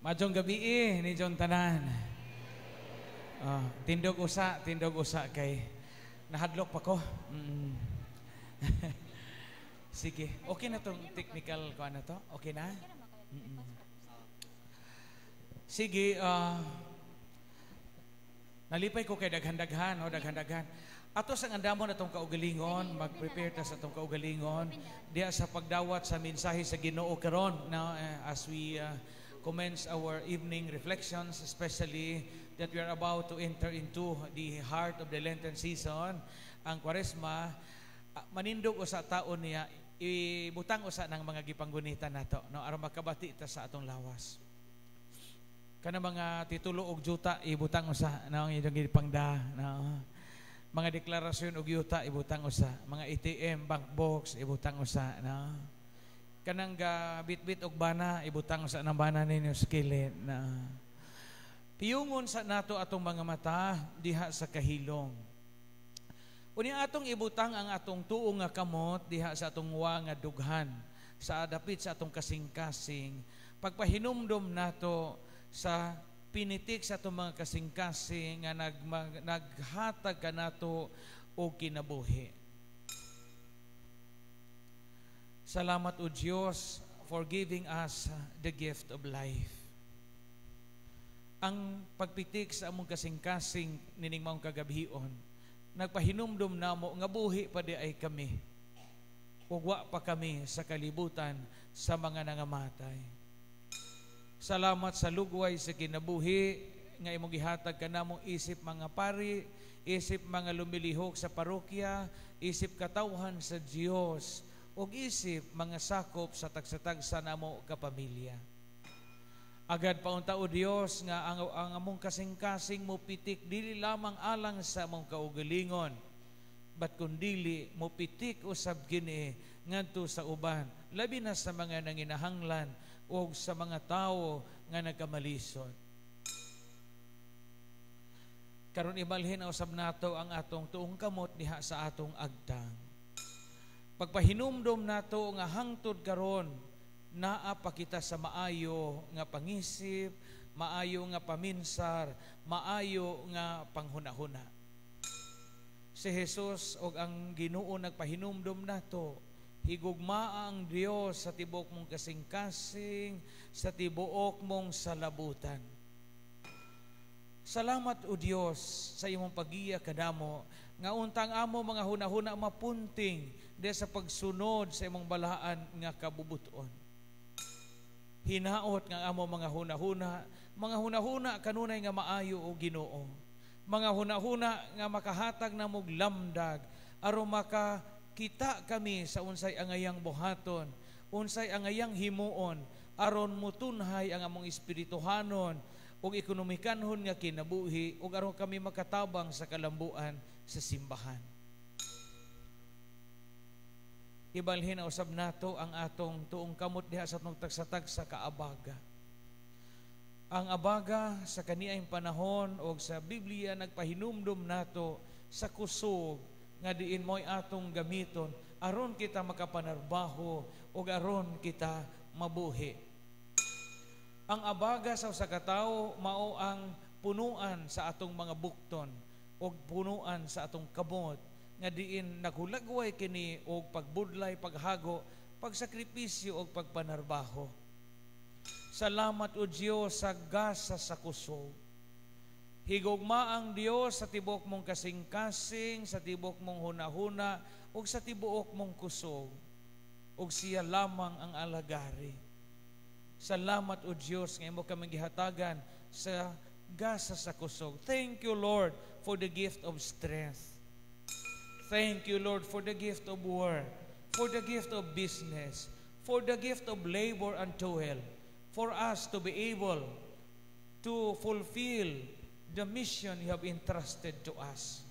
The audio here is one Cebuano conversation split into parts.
Maayong gabii ninyong tanan. Ah, tindog usa kay nahadlok pa ko. Sige, okay na tong technical ko ano to? Okay na? Sige, nalipay ko kay daghan-daghan, no, daghan-daghan. Ato sa andamon atong kaugalingon, mag-prepare ta sa atong kaugalingon diha sa pagdawat sa mensahe sa Ginoo karon, no, as we commence our evening reflections, especially that we are about to enter into the heart of the Lenten season, ang Kwaresma. Manindog usa taon niya, ibutang usa ng mga gipanggunitan nato, no, aron makabati ta sa atong lawas. Kana mga titulo og yuta, ibutang usa no, ang inyong gipangda, no. Mga deklarasyon og yuta, ibutang usa. Mga ATM, bank box, ibutang usa, no. Kanang ga bitbit og bana, ibutang usa ng bana ninyo sa kilid, no. Piyungon sa nato atong mga mata diha sa kahilong. Unya atong ibutang ang atong tuo nga kamot diha sa atong wa nga dughan sa dapit sa atong kasing-kasing. Pagpahinumdom nato sa pinitik sa atong mga kasing-kasing nga naghatag kanato og kinabuhi. Salamat, O Dios, for giving us the gift of life. Ang pagpitik sa among kasing-kasing nining maong kagabhion, nagpahinumdom namo nga buhi pa di ay kami ug wa pa kami sa kalibutan sa mga nangamatay. Salamat sa lugway sa kinabuhi nga imong gihatag kanamo isip mga pari, isip mga lumilihok sa parokya, isip katawhan sa Dios, ug isip mga sakop sa tagsa-tagsa namo kapamilya. Agad paunta, o Dios, nga ang among kasing-kasing mo pitik dili lamang alang sa among kaugalingon, but kundili mo pitik usab kini ngadto sa uban, labi na sa mga nanginahanglan o sa mga tawo nga nagkamalisod. Karon, ibalhin usab nato ang atong tuong kamot diha sa atong agtang. Pagpahinumdom nato nga hangtod karon naa pa kita sa maayo nga pangisip, maayo nga paminsar, maayo nga panghunahuna. Si Jesus og ang Ginoo nagpahinumdom nato, higugmaa ang Dios sa tibuok mong kasing-kasing, sa tibuok mong salabutan. Salamat, o Dios, sa imong pagiya kanamo nga untang amo mga hunahuna mapunting de sa pagsunod sa imong balaan nga kabubuton. Hinaot nga amo mga hunahuna, mga hunahuna kanunay nga maayo, o Ginoo. Mga hunahuna nga makahatag namog lamdag aron makakita kami sa unsay angayang buhaton, unsay angayang himuon aron mutunhay ang among espirituhanon ug ekonomikanhon nga kinabuhi ug aron kami makatabang sa kalambuan sa simbahan. Ibalhin na usab nato ang atong tuong kamot diha sa atong tagsa-tagsa kaabaga. Ang abaga sa kaniang panahon og sa Biblia nagpahinumdum nato sa kusog nga diin mo'y atong gamiton aron kita makapanarbaho ug aron kita mabuhi. Ang abaga sa usa ka tawo mao ang punuan sa atong mga bukton ug punuan sa atong kamot nga diin naghulagway kini og pagbudlay, paghago, pagsakripisyo og pagpanarbaho. Salamat, o Dios, sa gasa sa kusog. Higugma ang Dios sa tibuok mong kasing-kasing, sa tibuok mong hunahuna ug sa tibuok mong kusog. Ug siya lamang ang alagari. Salamat, o Dios, nga imo kami gihatagan sa gasa sa kusog. Thank you, Lord, for the gift of strength. Thank you, Lord, for the gift of work, for the gift of business, for the gift of labor and toil, for us to be able to fulfill the mission you have entrusted to us.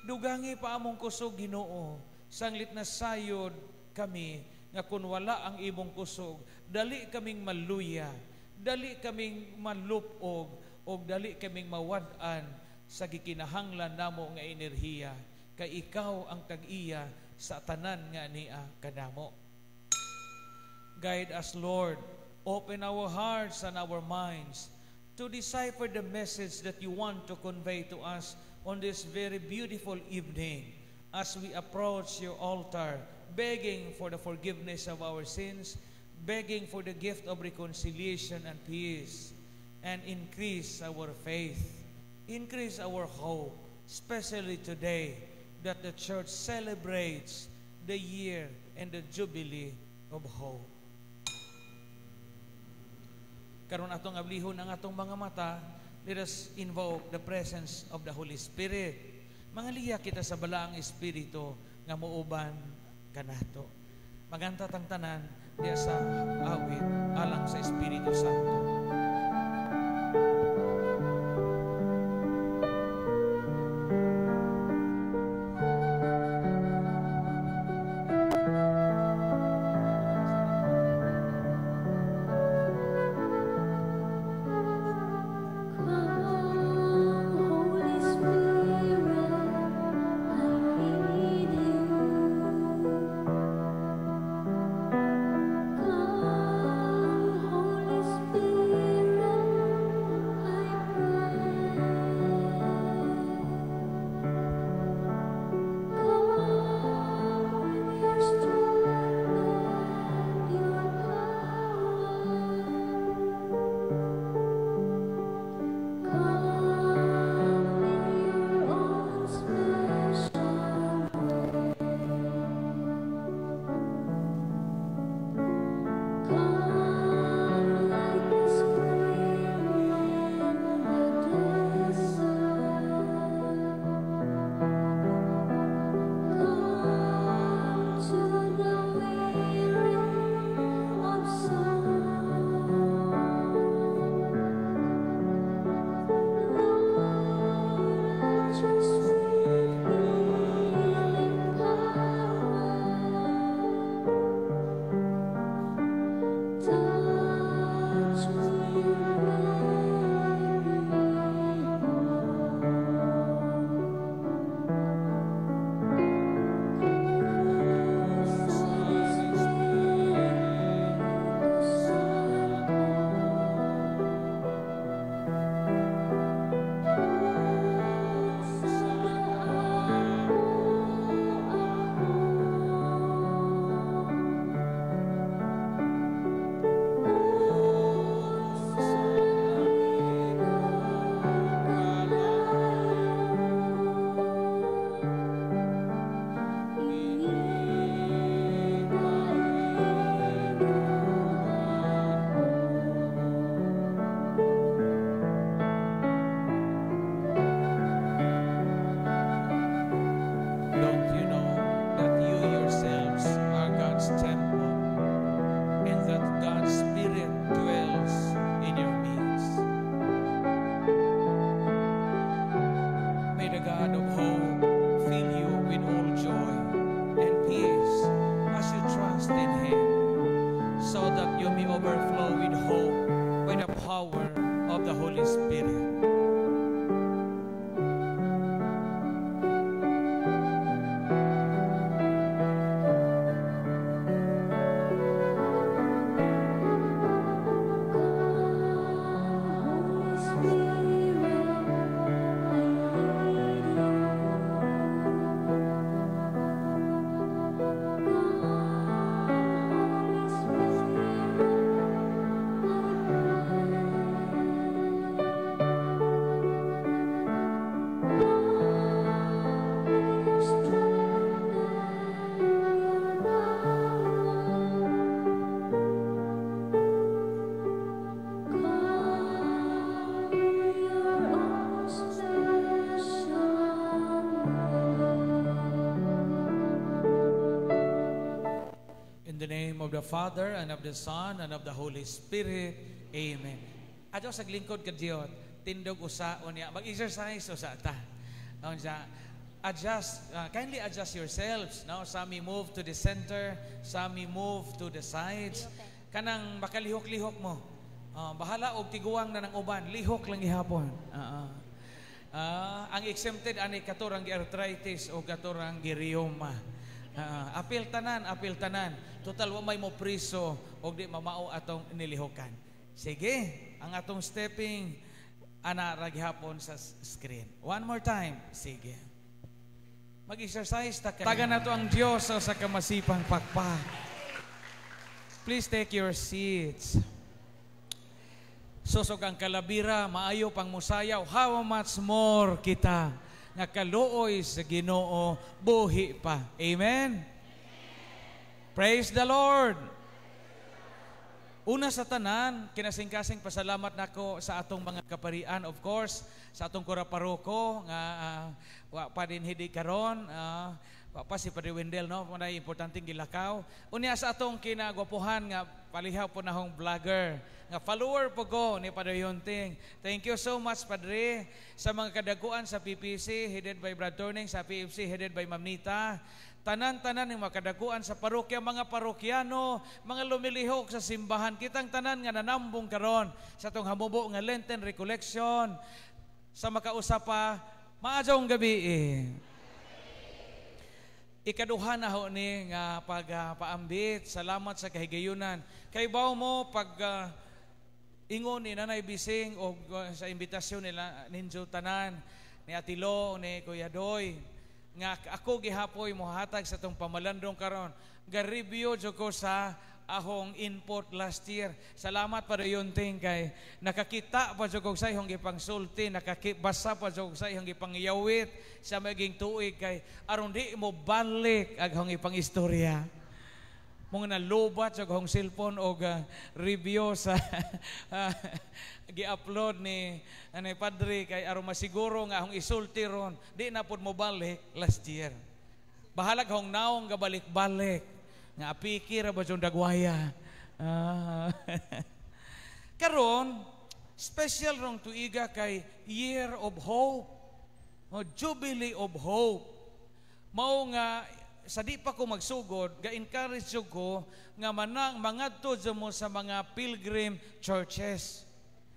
Dugangi pa among kusog, Ginoo, sanglit na sayod kami nga kung wala ang imong kusog, dali kaming maluya, dali kaming malupog, o dali kaming mawad-an sa gikinahanglan namo nga enerhiya, kay ikaw ang tag-iya sa tanan nga niya kanamo. Guide us, Lord, Open our hearts and our minds to decipher the message that you want to convey to us on this very beautiful evening as we approach your altar, begging for the forgiveness of our sins, begging for the gift of reconciliation and peace, and increase our faith, increase our hope, especially today that the church celebrates the year and the jubilee of hope. Karon atong ablihon ang atong mga mata, let us invoke the presence of the Holy Spirit. Mangaliya kita sa Balaang Espiritu nga muuban kanato. Maganta tang tanan diya sa awit alang sa Espiritu Santo. Come, Holy Spirit, I need you. Come, Holy Spirit, I pray. Come with your strength and your power. Come in your own special way. Come like the spring in the desert. Come to the weary of soul. Lord, let your sweet healing power touch me and make me whole. Sa Espiritu Santo. Unsa ako Unsa kalayo Ingina ako. Don't you know that you yourselves are God's temple and that God's Spirit dwells in your midst? May the God of hope fill you with all joy and peace as you trust in Him, so that you may overflow with hope by the power of the Holy Spirit. Come, Holy Spirit, I need you. Come, Holy Spirit, I pray. Come with your strength and your power. Come in your own special way. In the name of the Father, and of the Son, and of the Holy Spirit. Amen. Adto sa lingkod kadiyot, tindog usa unya, mag-exercise usa ta. Unsa, adjust, kindly adjust yourselves, no? Some move to the center, some move to the sides. Kanang makalihok-lihok mo. Bahala og tiguang na ng uban, lihok lang gihapon. Ang exempted ani katorang gi arthritis o katorang gi rheuma. Apil tanan, apil tanan. Total wa may mo priso og di mamao atong nilihukan. Sige, ang atong stepping ana ra gihapon sa screen. One more time. Sige. Mag-exercise ta kay. Taga nato ang Dios sa kamasipang pakpak. Please take your seats. Susog ang kalabira, maayo pang musayaw, how much more kita nga kaluoy sa Ginoo, buhi pa. Amen? Praise the Lord! Una sa tanan, kinasingkasing pasalamat nako sa atong mga kaparian, of course, sa atong kura paroko nga wa pa din hidi karon, wa pa si Padre Wendell, no, mao importanteng gilakaw. Unya sa atong kinagwapuhan nga palihaw po nahong vlogger nga follower po ko ni Padre Yunting. Thank you so much, Padre, sa mga kadaguan sa PPC headed by Brad Turning, sa PFC headed by Ma'am Nita. Tanan-tanan ng mga kadaguan sa parokya, mga parokyano, mga lumilihok sa simbahan, kitang tanan nga nanambong karon sa atong hamubo nga Lenten Recollection. Sa makausa pa, maayong gabi eh. Ikaduha na ho ni nga pagpaambit. Salamat sa kahigayunan. Kay baw mo pag ingon ni Nanay Bising o sa imbitasyon nila ninyo tanan ni Atilo ni Kuya Doy nga ako gihapoy mohatag sa atong pamalandong karon, ga-review jud ko sa ahong input last year. Salamat pa ting kay nakakita pa jud kog sa ihong gipangsulti, nakakibasa pa jud kog sa ihong gipangiyawit sa maging tuig kay aron di mo balik ag ahong ipang istorya. Mga nalubat sa akong cellphone og review sa gi-upload ni Padre kay aron masiguro nga akong isulti ron di na pud mo balik last year. Bahalag hong naong gabalik-balik nga apiki ra ba jud dagwaya. Karon special rong tuiga kay Year of Hope o Jubilee of Hope. Mao nga sa di pa ko magsugod, ga-encourage jud ko nga manang mangadto jud mo sa mga pilgrim churches.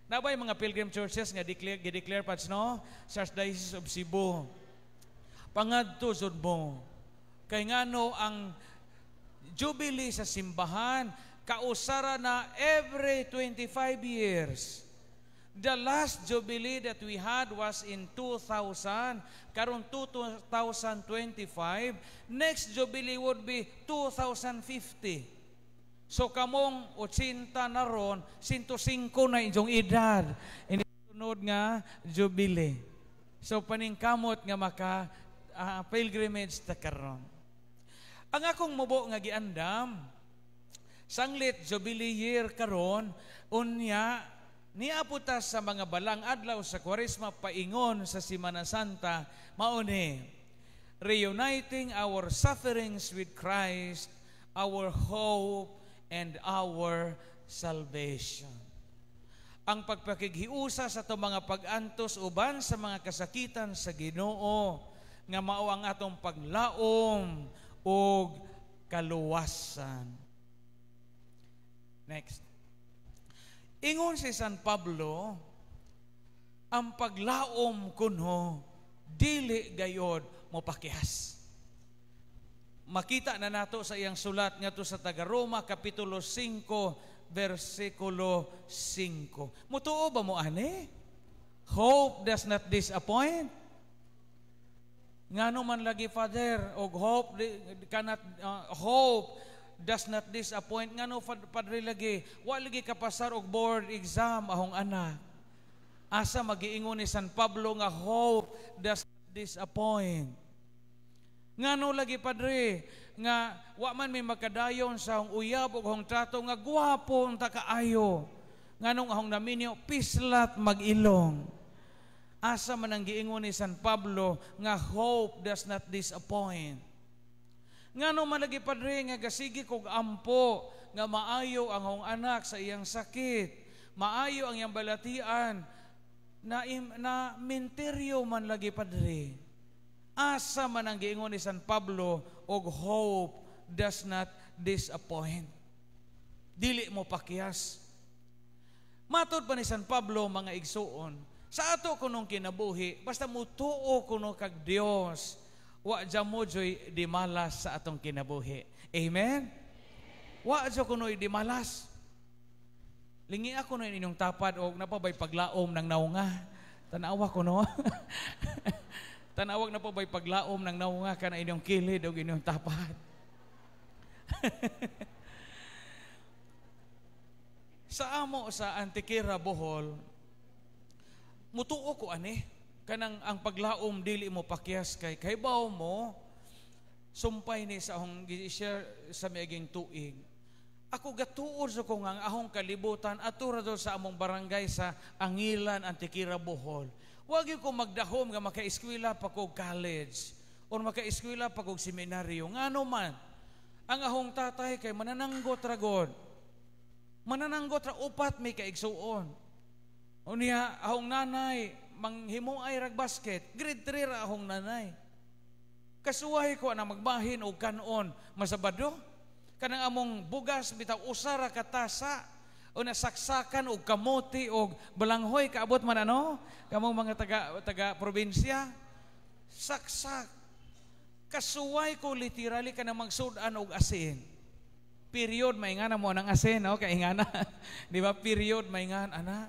Nabay mga pilgrim churches nga declare gi-declare pads, no, sa Archdiocese of Cebu. Pangadto jud mo. Kay ngano, ang Jubilee sa simbahan kausara na every 25 years. The last Jubilee that we had was in 2000. Karon 2025, next Jubilee would be 2050. So kamong 80 na ron, 105 na inyong edad. Ini sunod nga Jubilee. So paningkamot nga maka pilgrimage ta karon. Ang akong mubo nga giandam, sanglit Jubilee year karon, unya niabot ta sa mga balang adlaw sa Kwaresma paingon sa Semana Santa, mao ni reuniting our sufferings with Christ, our hope and our salvation. Ang pagpakighiusa sa atong mga pag-antos uban sa mga kasakitan sa Ginoo nga mao ang atong paglaom ug kaluwasan. Next. Ingon si San Pablo, ang paglaom kuno dili gayod mo pakihas. Makita na nato sa iyang sulat ngadto sa taga Roma, kapitulo 5 versikulo 5. Mutuo ba mo ani? Hope does not disappoint. Ngano man lagi, Father, og hope cannot hope does not disappoint? Ngano, Padre, lagi wa lagi kapasar og board exam ahong anak? Asa magiingon ni San Pablo nga hope does not disappoint? Ngano lagi, Padre, nga wa man may makadayon sa ahong uyab ug ahong trato nga gwapo unta kaayo? Nganong ahong naminyo pislat mag-ilong? Asa man ang giingon ni San Pablo nga hope does not disappoint? Ngano man lagi, Padre, nga gasigi kog ampo nga maayo ang ahong anak sa iyang sakit, maayo ang iyang balatian, na minteryo man lagi, Padre? Asa man ang giingon ni San Pablo og hope does not disappoint? Dili mo pakiyas. Matod pa ni San Pablo, mga igsuon, sa ato kunong kinabuhi, basta mutuo kuno kag Dios, Wa jamo joy di malas sa atong kinabuhi. Amen? Wa jo kunoy di malas. Lingi ako na inyong tapad og napabay paglaom ng naunga. Tanawa ko no. Tanawag na po ba'y paglaom ng naunga ka na inyong kilid o inyong tapad. Sa amo sa Antikira, Bohol, mutuo ko ani kanang ang paglaom dili mo pakyas kay kaybaw mo sumpay ni sa akong gi-share sa miaging tuig. Ako gatuod sa ko nga ang ahong kalibutan ato ra sa among barangay sa Angilan, Antikira, Bohol. Wag ko magdahom nga makaeskwela pa kog college or makaeskwela pa kog seminaryo. Ngano man ang ahong tatay kay manananggot ra god. Manananggot ra upat may kaigsuon. Unya ahong nanay manghimuay rag basket, grade 3 ra ahong nanay. Kasuwahi ko na magbahin og kanon masabado. Kanang among bugas bitaw usa ra ka tasa o nasaksakan og kamote og balanghoy, kaabot man ano kamong mga taga probinsya, saksak. Kasuway ko literally kanang magsud-an og asin. Period maingana mo nang asin, no? Kaingana. Di ba? Period maingan ana.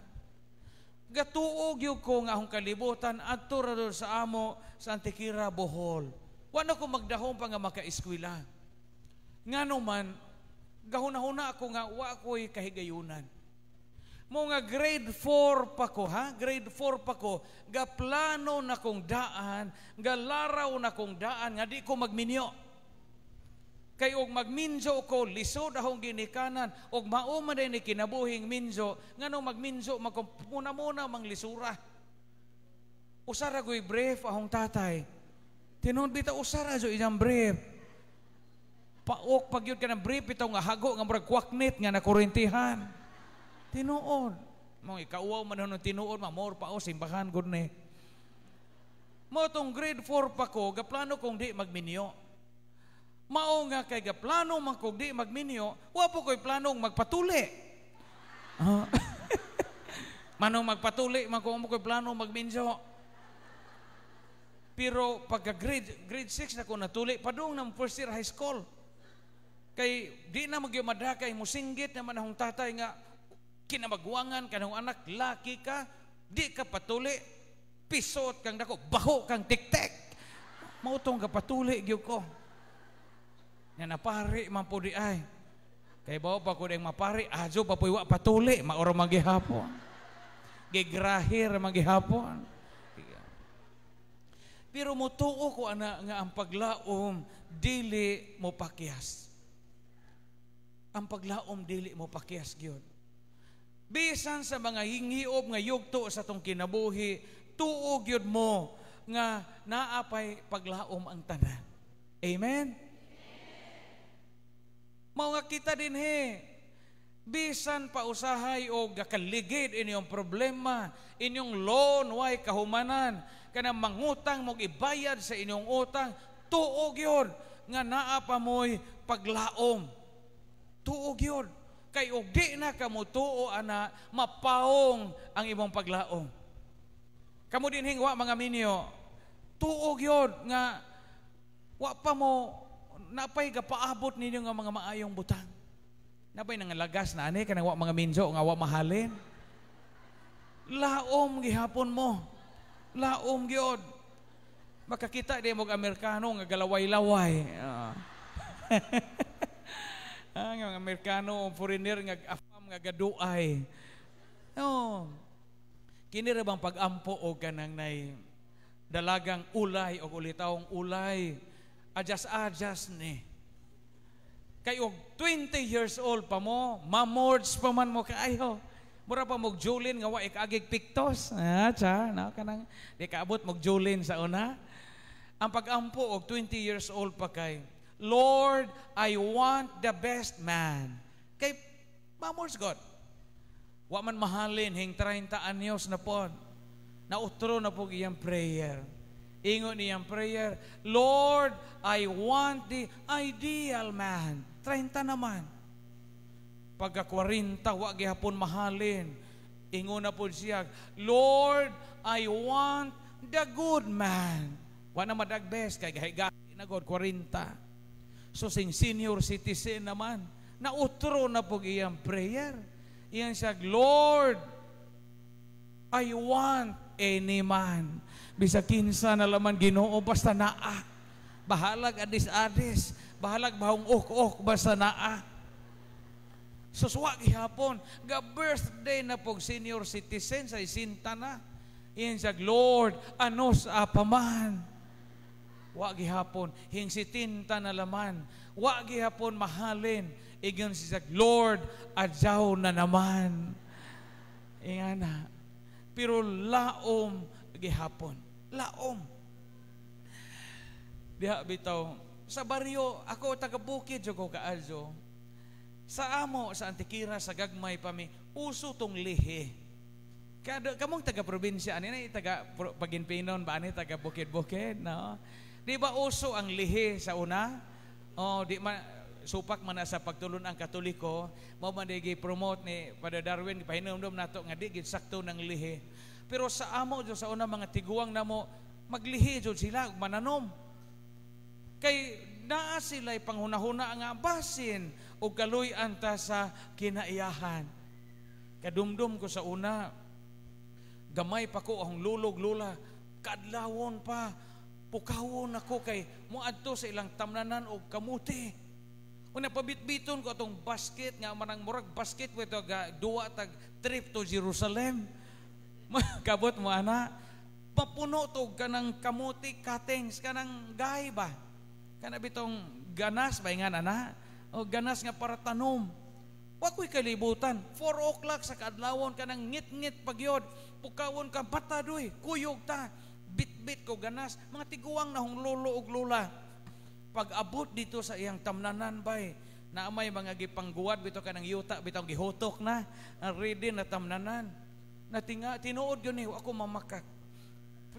Gatuo gyud ko nga akong kalibutan adto ra sa amo sa Antikira, Bohol. Wa na ko magdahom pa nga makaeskwela. Ngano man gahuna-huna ako nga wa ko'y kahigayunan. Mo nga grade 4 pa ko, ha? Grade 4 pa ko, gaplano na kong daan, galaraw na kong daan nga di ko magminyo. Kay og magminjo ko, lisod akong ginikanan, og mao man ni kinabuhing minjo, ngano magminjo magmuna-muna mang lisura. Usara ko'y brief akong tatay. Tinuod bitaw usara jo iyang brief. Paok pag yun ka ng brief bitaw nga hago nga murag kwaknit nga nakurintihan. Tinuod. Mong ikauwaw man ng tinuod, mamor pa o simbahan gud ni. Mo tong grade 4 pa ko, gaplano kong di magminyo. Mao nga kay gaplano man kog di magminyo, wa po ko'y planong magpatuli. Manong magpatuli man ko mo ko'y plano magminyo. Pero pagka grade 6 na ko natuli, padung ng first year high school. Kay di na magyumada kay musinggit naman akong tatay nga kinamagwangan kanong anak, laki ka, di ka patuli, pisot kang dako, baho kang tiktek. Mautong ka patuli gyud ko. Nga napari man po di ay. Kay bawo pa ko ding mapari, ajo pa po wa patuli, maoro magihapon. Gigrahir magihapon. Pero mutuo ko ana nga ang paglaom dili mo pakyas. Ang paglaom dili mo pakyas gyud. Bisan sa mga hingiob nga yugto sa tong kinabuhi, tuo gyud mo nga naapay paglaom ang tanan. Amen. Mao nga kita dinhi, bisan pa usahay o gakaligid inyong problema, inyong loan way kahumanan, kanang mangutang mog ibayad sa inyong utang, tuo gyud nga naa pa mo'y paglaom. Tuo gyud. Kay og di na kamo tuo ana, mapaong ang imong paglaom. Kamo dinhing wa mga minyo, tuo gyud nga wa pa mo napay gapaabot ninyo nga mga maayong butang. Napay nangalagas na ani kanang wa mga minjo nga wa mahalin. Laom gihapon mo. Laom gyud. Makakita di mo Amerikano nga galaway-laway. Ang Amerikano foreigner nga afam nga gaduay. Oh. Kini ra bang pag-ampo og kanang nay dalagang ulay og ulitawong ulay? Adjas-adjas ni. Kay og 20 years old pa mo, mamords pa man mo kaayo. Mura pa mog Julin nga wa ikaagig piktos. Ah, cha, no kanang di kaabot mog Julin sa una. Ang pag-ampo og 20 years old pa kay, Lord, I want the best man. Kay mamords God. Wa man mahalin hing 30 anyos na pod. Nautro na po iyang prayer. Ingon niyang prayer, Lord, I want the ideal man. 30 naman. Pagka 40, wa gihapon mahalin. Ingon na po siya, Lord, I want the good man. Wa na madagbes kay gahi na god 40. So sing senior citizen naman, nautro na pog iyang prayer. Iyan siya, "Lord, I want any man." Bisag kinsa na laman, Ginoo, basta naa. Bahalag adis-adis, bahalag bahong ok-ok, basta naa. So wa gihapon, ga birthday na pog senior citizen sa isinta na. Iyan siya, "Lord, anos apa man." Wa gihapon, hing sitinta na laman. Wa gihapon mahalin. Ingon siya, "Lord, adyaw na naman." Ingana. Pero laom gihapon. Laom. Diha bitaw, sa baryo, ako taga bukid jud ko kaayo. Sa amo, sa Antikira, sa gagmay pa mi, uso tong lihi. Kada kamong taga probinsya ani na taga Paginpinon ba ani taga bukid-bukid, no? Di ba uso ang lihi sa una? Oh, di man supak man na sa pagtulon ang Katoliko, mao man di promote ni Father Darwin, pahinumdum nato nga di gid sakto ng lihi. Pero sa amo jud sa una, mga tiguang namo maglihi jud sila mananom. Kay naa sila panghunahuna nga basin og kaluy-an ta sa kinaiyahan. Kadumdum ko sa una, gamay pa ko, ang lulog lula, kadlawon pa, pukawon ako kay moadto sa ilang tamnanan og kamuti. Una pabitbiton ko atong basket nga manang murag basket ko ga duwa tag trip to Jerusalem. Kabot mo ana, papuno to kanang kamuti cuttings, kanang gay ba? Kana bitong ganas ba nga ana? O ganas nga para tanom. Wa ko'y kalibutan. 4 o'clock sa kaadlawon, kanang ngit-ngit pagyod. Pukawon ka batadoy, kuyog ta. Bit-bit ko ganas, mga tiguang na hong lolo ug lola. Pag abot dito sa iyang tamnanan bay, na may mga gipangguwad bitaw kanang yuta bitaw gihutok na, ang ready na tamnanan. Natinga tinuod yun eh, ako mamakak.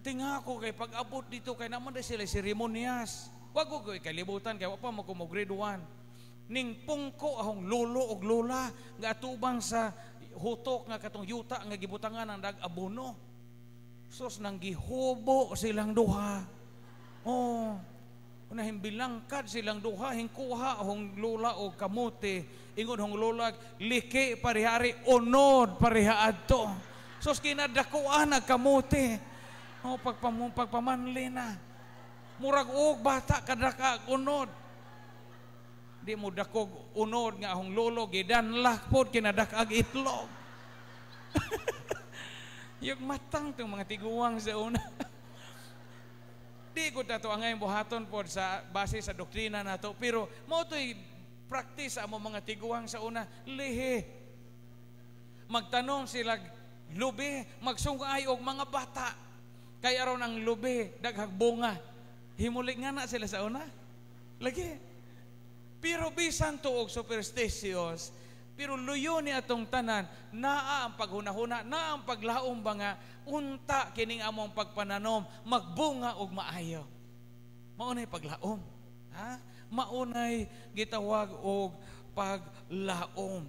Tinga ako kay pag abot dito kay naman sila seremonyas. Wag ko ko'y kalibutan kay wa pa mo ko mo grade 1. Ning pungko ahong lolo og lola nga atubang sa hutok nga katong yuta nga gibutangan ang dag abono. Sus, nang gihubo silang duha. Oh, una himbilangkad silang duha, hingkuha ahong lola og kamote. Ingon hong lola, "Liki parihari, unod pariha adto." Sus, kinadakuan ang kamote. Oh, pagpamanli na. Murag og bata kadaka unod. Di mo dakog unod nga ahong lolo gidanlak pod kinadak-ag itlog. Yung matang tong mga tiguang sa una. Di ko tato angay buhaton pod sa base sa doktrina nato, pero mao to'y practice amo mga tiguang sa una, lihi. Magtanom sila lubi, magsungay og mga bata. Kay aron ang lubi daghag bunga. Himulig nga na sila sa una. Lagi. Pero bisan tuog superstitious, pero luyo ni atong tanan, naa ang paghunahuna, naa ang paglaom ba nga unta kining among pagpananom magbunga og maayo. Maunay paglaom. Ha? Maunay gitawag og paglaom.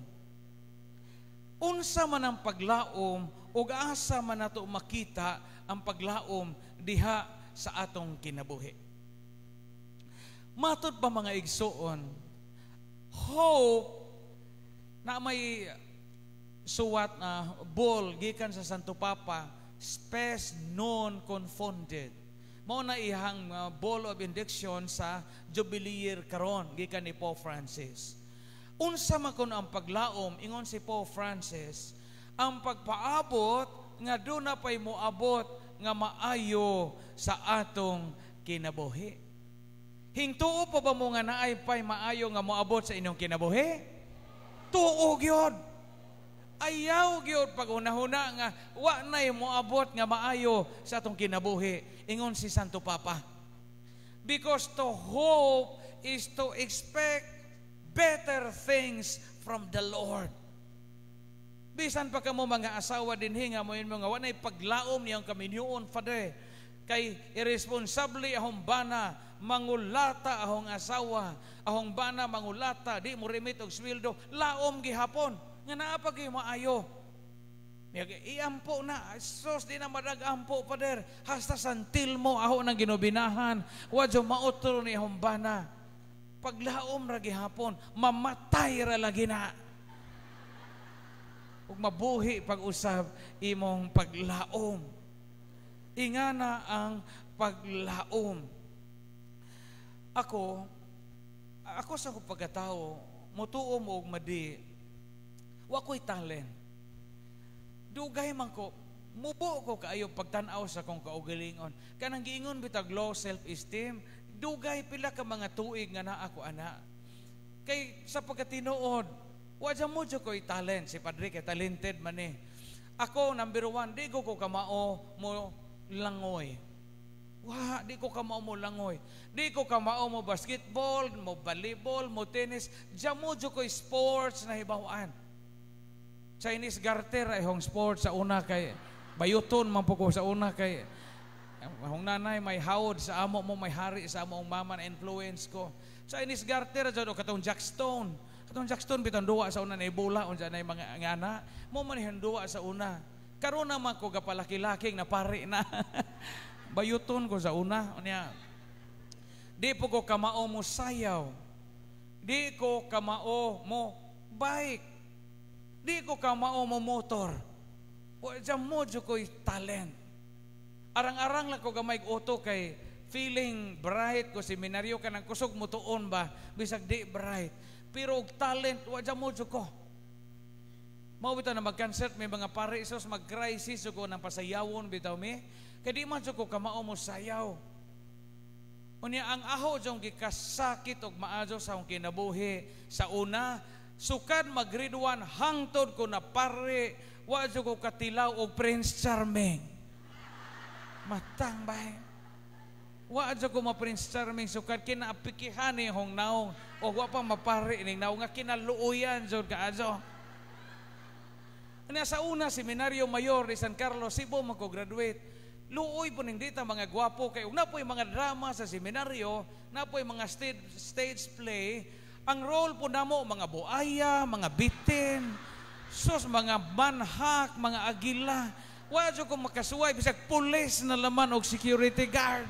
Unsa man ang paglaom ug asa man nato makita ang paglaom diha sa atong kinabuhi? Matod pa, mga igsuon, hope na may suwat na bull gikan sa Santo Papa, "Spes non confundit." Mao na ihang bull of indiction sa Jubilee year karon gikan ni Pope Francis. Unsa man kuno ang paglaom? Ingon si Pope Francis, ang pagpaabot nga duna pay moabot nga maayo sa atong kinabuhi. Hingtuo pa ba mo nga naay pay maayo nga moabot sa inyong kinabuhi? Tuo gyud. Ayaw gyud paghunahuna nga wa nay moabot nga maayo sa atong kinabuhi. Ingon si Santo Papa, because to hope is to expect better things from the Lord. Bisan pa kamo mga asawa dinhi nga mo nga wa nay paglaom niyang kaminyoon, Father. Kay irresponsable ahong bana, mangulata ahong asawa, ahong bana mangulata, di mo remit og sweldo, laom gihapon nga naa pa gyud maayo. Iampo na, sos di na madag-ampo, pader. Hasta santil mo aho nang ginubinahan. Wadyo mautro ni humbana. Paglaom ra gihapon, mamatay ra lagi na. Ug mabuhi pag-usab imong paglaom. Ingana ang paglaom. Ako sa akong pagkatao, mutuo mo og madi, wa ko'y talent. Dugay man ko, mubo ko kaayo pagtan-aw sa akong kaugalingon. Kanang giingon bitag low self-esteem, dugay pila ka mga tuig nga naa ko ana. Kay sa pagkatinuod, wa mo jud ko'y talent. Si Padre kay talented man eh. Ako, number one, di ko kamao mo langoy. Wa, di ko kamao mo langoy. Di ko kamao mo basketball, mo volleyball, mo tennis. Diyan mo jud ko'y sports na hibawan. Chinese garter ay hong sport sa una kay bayuton man po ko sa una kay hong nanay may hawod sa amo mo, may hari sa amo ang mama na influence ko. Chinese garter jud o katong jackstone. Katong jackstone bitong duwa sa una na ibula unsa na mga ngana mo man duwa sa una. Karon naman ko gapalaki-laki na pari na. Bayuton ko sa una unya. Di po ko kamao mo sayaw. Di ko kamao mo bike. Di ko kamao mo motor. O diyan mo jud ko'y talent. Arang-arang lang ko gamay auto kay feeling bright ko seminaryo ka ng kusog mo tuon ba bisag di bright. Pero og talent wa diyan mo jud ko. Mao bitaw na mag-concert may mga pare sos mag-crisis ko ng pasayawon bitaw mi. Kay di man jud ko kamao mo sayaw. Unya ang aho jong gikasakit og maayo sa akong kinabuhi sa una, sukad mag grade 1 hangtod ko na pare, wa jud ko katilaw og Prince Charming. Matang bay. Wa jud ko ma Prince Charming sukad kinaapikihan ni hong naong og wa pa mapare ning naong nga kinaluoyan jud kaayo. Nya sa una, Seminaryo Mayor de San Carlos, Cebu man ko graduate. Luoy po ning dita mga gwapo kay ug napoy mga drama sa seminaryo, napoy mga stage play. Ang role po namo mga buaya, mga bitin, sus mga manhak, mga agila. Wa jud ko makasuway bisag pulis na laman og security guard.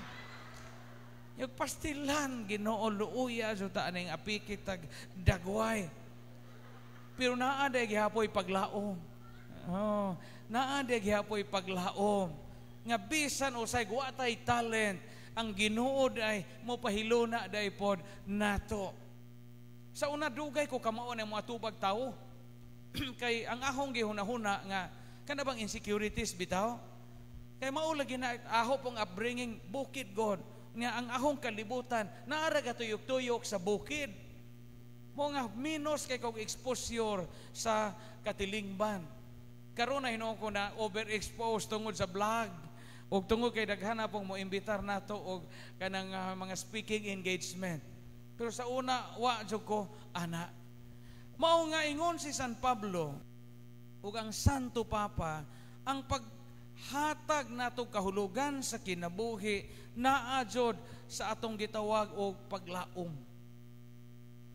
Yung pastilan Ginoo, luoya jud ta aning apiki tag dagway. Pero naa day gihapoy paglaom. Oh, naa day gihapoy paglaom. Nga bisan usay wa tay talent, ang Ginoo day mo pahiluna day pod nato. Sa una dugay ko kamao ng mga tubag tao. Kay ang ahong gihunahuna nga kana bang insecurities bitaw? Kay mao lagi na aho pong upbringing bukid god. Nga ang ahong kalibutan naara tuyok-tuyok sa bukid. Mo nga minus kay kog exposure sa katilingban. Karon na hinuon ko na overexposed tungod sa vlog ug tungod kay daghan na pong moimbitar nato og kanang mga speaking engagement. Pero sa una wa jud ko ana. Mao nga ingon si San Pablo ug ang Santo Papa, ang paghatag nato kahulugan sa kinabuhi naa jud sa atong gitawag og paglaom.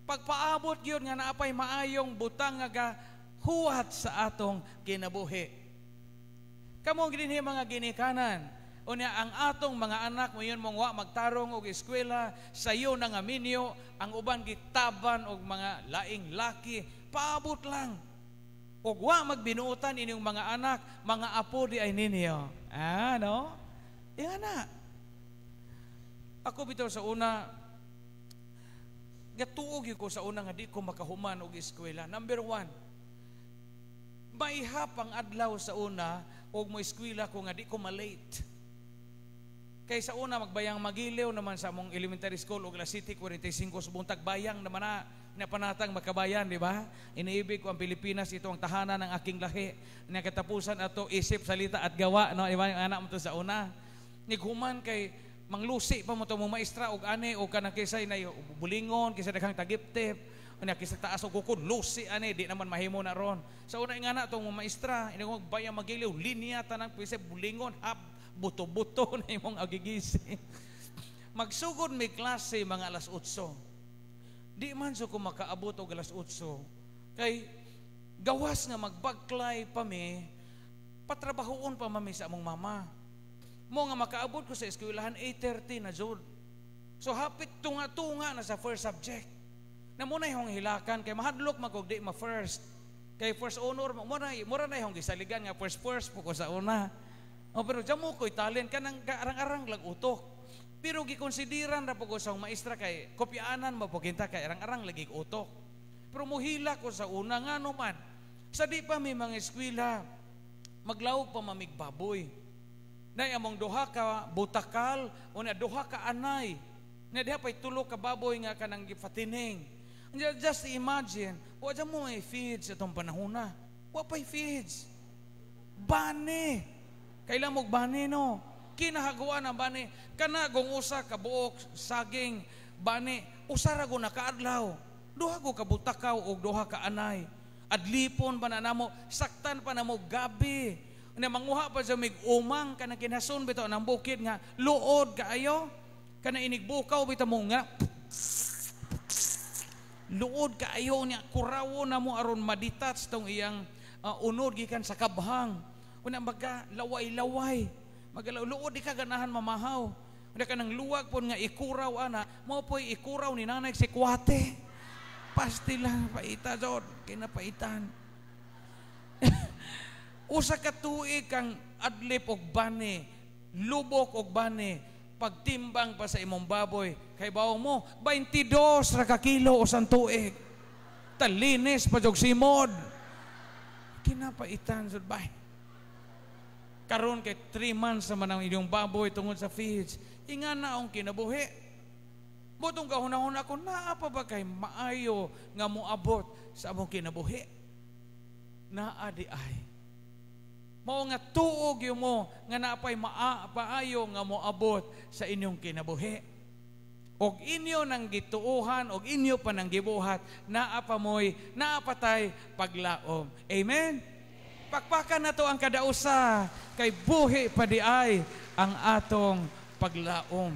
Pagpaabot gyud nga naapay maayong butang nga gahuwat sa atong kinabuhi. Kamo dinhi mga ginikanan, unya ang atong mga anak moyon mong wa magtarong og eskwela, sayo na nga minyo, ang uban gitaban og mga laing laki, paabot lang. Og wa magbinuotan inyong mga anak, mga apo di ay ninyo. Ah, no? Inga na. Ako bitaw sa una, gatuog ko sa una nga di ko makahuman og eskwela. Number one, maihap ang adlaw sa una og mo eskwela ko nga di ko malate. Kay sa una magbayang magiliw naman sa among elementary school og alas 7:45 sa buntag, bayang naman na napanatang makabayan, di ba? Iniibig ko ang Pilipinas, ito ang tahanan ng aking lahi. Nakatapusan ato isip, salita at gawa, no? Iba yung anak mo to sa una. Nighuman kay manglusi pa mo to mo maestra og ani og kanang kisay na bulingon, kisay daghang tagiptip. Unya kisay taas og kukod, lusi ani, di naman mahimo na ron. Sa una nga na tong maestra, ini ko bayang magiliw, linya tanang pisay bulingon, hap buto-buto na imong agigisi. Magsugod may klase mga alas 8. Di man so ko makaabot og alas 8. Kay gawas nga magbaklay pa mi, Patrabahoon pa mami sa among mama. Mo nga makaabot ko sa eskwelahan 8:30 na jud. So hapit tunga-tunga na sa first subject. Na muna yung hilakan kay mahadlok man kog di ma first. Kay first honor mo na, mura na yung gisaligan nga first first po ko sa una. O pero jamo ko'y talent kanang arang-arang lang utok. Pero gikonsideran ra po ko sa maestra kay kopyaanan mo po kinta kay arang-arang lagi utok. Pero muhila ko sa una, ngano man. Sa di pa may mga eskwela, maglawog pa mamig baboy. Nay among duha ka butakal o na duha ka anay. Na diha pa'y tulo ka baboy nga kanang gifatining. Just imagine, wa dyan mo may feeds atong panahon na. Wa pa'y feeds. Bani. Kailan mo bani, no? Kinahaguan ang bani. Kana kung usa ka buok saging bani, usa ra na kaadlaw. Duha ko ka butakaw og duha ka anay. Adlipon pa na namo, saktan pa namo gabi. Na manguha pa sa mig umang kanang kinasun bitaw ng bukid nga luod kaayo. Kana inigbukaw bitaw mo nga luod kaayo niya, kurawo na mo aron madetach tong iyang unod gikan sa kabhang. Una maga laway-laway. Magalaw luod, di ka ganahan mamahaw. Una kanang luwag pon nga ikuraw ana, mo po'y ikuraw ni nanay si kwate. Pastila paita jod, kinapaitan. Usa ka tuig kang adlip og bani, lubok og bani, pagtimbang pa sa imong baboy, kay bawo mo 22 ra ka kilo usang tuig. Talinis pa jog simod. Kinapaitan jud bay. Karon kay 3 months naman ang inyong baboy tungod sa feeds. Inga na ang kinabuhi. Butong kahunahuna ko, naa pa ba kay maayo nga moabot sa among kinabuhi? Naa di ay. Mao nga tuog yung mo nga naapay maayo nga moabot sa inyong kinabuhi. Og inyo nang gituohan, og inyo pa nang gibuhat, naa pa mo'y, naa pa tay paglaom. Amen? Pakpakan na to ang kadausa, kay buhi pa di ay ang atong paglaom.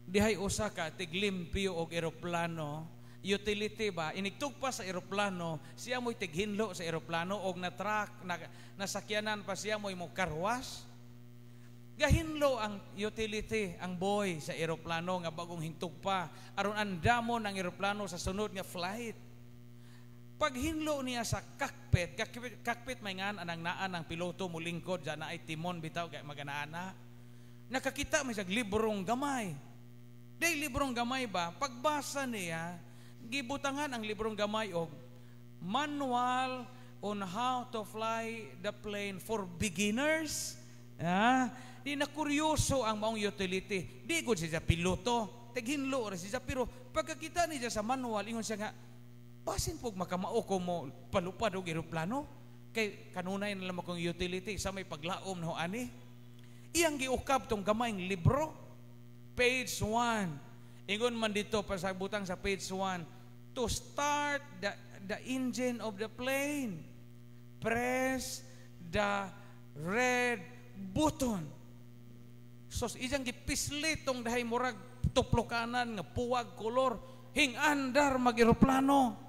Dihay usa ka tiglimpyo og eroplano, utility ba, inigtugpa sa eroplano, siya mo'y tighinlo sa eroplano og na truck, na, nasakyanan pa siya mo'y mo karwas. Gahinlo ang utility, ang boy sa eroplano nga bagong hintugpa aron andamo ng eroplano sa sunod nga flight. Paghinlo niya sa cockpit, cockpit, cockpit may ngan anang naan ang piloto mulingkod dyan na ay timon bitaw kay maganaana. Nakakita may siyang librong gamay. Day librong gamay ba, pagbasa niya, gibutangan ang librong gamay og manual on how to fly the plane for beginners. Ah, di na kuryoso ang maong utility. Di gud siya piloto, tighinlo ra siya, pero pagkakita niya sa manual, ingon siya nga basin pug makamao ko mo palupad og eroplano kay kanunay na lamang akong utility sa may paglaom na ho ani. Iyang giukab tong gamayng libro, page 1. Ingon man dito pasabutang sa page 1, to start the engine of the plane, press the red button. So iyang gipislit tong dahay murag tuplokanan nga puwag kolor, hing andar mag eroplano.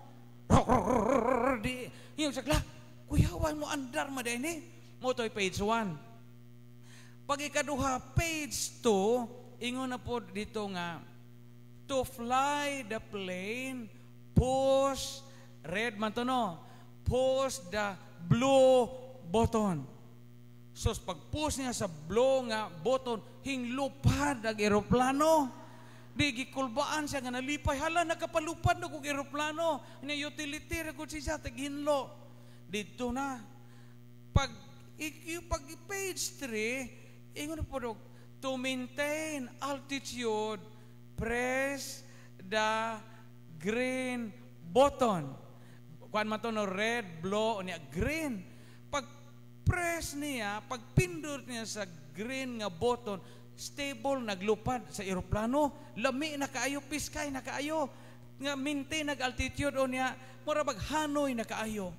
Di yung sakla, kuyawan mo andar ma ni mo to'y page 1. Pag ikaduha, page 2, ingon na po dito nga to fly the plane, push red man to, no, push the blue button. So pag push niya sa blue nga button, hinglupad ang eroplano. Di gikulbaan siya nga nalipay, hala, nakapalupad na kog eroplano. Nya utility ra gud siya taghinlo. Dito na pag page 3, ingon po dog, to maintain altitude, press the green button. Kuan man to, no, red, blue, niya green. Pag press niya, pag pindot niya sa green nga button, stable naglupad sa eroplano. Lami na kaayo, piskay na kaayo. Nga maintain nag altitude o niya, mura bag hanoy na kaayo.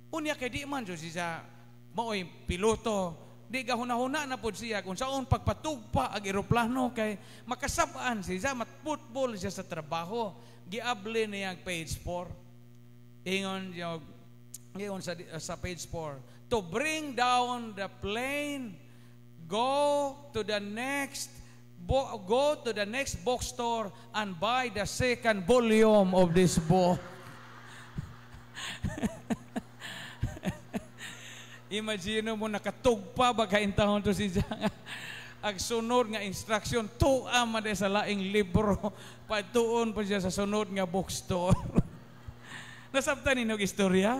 Unya kay di man jud siya maoy piloto. Di ka hunahuna na pod siya kung saon pagpatugpa ang eroplano kay makasab-an siya, matputbol siya sa trabaho. Giable niya ang page 4. Ingon siya, Ngayon sa page 4. "To bring down the plane, go to the next bookstore and buy the second volume of this book." Imagine mo, nakatugpa ba kaintahon to si Jang. Ang sunod nga instruction, tuwa man sa laing libro, patuon pa siya sa sunod nga bookstore. Nasabtan ninyo istorya?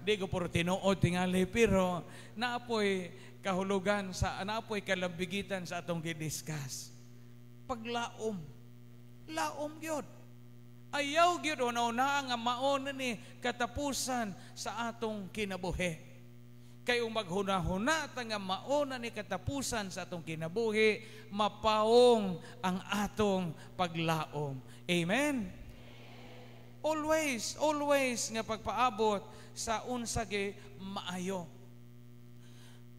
Di ko puro tinuod tingali, pero naapoy kahulugan sa, naapoy kalambigitan sa atong gidiscuss. Paglaom. Laom gyud. Ayaw gyud una nga maon ni katapusan sa atong kinabuhi. Kay ung maghuna-huna ta nga mauna ni katapusan sa atong kinabuhi, mapaong ang atong paglaom. Amen? Always, always nga pagpaabot sa unsa gi maayo.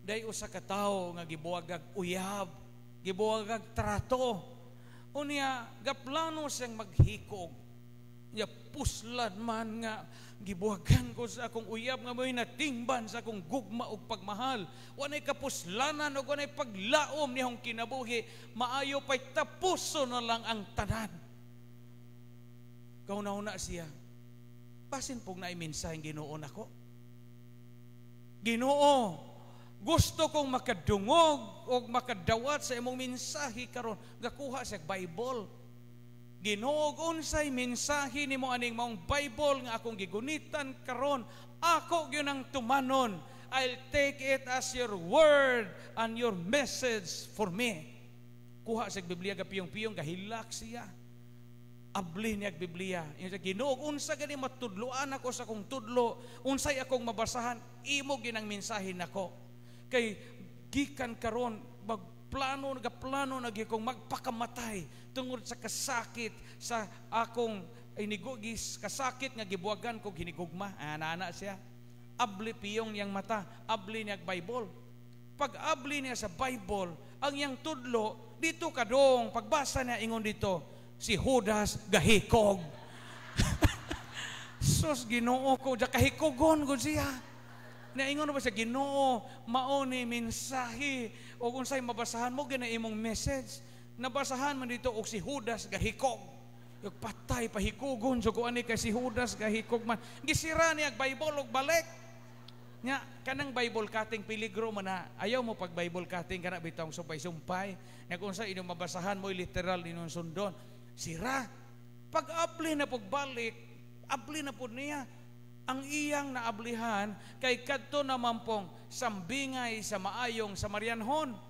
Day usa ka tawo nga gibuwagag uyab, gibuwagag trato. Unya gaplano siyang maghikog. Nya puslad man nga gibuhagan ko sa akong uyab nga mo'y natingban sa akong gugma ug pagmahal. Walay kapuslanan ug walay paglaom niyang kinabuhi, maayo pa'y tapuso na lang ang tanan. Kauna-una siya, basin pong naimensahe Ginoo nako. Ginoo, gusto kong makadungog o makadawat sa imong mensahe karon. Gakuha siya Bible. Ginoo, unsay mensahe nimo aning maong Bible nga akong gigunitan karon? Ako gyud ang tumanon. I'll take it as your word and your message for me. Kuha sa Biblia, gapiyong-piyong, gahilak siya. Abli niya Biblia. Yung sa Ginoo, unsa gani matudloan ako sa akong tudlo, unsay akong mabasahan, imo ginang mensahe nako. Kay gikan karon magplano, nagaplano na gyud kong magpakamatay tungod sa kasakit sa akong inigugis, kasakit nga gibuwagan ko hinigugma. Ana siya. Abli piyong niyang mata, abli niya Bible. Pag abli niya sa Bible, ang iyang tudlo dito kadong pagbasa niya ingon dito, si Judas gahikog. Sus, Ginoo ko, kahikogon ko siya. Naingon ba sa Ginoo, mao ni mensahe o kung sa'y mabasahan mo gina imong message. Nabasahan man dito og si Judas gahikog. Yung patay pahikugon so ani kay si Judas gahikog man. Gisira niya Bible og balik. Nya kanang Bible cutting, peligro man na. Ayaw mo pag Bible cutting kana bitong sumpay-sumpay. Nya kung sa inyong mabasahan mo literal ninyong sundon. Sira. Pag abli na pagbalik, abli na pud niya. Ang iyang naablihan kay kadto naman pong sambingay sa maayong Samarianhon.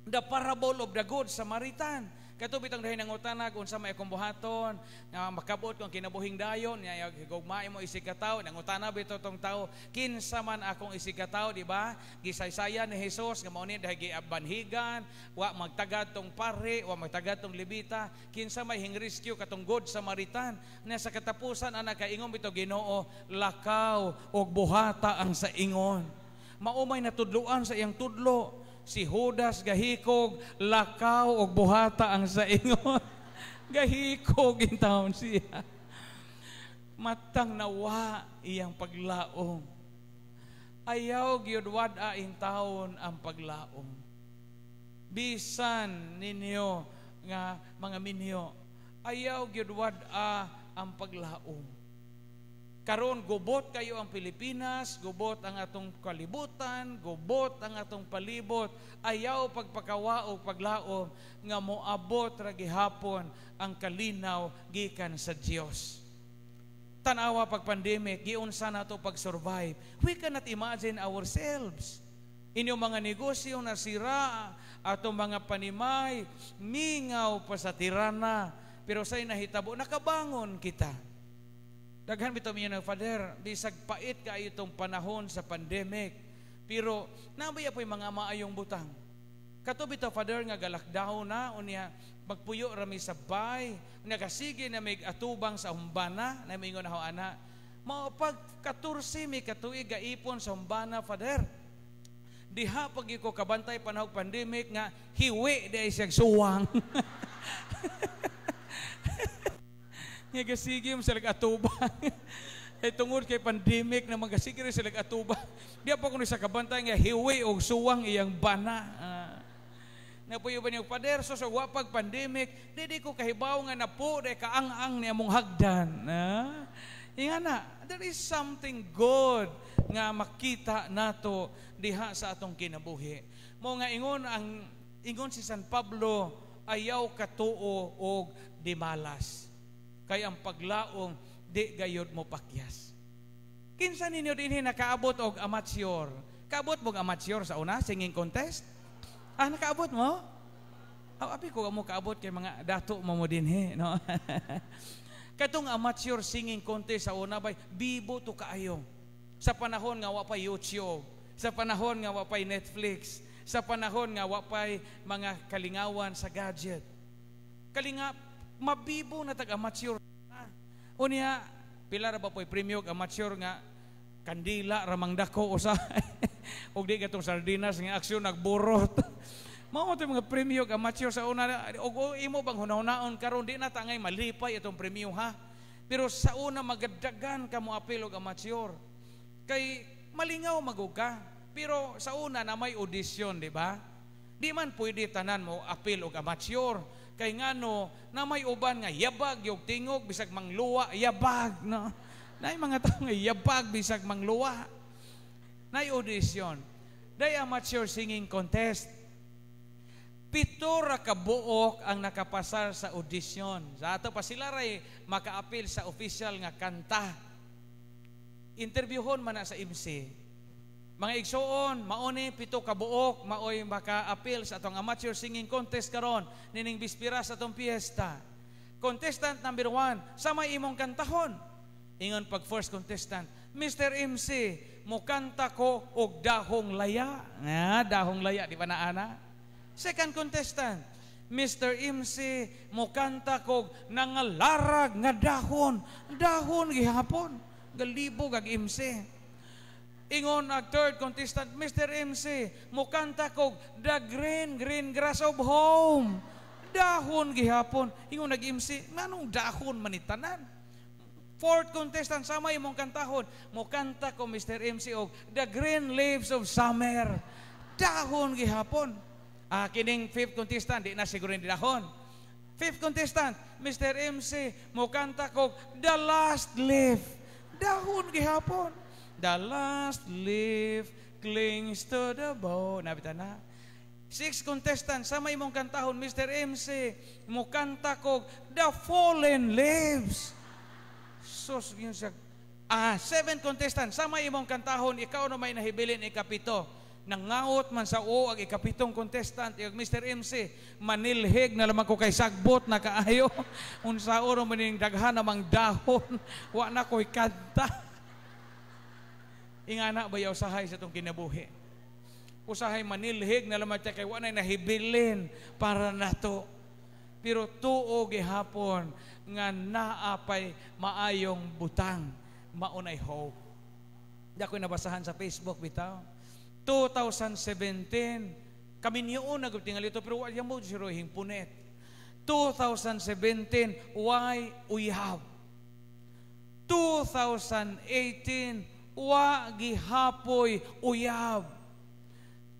The parable of the Good Samaritan. Kato bitang dahil nangutana kung unsa may akong buhaton, nga makabot kung kinabuhing dayon, nya higugmae mo isig ka tawo, nangutana bitaw tong tao, kinsa man akong isig ka tawo, di ba? Gisaysayan ni Jesus nga mao ni dahil gibanhigan, wa magtagad tong pare, wa magtagad tong Levita, kinsa may hingrescue katong Good Samaritan. Nya sa katapusan ana kaingon bitaw Ginoo, lakaw og buhata ang sa ingon. Mao may natudloan sa iyang tudlo. Si Judas gahikog, lakaw og buhata ang sa ingon. Gahikog intawon siya. Matang nawa iyang paglaom. Ayaw gyud wad-a intawon ang paglaom. Bisan ninyo nga mga minyo, ayaw gyud wad-a ang paglaom. Karon gubot kayo ang Pilipinas, gubot ang atong kalibutan, gubot ang atong palibot. Ayaw pagpakawa o paglaom nga moabot ra gihapon ang kalinaw gikan sa Dios. Tanawa pag pandemic, giunsa nato pag-survive. We cannot imagine ourselves. Inyong mga negosyo nasira, atong mga panimay, mingaw pa sa tirana. Pero say nahitabo, nakabangon kita. Daghan bitaw miyo ng Father, bisag pait kaayo itong panahon sa pandemic. Pero nabaya po'y mga maayong butang. Kato bitaw, Father, nga ga-lockdown na, unya magpuyo rami sa bay, unya kasige na may atubang sa humbana, na mingon na ana. Mao pag 14 mi katuig gaipon sa humbana, Father. Diha pag ko kabantay panahon pandemic nga hiwi di ay siyang suwang. Nga kasige mo sa atubang. Eh, tungod kay pandemic na magasige sila atubang. Di pa kuno sa kabantay nga hiwi og suwang iyang bana. Napuyo ba niyo, "Pader, so sa wa pag pandemic, di ko kahibaw nga napo de kaang-ang ni among hagdan." Ingana, there is something good nga makita nato diha sa atong kinabuhi. Mo nga ingon si San Pablo, "Ayaw katuo og dimalas. Kay ang paglaom di gayod mo pakyas." Kinsa ninyo dinhi nakaabot og amateur? Kaabot mo og amateur sa una singing contest? Ah, nakaabot mo? Aw, abi ko mo kaabot kay mga dato mo mo dinhi, no? Katong amateur singing contest sa una bay, bibo to kaayo. Sa panahon nga wa pa YouTube, sa panahon nga wa pa Netflix, sa panahon nga wa pa mga kalingawan sa gadget. Kalinga mabibo na tag amateur. Unya, pila ra ba po'y premyo og amateur nga kandila ramang dako usa og di katong sardinas nga aksyon nagburot. Mao to mga premyo og amateur sa una, og imo bang hunahunaon karon, di na ta ngay malipay itong premyo ha. Pero sa una magadagan ka mo apil og amateur. Kay malingaw magug ka. Pero sa una na may audition, di ba? Di man pwede tanan mo apil og amateur. Kay ngano na may uban nga yabag yung tingog bisag mangluwa, yabag, no. Nay mga tao nga yabag bisag mangluwa. Nay audition. Day amateur singing contest. 7 ra ka buok ang nakapasar sa audition. Sa ato pa sila ray makaapil sa official nga kanta. Interviewhon man na sa MC. "Mga igsuon, mauni 7 ka buok maoy makaapil sa atong amateur singing contest karon nining bispira sa atong piyesta. Contestant number 1, sa may imong kantahon?" Ingon pag first contestant, "Mr. MC, mukanta ko og 'Dahong Laya.'" Nga, 'Dahong Laya,' di ba na ana? Second contestant, "Mr. MC, mukanta ko 'Nangalarag nga Dahon.'" Dahon gihapon. Galibog ag MC. Ingon ag third contestant, "Mr. MC, mukanta ko 'The Green, Green Grass of Home.'" Dahon gihapon. Ingon nag MC, "Nganong dahon manitanan?" Fourth contestant, "Sama imong kantahon?" "Mukanta ko, Mr. MC, og 'The Green Leaves of Summer.'" Dahon gihapon. Ah, kining fifth contestant, di na siguro hindi dahon. Fifth contestant, "Mr. MC, mukanta ko 'The Last Leaf.'" Dahon gihapon. The last leaf clings to the bough. Nabita na. Six contestant, "Sa may imong kantahon?" "Mr. MC, mukanta ko 'The Fallen Leaves.'" Sus, yun siya. Ah, seven contestant, "Sa may imong kantahon? Ikaw na may nahibilin ikapito." Nangaot man sa o ang ikapitong contestant, yung, "Mr. MC, manilhig na lamang ko kay sagbot na kaayo. Unsa oro maning daghan namang dahon. Wa na ko'y kanta." Ingana ba usahay sa itong kinabuhi? Usahay manilhig na lamang kay wa na nahibilin para nato. Pero tuo gihapon nga naapay maayong butang, maunay hope. Di ako nabasahan sa Facebook bitaw. 2017, kami niyon na tingali ito, pero wala mo si Roy punit. 2017, why uyab? 2018, wa gihapoy uyab.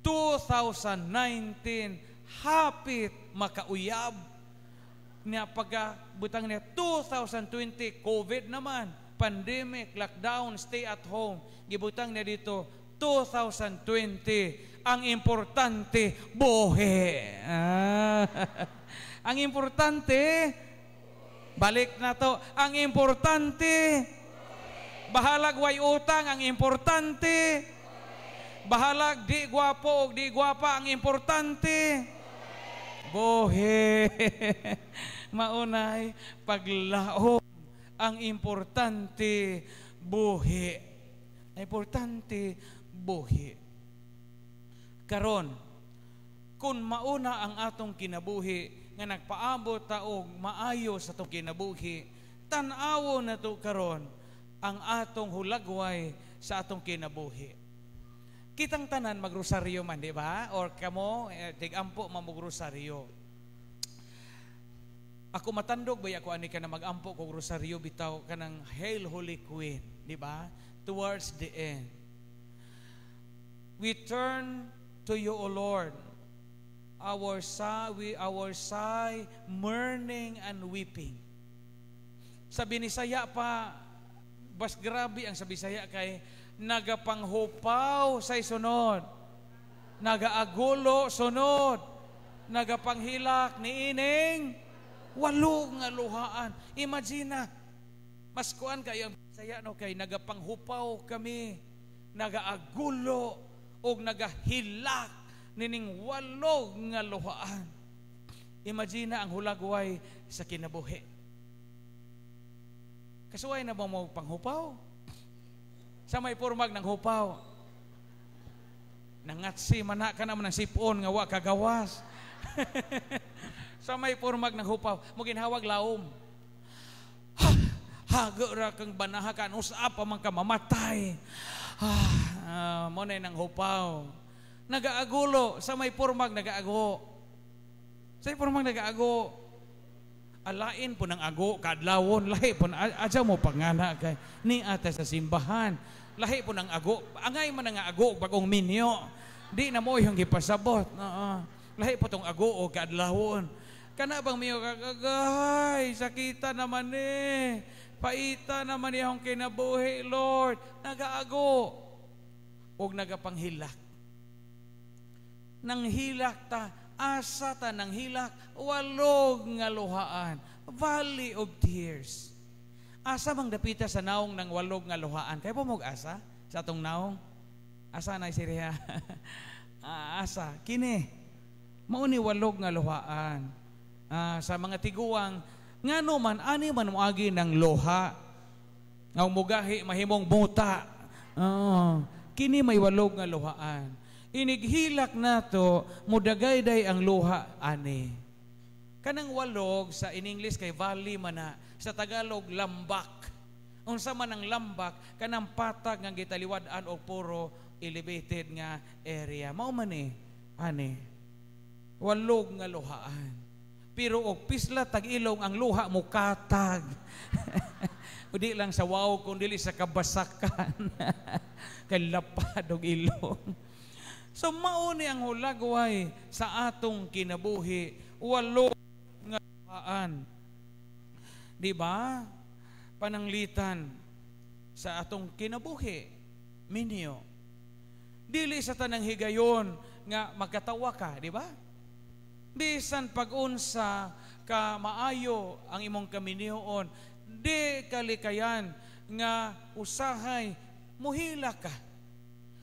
2019, hapit makauyab. Niya pagka butang niya 2020, COVID naman, pandemic, lockdown, stay at home. Gibutang niya dito 2020, ang importante buhi. Ah. Ang importante, balik na to, ang importante bahalag way utang, ang importante bahalag di gwapo o di gwapa, ang importante buhi. Maunay paglaom, ang importante buhi. Ang importante buhi. Karon, kung mauna ang atong kinabuhi nga nagpaabot ta og maayo sa atong kinabuhi, tan-awo na to karon ang atong hulagway sa atong kinabuhi. Kitang tanan magrosaryo man, di ba? Or kamo, tig-ampo man magrosaryo. Ako matandog ba ako ani ka na magampo kog rosaryo bitaw, kanang Hail Holy Queen, di ba? Towards the end. "We turn to you, O Lord, our sigh, mourning and weeping." Sa Binisaya pa, bas grabe ang sa Bisaya kay nagapanghupaw sa sunod. Nagaagulo sunod. Nagapanghilak ni ining walo nga luhaan. Imagine na, mas kuan kayo ang Bisaya, no, kay nagapanghupaw kami, nagaagulo og nagahilak nining walo nga luhaan. Imagine na ang hulagway sa kinabuhi. Kasuway na ba mo panghupaw? Sa may purmag ng hupaw. Nangatsi man ka naman ng sipon nga wa kagawas. Sa may purmag ng hupaw, mo ginhawag laom. Ha, hago ra kang banaha kan usap pa man ka mamatay. Ah, mo na nang hupaw. Nagaagulo sa may purmag nagaago. Sa may purmag nagaago. Alain po ng ago kaadlawon, lahi po na adyaw mo pangana kay ni ata sa simbahan. Lahi po ng ago, angay man nga ago bagong minyo. Di na mo yung gipasabot. Oo. Lahi po tong ago o kaadlawon. Kana bang miyo kagagay, sakita naman eh. Paita naman iyong kinabuhi, Lord. Nagaago. Og nagapanghilak. Nang hilak ta, asa ta nang hilak, walog nga luhaan. Valley of tears. Asa bang dapita sa naong ng walog nga luhaan? Kaya po mo asa sa atong naong? Asa na siriya? Ah, asa? Kini. Mao ni walog nga luhaan. Ah, sa mga tiguang, ngano man, ani man moagi ng luha. Nga mugahi mahimong buta. Oh, kini may walog nga luhaan. Inighilak nato, mudagayday ang luha ani. Kanang walog sa in English kay valley man na, sa Tagalog lambak. Unsa man ang lambak? Kanang patag nga gitaliwad-an og puro elevated nga area. Mao man ni ani. Walog nga luhaan. Pero og pisla tag-ilong ang luha mo katag. Udi lang sa wow kung dili sa kabasakan. Kay lapad og ilong. So mao ni ang hulagway sa atong kinabuhi, walo nga luhaan. Di ba? Pananglitan sa atong kinabuhi, minyo. Dili sa tanang higayon nga magkatawa ka, di ba? Bisan pag-unsa ka maayo ang imong kaminyoon, di kalikayan nga usahay muhila ka.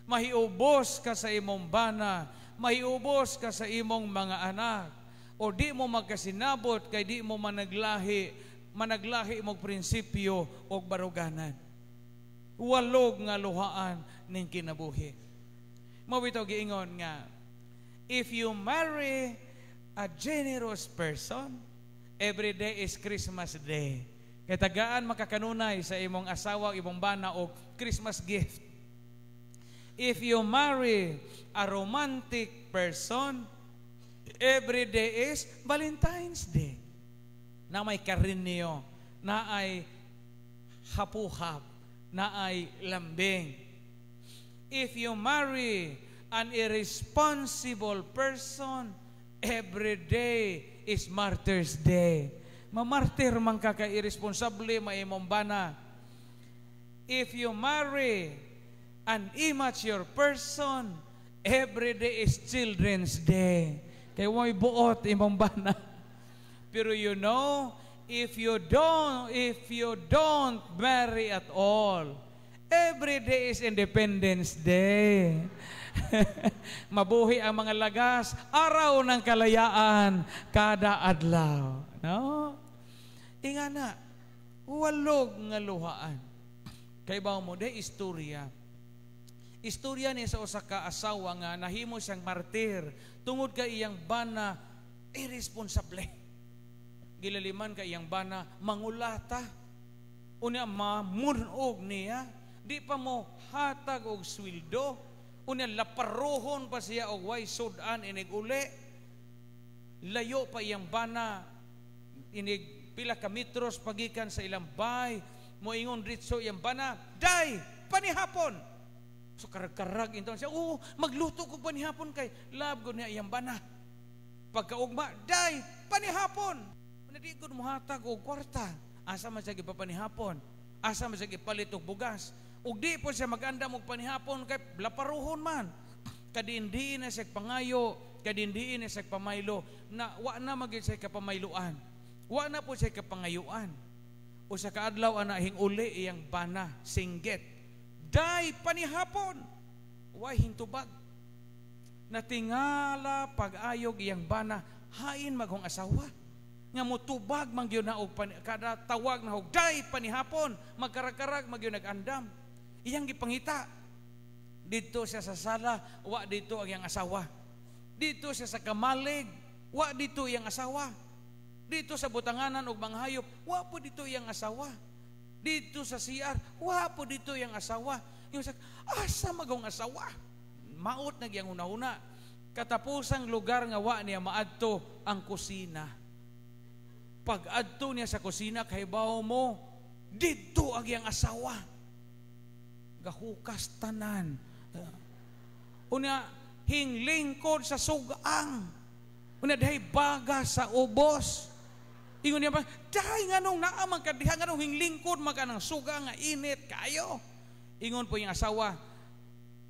Mahiubos ka sa imong bana, mahiubos ka sa imong mga anak, o di mo magkasinabot kay di mo managlahi, managlahi imong prinsipyo og baruganan. Walog nga luhaan ning kinabuhi. Mao bitaw giingon nga if you marry a generous person, every day is Christmas Day. Kay tagaan makakanunay sa imong asawa, imong bana og Christmas gift. If you marry a romantic person, every day is Valentine's Day. Na may karinyo, na ay hapuhap, na ay lambing. If you marry an irresponsible person, every day is Martyr's Day. Mamartir man ka kay irresponsable maimong bana. If you marry an immature person, every day is Children's Day. Kay way buot imong bana. Pero if you don't marry at all, every day is Independence Day. Mabuhi ang mga lagas, araw ng kalayaan, kada adlaw. No? Inga na, walog nga luhaan. Kay ba mo, de istorya. Istorya ni sa usa ka asawa nga nahimo siyang martir tungod kay iyang bana irresponsable. Gilaliman kay iyang bana mangulata. Unya mamunog niya, di pa mo hatag og sweldo. Unya laparohon pa siya og way sud-an inig uli. Layo pa iyang bana. Inig pila ka metros pagikan sa ilang bay, moingon ritso iyang bana, "Day, panihapon." So karag-karag inton siya, "Oo, magluto ko panihapon kay love ko niya iyang bana." Pagkaugma, "Day, panihapon." Di gud mohatag og kwarta. Asa man siya gipapanihapon? Asa man siya gipalit og bugas? Ug di po siya magandam og panihapon kay laparuhon man. Kadindiin na siya pangayo, kadindiin na siya pamaylo, na wa na magid siya kapamayloan. Wa na po siya kapangayuan. Usa ka adlaw ana, hinguli iyang bana, singgit, "Day, panihapon." Way hintubag. Natingala pag-ayog iyang bana, hain maghong asawa. Nga motubag man gyud na og kada tawag na og "Day, panihapon," magkarag-karag magyud nag-andam. Iyang gipangita. Dito siya sa sala, wa dito ang iyang asawa. Dito siya sa kamalig, wa dito iyang asawa. Dito sa butanganan og mga hayop, wa po dito iyang asawa. Dito sa CR, wa po dito iyang asawa. Yung sa asa magong asawa? Maot na giyang una-una. Katapusang lugar nga wa niya maadto, ang kusina. Pag adto niya sa kusina, kahibaw mo, dito ang iyang asawa. Gahukas tanan. Unya, hinglingkod sa sugang. Unya, dahi baga sa ubos. Ingon niya ba, "Dahi, nganong naa man ka diha, nganong hinglingkod man ka ng suga nga init kayo?" Ingon po yung asawa,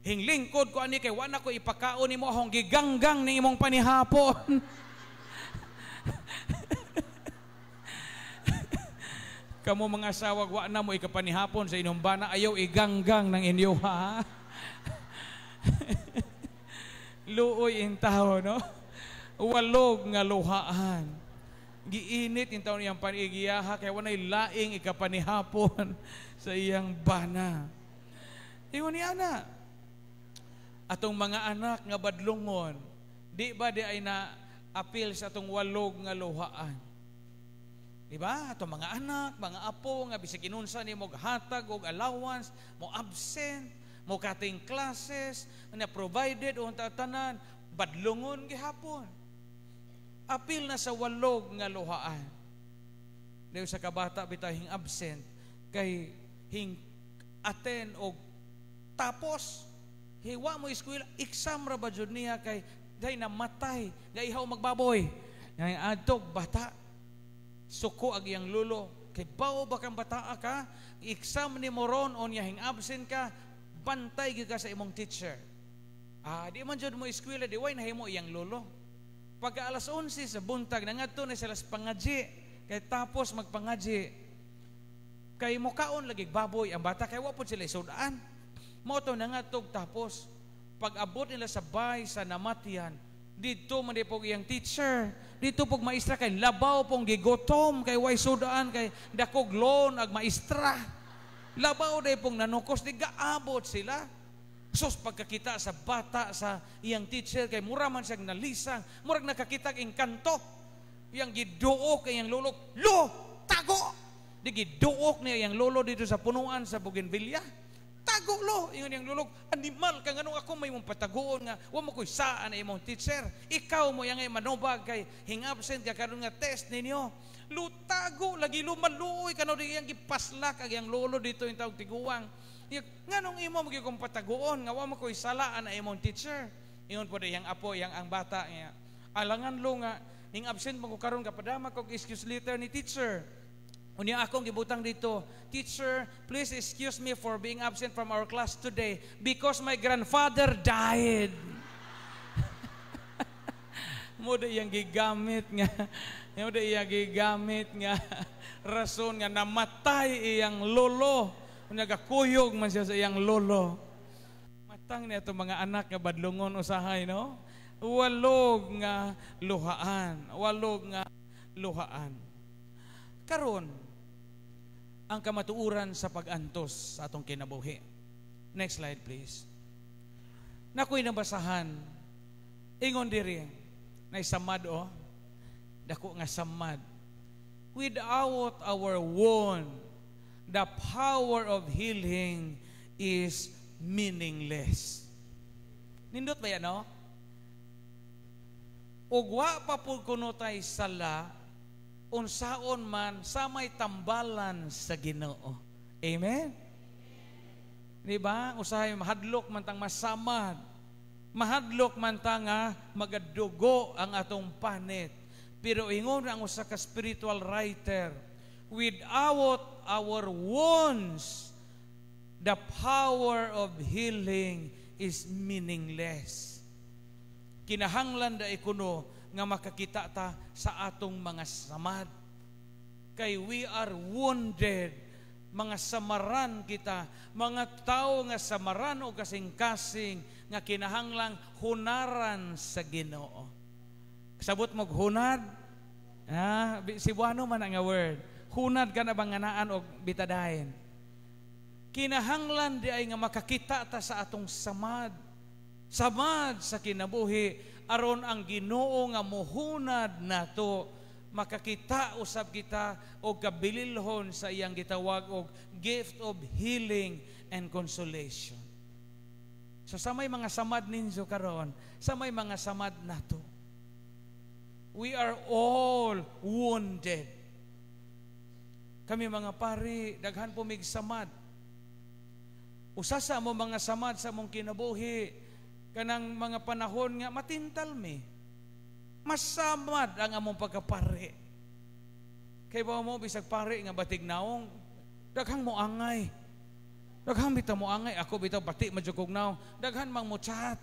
"Hinglingkod ko ani kay wala ko ipakaon nimo, akong giganggang ni imong panihapon." Kamo mga asawa, wa na mo ikapanihapon sa inyong bana, ayaw iganggang ng inyo, ha? Luoy in tao, no? Walog nga luhaan. Giinit in taon iyang panigiyaha kay walay laing ikapanihapon sa iyang bana. Ingon ni ana. Atong mga anak nga badlungon, di ba di ay na apil sa atong walog nga luhaan? Di ba? Atong mga anak, mga apo nga bisag inunsa nimo hatag og allowance, mo absent, mo cutting classes, na provided o tanan, badlungon gihapon. Apil na sa walog nga luhaan. Di sa kabata bitaw hing absent kay hing attend og tapos hiwa mo eskwela, exam ra ba jud niya kay day namatay nga ihaw magbaboy. Nga adtog bata suko ag iyang lulo kay bawo ba kang bataa ka, exam ni mo ron, unya hing absent ka, bantay gyud ka sa imong teacher. Ah, di man jud mo eskwela, di way nahimo iyang lolo. Pagka alas 11 sa buntag, nangadto na sila sa pangaji kay tapos magpangaji kay mukaon lagi baboy ang bata kay wa pud sila isudaan. Mao to nangadtog tapos pag abot nila sa bay sa namatyan, didto man di pog iyang teacher, dito pog maestra kay labaw pong gigotom kay way sudaan kay dakog loan ag maestra. Labaw day pong nanukos, di gaabot sila. Sus, pagkakita sa bata sa iyang teacher kay mura man siyang nalisang, murag nakakita og engkanto. Iyang giduok kay iyang lolo, "Lo, tago!" Di giduok niya iyang lolo dito sa punuan sa bougainvillea. "Tago, lo!" Ingon iyang lolo, "Animal ka, nganong ako may mong patagoon nga wa mo ko'y saan na imong teacher? Ikaw mo yang ay manubag kay hing absent ka karon nga test ninyo. Lo, tago lagi lo, maluoy kano." Di iyang gipaslak ang iyang lolo dito yung tawag tiguang. "Nganong imo mo kong patagoon nga wa mo ko'y salaan na imong teacher?" Ingon po iyang apo, iyang ang bata niya, "Alangan lo nga ning absent mo ko karon, kapadama kog excuse letter ni teacher. Unya akong gibutang dito, 'Teacher, please excuse me for being absent from our class today because my grandfather died.'" Mo da iyang gigamit nga rason nga namatay iyang lolo. Unya gakuyog man siya sa iyang lolo. Matang niya itong mga anak nga badlungon usahay, no? Walog nga luhaan, walog nga luhaan. Karon, ang kamatuoran sa pag-antos sa atong kinabuhi. Next slide, please. Nakoy nabasahan, ingon diri, na samad o, dako nga samad. "Without our wound, the power of healing is meaningless." Nindot ba yan, no? Ug wa pa po kuno tay sala, Unsaon man sa may tambalan sa Ginoo. Amen? Di ba? Usahay mahadlok man tang masamad. Mahadlok man ta nga magadugo ang atong panit. Pero ingon ang usa ka spiritual writer, without our wounds, the power of healing is meaningless. Kinahanglan da ikuno nga makakita ta sa atong mga samad. Kay we are wounded, mga samaran kita, mga tao nga samaran o kasing-kasing nga kinahanglang hunaran sa Ginoo. Sabot mo hunad? Ah, Cebuano man ang word. Hunad ka na bang nganaan og bitadahin? Kinahanglan di ay nga makakita ta sa atong samad. Samad sa kinabuhi aron ang Ginoo nga muhunad nato makakita usab kita og kabililhon sa iyang gitawag og gift of healing and consolation. So sa may mga samad ninyo karon, sa may mga samad nato. We are all wounded. Kami mga pari, daghan po mig samad. Usa sa mo mga samad sa mong kinabuhi, kanang mga panahon nga matintal mi. Masamad ang among pagkapari. Kay ba mo bisag pari nga batig naong, daghang mo angay. Daghang bitaw mo angay, ako bitaw bati man jud kog naong. Daghan mang mo chat.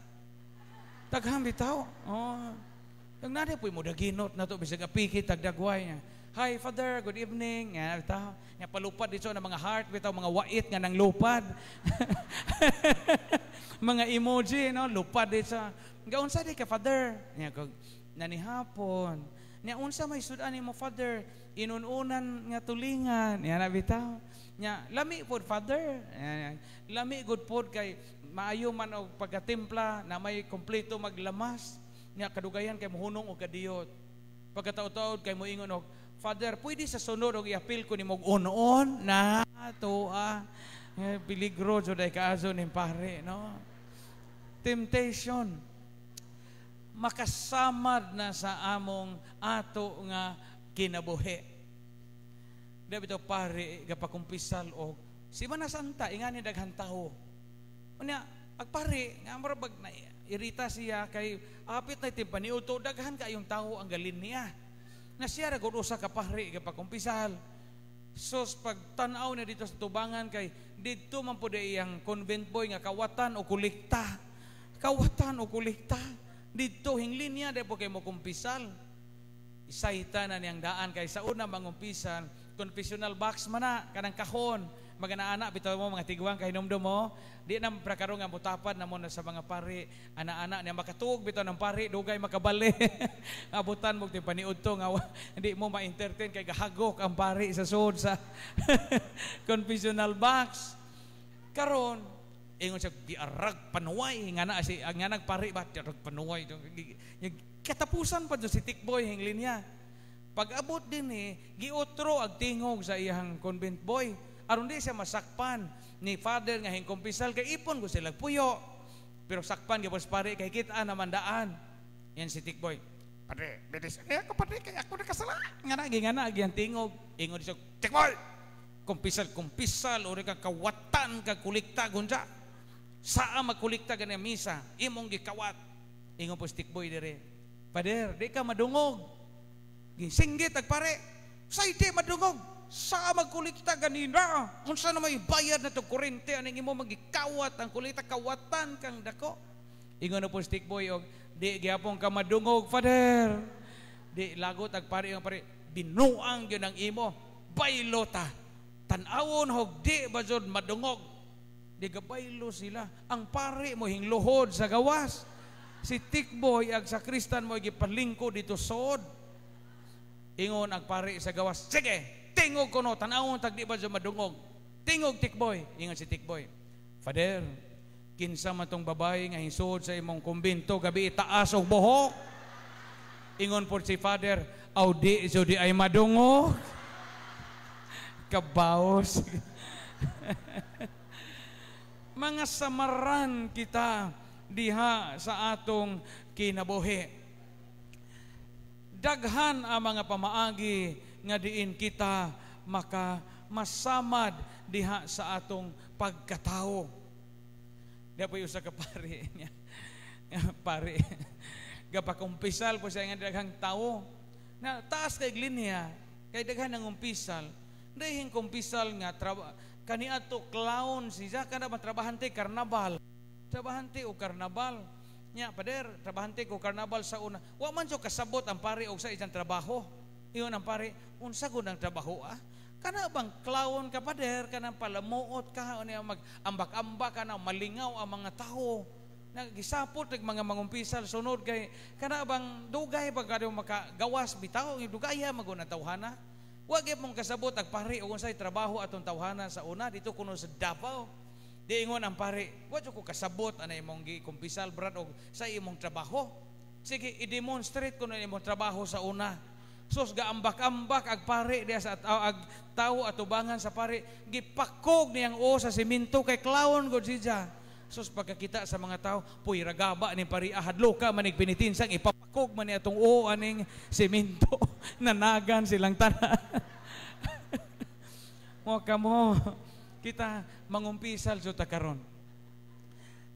Daghan bitaw. Oh. Dag nadi po mo daginot na to bisag apiki tagdagway niya. "Hi Father, good evening." Nga bitaw. Nga palupad dito na mga heart bitaw, mga wait nga nang lupad. Mga emoji, no, lupad dito. "Gaunsa di ka, Father?" Nya kog nanihapon. Nya unsa may sud-an nimo, Father? "Inununan nga tulingan." Nya na bitaw. Nya lami pod, Father. Nya, lami good pod kay maayo man og pagkatimpla na may kompleto maglamas. Nya kadugayan kay mohunong og kadiyot. Pagkataod-taod kay moingon og, "Father, pwede sa sunod og iapil ko nimo og on na tuwa." Eh, peligro jud ay kaaso ning pare, no? Temptation. Makasamad na sa among ato nga kinabuhi. Di bitaw pare gapakumpisal og Simana Santa ingani daghan tawo. Unya ag pare nga mura bag na irita siya kay apit na timpaniudto, daghan kayong tawo ang galin niya. Na siya ra gud usa ka pare gapakumpisal. Sos pagtan-aw na dito sa tubangan kay didto man pud iyang convent boy nga kawatan o kolekta. Kawatan o kolekta. Didto hinglin niya di po kay mo kumpisal. Isayta na niyang daan kay sa una mangumpisal, confessional box man na kanang kahon. Mga ana bitaw mo mga tigwang kahinumdum mo, di na prakaron nga mutapad na mo na sa mga pari, ana-ana niya makatuog bitaw ng pari dugay makabali. Abutan mo ti paniudto nga hindi mo ma-entertain kay gahagok ang pari sa sud sa confessional box. Karon ingon siya, "Giarag panuway," nga na si ang nga nagpari ba, "Giarag panuway." Katapusan pa si Tikboy hinglin niya. Pag abot din eh, giotro ag tingog sa iyang convent boy. Aron di siya masakpan ni Father nga hingkumpisal kay ipon ko sila puyo. Pero sakpan gyud pare kay kita naman daan. Yan si Tikboy. "Padre, bilis. Eh ako, padre, kay ako nakasala." Nga na tingog. Ingon siya, "Tikboy. Kumpisal, kumpisal ori ka kawatan ka kulikta gunsa. Saa magkulikta gani misa, imong gikawat." Ingon po si Tikboy dire, "Pader, di ka madungog." Gisinggit ag pare, "Say di madungog. Saa magkulikta ganina? Unsa na may bayad na to kurente aning imo magikawat ang kulikta, kawatan kang dako." Ingon na po si Tikboy og, "Di gyapon ka madungog, Father." Di lagot ag pare ang pare, "Binuang gyud ang imo, baylo ta. Tan-awon hog di ba jud madungog." Di gabaylo sila. Ang pare mo hingluhod sa gawas. Si Tikboy ag sakristan mo gipalingko dito sod. Ingon ang pare sa gawas, "Sige, tingog kuno, tan-awon tag di ba jud madungog. Tingog, Tikboy." Ingon si Tikboy, "Father, kinsa man tong babae nga hisod sa imong kumbento gabi itaas og buhok?" Ingon po si Father, "Aw di so di ay madungog." Kabaos. Mga samaran kita diha sa atong kinabuhi. Daghan ang mga pamaagi nga diin kita maka masamad diha sa atong pagkatao. Diha po usa ka pari niya. Pari gapakumpisal po siya nga daghang tawo. Na taas kay linya kay daghan ang umpisal. Dahing kumpisal nga kaniadto clown siya kana ba trabahante karnabal. Trabahante o karnabal. Nya pader, trabahante ko karnabal sa una. Wa man jud kasabot ang pari og sa isang trabaho. Iyon ang pari, unsa gud ang trabaho ah? Kana bang clown ka pader, kanang palamuot ka, unya mag ambak-ambak ka na malingaw ang mga tao. Nagisapot ag mga mangumpisal sunod kay kana bang dugay ba kadyo makagawas bitaw dugaya maguna tawhana. Wa gyud mong kasabot ag pari og unsay trabaho atong tawhana sa una dito kuno sa Davao. Diingon ang pari, wa jud ko kasabot ana imong gikumpisal brad og sa imong trabaho. Sige, i-demonstrate ko na imong trabaho sa una. Sus, gaambak-ambak ag pari diya sa ag tawo atubangan sa pari, gipakog niyang o sa simento kay clown gud siya. Sus, pagkakita sa mga tao, puy ragaba ni pari ahadlo ka manig pinitinsang ipapakog man ni atong o aning simento. Nanagan silang tanan. Mo kamo kita mangumpisal jud ta karon.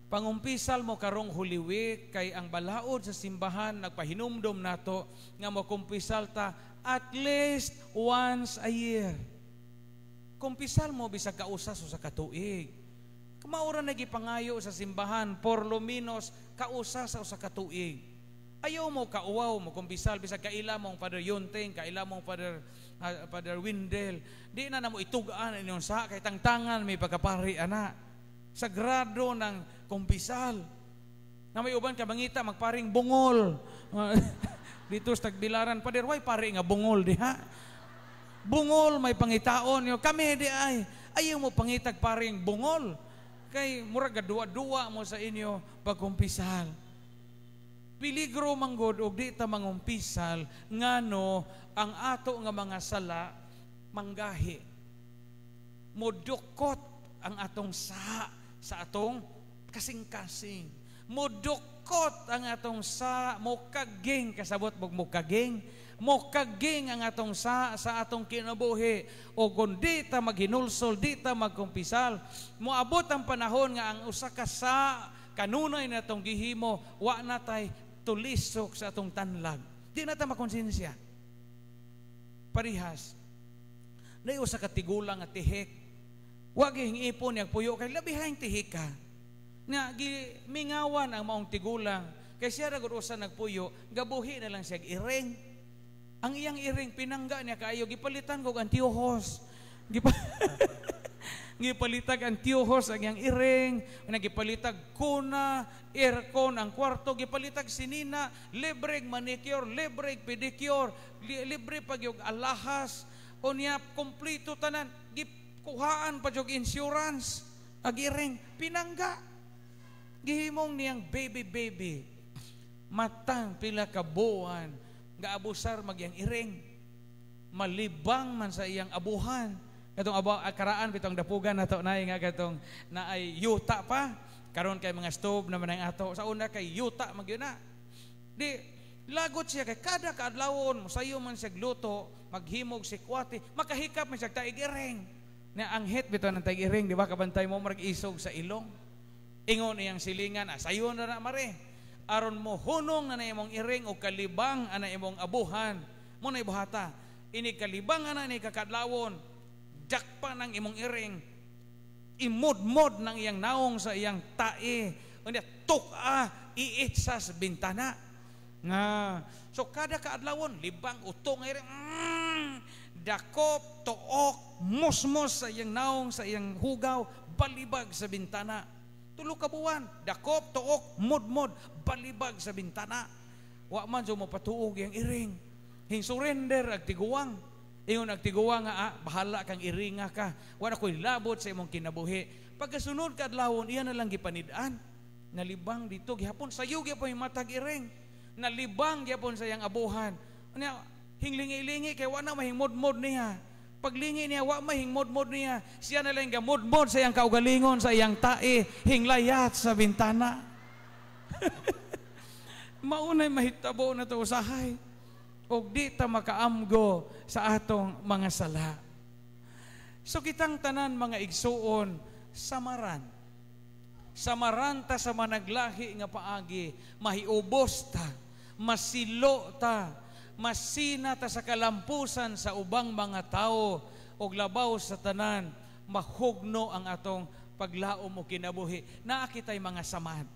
Pangumpisal mo karong Holy Week kay ang balaod sa simbahan nagpahinumdom nato nga mokumpisal ta at least once a year. Kumpisal mo bisag kausa sa katuig. Maura na gipangayo sa simbahan por lo menos kausa sa usa ka tuig. Ayaw mo kauwaw mo kumpisal bisag kaila mong Father Yunteng, kaila mong Father Windel. Di na namo itug-an inyong sa kay tangtangan may pagkapari ana. Sagrado ng kumpisal. Na may uban ka mangita magparing bungol. Dito sa Tagbilaran, Father, way pari nga bungol diha. Bungol may pangitaon yo. Kami di ay ayaw mo pangitag paring bungol. Kay murag duwa-duwa mo sa inyo pagkumpisal. Peligro manggod og di ta mangumpisal ngano ang ato nga mga sala manggahi. Modukot ang atong sa sa atong kasing-kasing. Modukot ang atong sa mokaging kasabot mog mokaging. Mokaging ang atong sa atong kinabuhi. O kung di ta maghinulsol, di ta magkumpisal, moabot ang panahon nga ang usa ka sa kanunay na atong gihimo, wa na tay tulisok sa atong tanlag. Di na ta makonsensya. Parihas, na usa ka tigulang nga tihik. Wa gihing ipon niyang puyo kay labihang tihik ka. Nga gimingawan ang maong tigulang kay siya ra gud usa nagpuyo, gabuhi na lang siya iring. Ang iyang iring pinangga niya kaayo gipalitan kog Antiochos. Gipalitag Antiochos ang iyang iring, gipalitag kuna, aircon ang kwarto, gipalitag sinina, libre manicure, libre pedicure, libre pag yung alahas, unya kompleto tanan, gikuhaan pa yung insurance, ang iring pinangga. Gihimong niyang baby baby. Matang pila ka buwan gaabusar magyang iring, malibang man sa iyang abuhan. Katong karaan bitong dapugan nato nay nga katong naay yuta pa karon kay mga stove naman ang ato sa una kay yuta magyun na. Di lagot siya kay kada kaadlawon mosayo man siya luto, maghimog si kwati, makahikap man siya taig iring. Na ang hit bitaw ng taig iring, di ba kabantay mo marag isog sa ilong. Ingon iyang silingan, sayo na na mare. Aron mo hunong na imong iring o kalibang ana imong abuhan. Mo na ibuhata. Ini kalibang ana ni kakadlawon. Jakpa ng imong iring. Imudmod ng iyang naong sa iyang tae. Unya tuk-a iitsa sa bintana. Nga so kada kaadlawon libang utong iring. Dakop, tuok, musmos sa iyang naong sa iyang hugaw, balibag sa bintana. Tulo ka buwan, dakop, tuok, mudmod, balibag sa bintana. Wa man jo mo patuog iyang iring. Hing surrender ag tiguang. Ingon ag tiguang nga bahala kang iringa ka. Wa na ko'y labot sa imong kinabuhi. Pagkasunod kaadlawon iya na lang gipanid-an. Nalibang dito gihapon sayo gyapon yung matag iring. Nalibang gyapon sa iyang abuhan. Unya hinglingi-lingi kay wa na mahingmodmod niya. Paglingi niya, wa mahingmodmod niya. Siya na lang gamodmod sa iyang kaugalingon, sa iyang tae, hinglayat sa bintana. Maunay mahitabo na to usahay. Ug di ta makaamgo sa atong mga sala. So kitang tanan, mga igsuon, samaran. Samaran ta sa managlahi nga paagi, mahiubos ta, masilo ta, masina ta sa kalampusan sa ubang mga tao, ug labaw sa tanan, mahugno ang atong paglaom o kinabuhi. Naa kitay mga samad.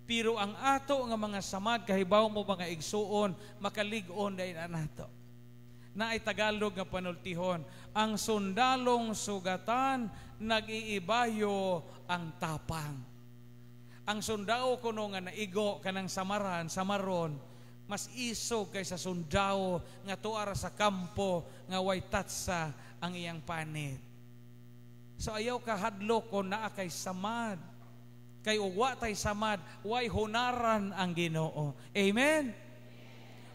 Pero ang ato nga mga samad, kahibaw mo, mga igsuon, makalig-on dahil nato. Naay Tagalog nga panultihon, "Ang sundalong sugatan, nag-iibayo ang tapang." Ang sundao kuno nga naigo kanang samaran, samaron, mas isog kaysa sundao nga tuara sa kampo nga way tatsa ang iyang panit. So ayaw ka hadlok kung naa kay samad. Kay ug wa tay samad, way hunaran ang Ginoo. Amen?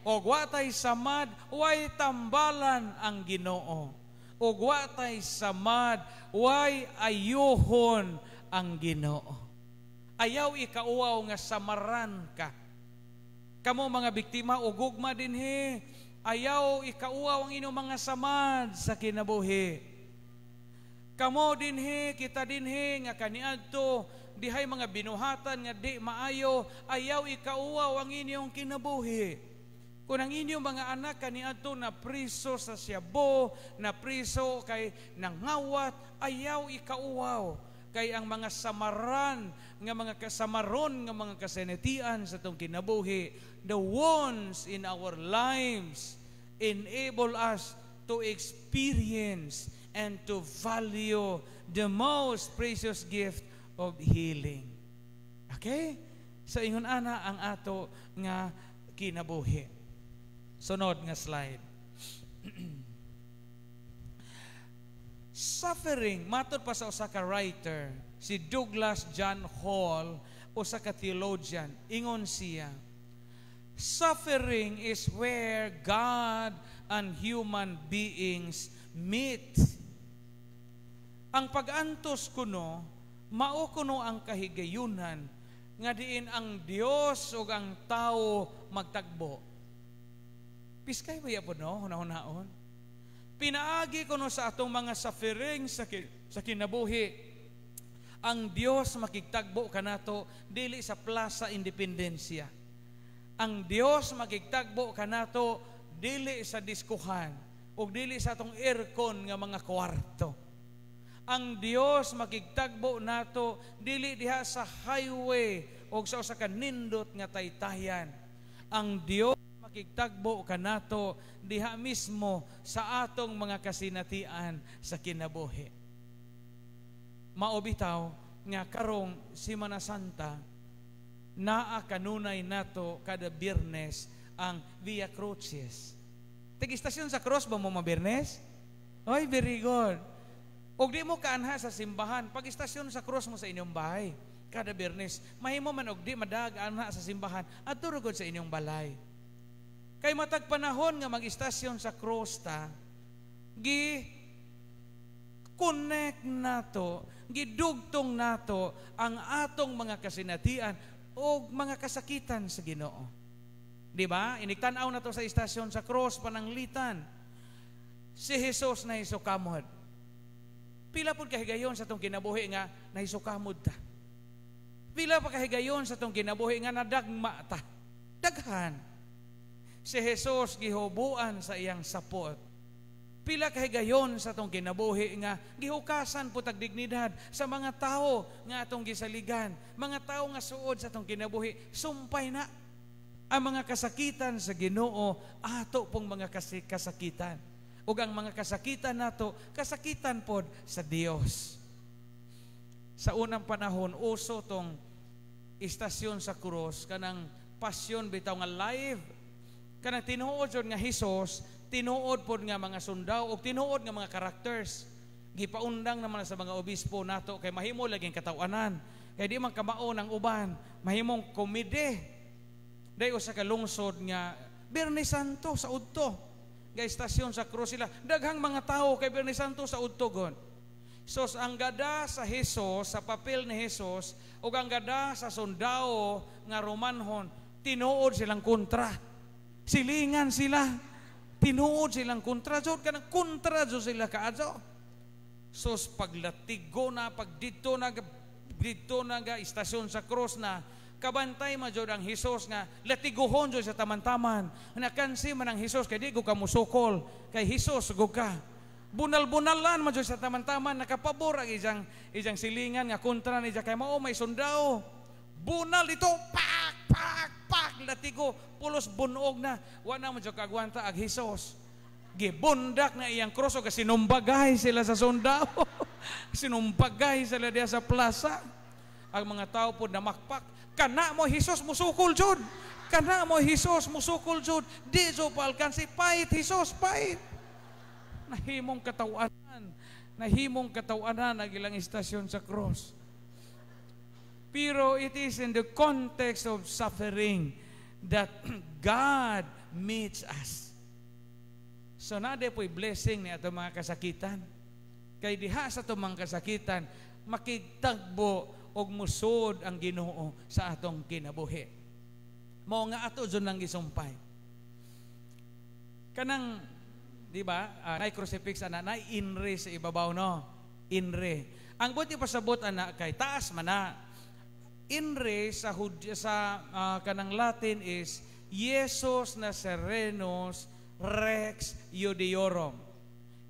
Og wa tay samad, way tambalan ang Ginoo. Og wa tay samad, way ayuhon ang Ginoo. Ayaw ikauwaw nga samaran ka. Kamo mga biktima og gugma dinhi, ayaw ikauwaw ang inyong mga samad sa kinabuhi. Kamo dinhi, kita dinhi nga kaniadto dihay mga binuhatan nga di maayo, ayaw ikauwaw ang inyong kinabuhi. Kung ang inyong mga anak kaniadto na priso sa siyabo, na priso kay nangawat, ayaw ikauwaw. Kay ang mga samaran nga mga kasamaron nga mga kasenetian sa atong kinabuhi, the wounds in our lives enable us to experience and to value the most precious gift of healing. Okay? So ingon ana ang ato nga kinabuhi. Sunod nga slide. Suffering, matod pa sa usa ka writer, si Douglas John Hall, usa ka theologian, ingon siya, "Suffering is where God and human beings meet." Ang pag-antos kuno, mao kuno ang kahigayunan nga diin ang Dios ug ang tao magtagbo. Piskay ba po, no? Hunahunahon. Pinaagi kuno sa atong mga suffering sa kinabuhi. Ang Dios makigtagbo kanato dili sa Plaza Independencia. Ang Dios makigtagbo kanato dili sa diskuhan ug dili sa atong aircon nga mga kwarto. Ang Dios makigtagbo nato dili diha sa highway o sa usa ka nindot nga taytayan. Ang Dios makigtagbo kanato diha mismo sa atong mga kasinatian sa kinabuhi. Mao bitaw nga karong Semana Santa, naa kanunay nato kada Biyernes ang Via Crucis. Tig-istasyon sa cross ba mo mabirnes? Oy, very good. Og di mo kaanha sa simbahan, pag istasyon sa cross mo sa inyong bahay kada Biyernes, mahimo man og di madag anha sa simbahan, adto ra gud sa inyong balay. Kay matag panahon nga mag-istasyon sa cross ta, gi connect nato, gidugtong nato ang atong mga kasinatian o mga kasakitan sa Ginoo. Di ba? Inig-tanaw nato sa istasyon sa cross, pananglitan si Jesus na isukamod. Pila pud kahigayon sa atong kinabuhi nga nahisukamod ta? Pila pa kahigayon sa atong kinabuhi nga nadagma ta? Daghan. Si Jesus gihubuan sa iyang sapot. Pila kahigayon sa atong kinabuhi nga gihukasan po tag dignidad sa mga tao nga atong gisaligan, mga tao nga suod sa atong kinabuhi, sumpay na. Ang mga kasakitan sa Ginoo, ato pong mga kasakitan. Ug ang mga kasakitan nato, kasakitan pod sa Dios. Sa unang panahon, uso tong istasyon sa krus, kanang pasyon bitaw nga live. Kanang tinuod jud nga Hesus, tinuod pod nga mga sundao ug tinuod nga mga characters. Gipaundang naman sa mga obispo nato kay mahimo laging katawanan. Kay di man kamao ng uban, mahimong komede. Day usa ka lungsod nga Biyernes Santo sa udto. Nga istasyon sa krus sila. Daghang mga tao kay Biyernes Santo sa udto gon. So ang gada sa Hesus, sa papel ni Hesus, ug ang gada sa sundao nga Romanhon, tinuod silang kontra. Silingan sila. Tinuod silang kontra jud, kanang kontra jud sila kaadyo. Sos paglatigo na, pag didto na ga istasyon sa cross na, kabantay man jud ang Hesus nga latiguhon jud sa taman-taman. Nakansi man ang Hesus kay di ko ka musukol, kay Hesus go ka. Bunal-bunalan man jud sa taman-taman, nakapabor ang iyang silingan nga kontra niya kay mao may sundao. Bunal dito, pak pak pak, latigo, pulos bunog na. Wa na man jud kaagwanta ang Hesus. Gibundak na iyang cross o sinumbagay sila sa sundao. Sinumbagay sila diya sa plaza. Ang mga tao po namakpak. Kana mo Hesus musukol jud. Kana mo Hesus musukol jud. Di jud paalkansi, pait Hesus, pait. Nahimong katawanan. Nahimong katawanan ang ilang istasyon sa cross. Pero it is in the context of suffering that God meets us. So naa po'y blessing ni atong mga kasakitan. Kay diha sa atong mga kasakitan, makigtagbo og musod ang Ginoo sa atong kinabuhi. Mao nga ato jud nang gisumpay. Kanang, di ba, nay crucifix ana, nay INRI sa ibabaw, no? INRI. Ang buti pasabot ana kay taas man na. INRI sa Hudyo, sa kanang Latin is Jesus Nazarenus Rex Judaeorum.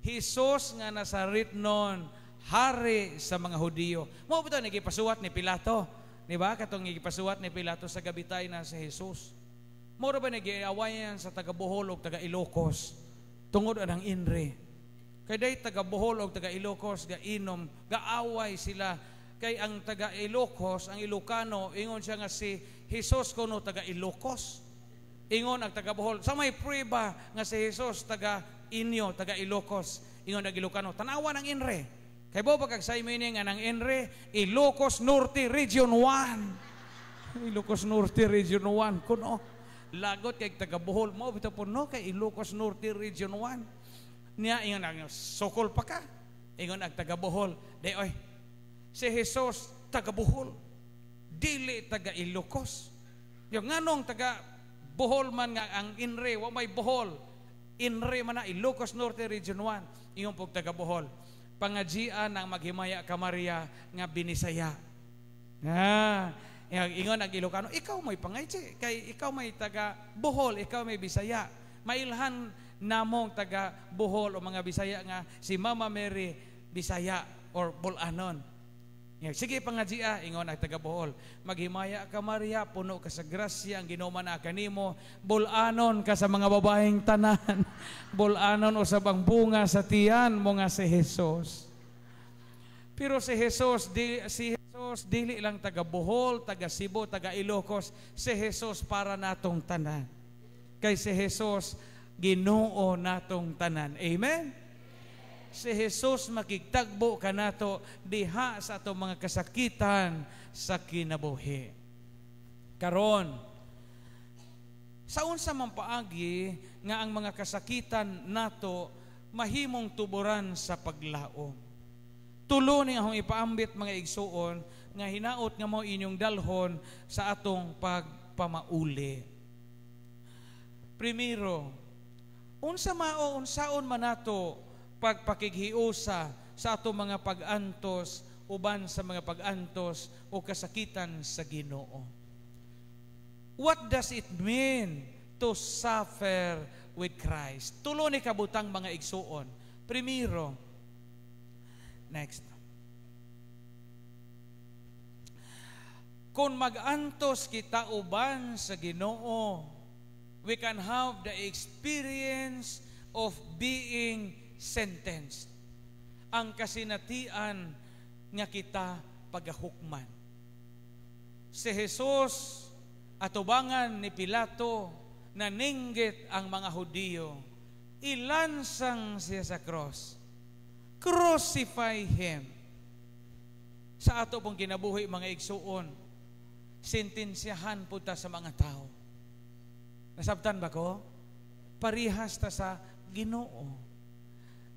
Jesus nga Nazaretnon, hari sa mga Hudiyo. Mao ba ito gipasuwat ni Pilato? Di ba? Katong gipasuwat ni Pilato sa gabitay na si Jesus. Mao ba nagiawayan sa taga Bohol og taga Ilocos tungod anang INRI. Kay day taga Bohol og taga Ilocos ga inom, gaaway sila kay ang taga Ilocos, ang Ilocano, ingon siya nga si Jesus kuno taga Ilocos. Ingon ang taga Bohol, sa may prueba nga si Jesus taga inyo, taga Ilocos? Ingon ang Ilocano, tanawa ng INRI. Kay bo pagkag sa meaning nga ng INRI, Ilocos Norte Region 1. Ilocos Norte Region 1 kuno. Lagot kay taga Bohol mo bitaw po no kay Ilocos Norte Region 1. Niya ingon ang sokol pa ka. Ingon ang taga Bohol, di oy. Si Jesus taga Bohol. Dili taga Ilocos. Yung nganong taga Bohol man nga ang INRI, wa may Bohol. INRI man na Ilocos Norte Region 1. Ingon pog taga Bohol. Pangajian ang maghimaya ka Maria nga Binisaya. Ah, ingon ang Ilocano, ikaw may pangayji, kay ikaw may taga Bohol, ikaw may Bisaya. Mailhan namong taga Bohol o mga Bisaya nga si Mama Mary Bisaya or Bol-anon. Sige pangajia, ingon ang taga Bohol. Maghimaya ka Maria, puno ka sa grasya, ang Ginoo na kanimo, bol-anon ka sa mga babaeng tanan. Bol-anon usab ang bunga sa tiyan mo nga si Jesus. Pero si Jesus, di, si Jesus dili lang taga Bohol, taga Cebu, taga Ilocos, si Jesus para natong tanan. Kay si Jesus Ginoo natong tanan. Amen. Si Jesus makigtagbo kanato diha sa atong mga kasakitan sa kinabuhi. Karon, sa unsa man paagi nga ang mga kasakitan nato mahimong tuburan sa paglaom? Tulo ni akong ipaambit, mga igsuon, nga hinaot nga mo inyong dalhon sa atong pagpamauli. Primero, unsa mao unsaon man nato pagpakighiusa sa atong mga pag-antos uban sa mga pag-antos o kasakitan sa Ginoo? What does it mean to suffer with Christ? Tulo ni kabutang, mga igsuon. Primero, next. Kung mag-antos kita uban sa Ginoo, we can have the experience of being sentenced. Ang kasinatian nga kita pagahukman. Si Jesus atubangan ni Pilato, naninggit ang mga Hudiyo. Ilansang siya sa cross. Crucify him. Sa ato pong kinabuhi, mga igsuon, sentensyahan po ta sa mga tao. Nasabtan ba ko? Parihas ta sa Ginoo.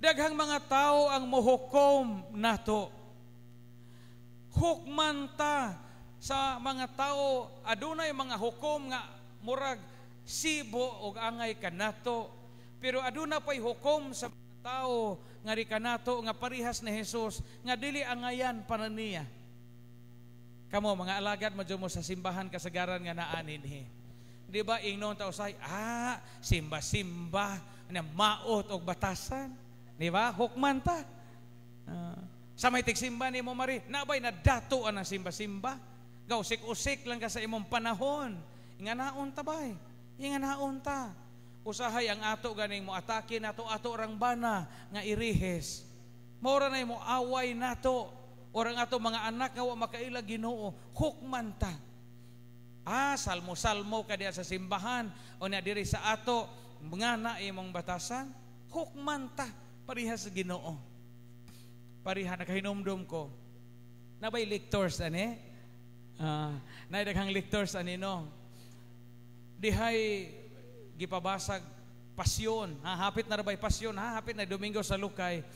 Daghang mga tao ang mohukom nato. Hukman ta sa mga tao, adunay mga hukom nga murag Sibo og angay kanato. Pero aduna pay hukom sa mga tao nga di kanato nga parihas ni Jesus nga dili angayan para niya. Kamo mga alagad mo mo sa simbahan kasagaran nga naa dinhi. Di ba ingnon ta usay, simba-simba na maot og batasan. Di ba? Hukman ta. Sa may tigsimba ni mo mari, nabay na dato ang simba-simba. Gausik-usik lang ka sa imong panahon. Inganaon ta bay. Inganaon ta. Usahay ang ato ganing mo atake nato ato rang bana nga irihes. Maura na mo away nato. Orang ato mga anak nga wa makaila Ginoo, hukman ta. Salmo-salmo ka diya sa simbahan o na diri sa ato nga na imong batasan, hukman ta parehas sa Ginoo. Pareha nakahinumdum ko. Nabay lectors ani? Nay daghang lectors ani no. Dihay gipabasag pasyon, ha, hapit na rabay pasyon, ha, hapit na Domingo sa Lukay.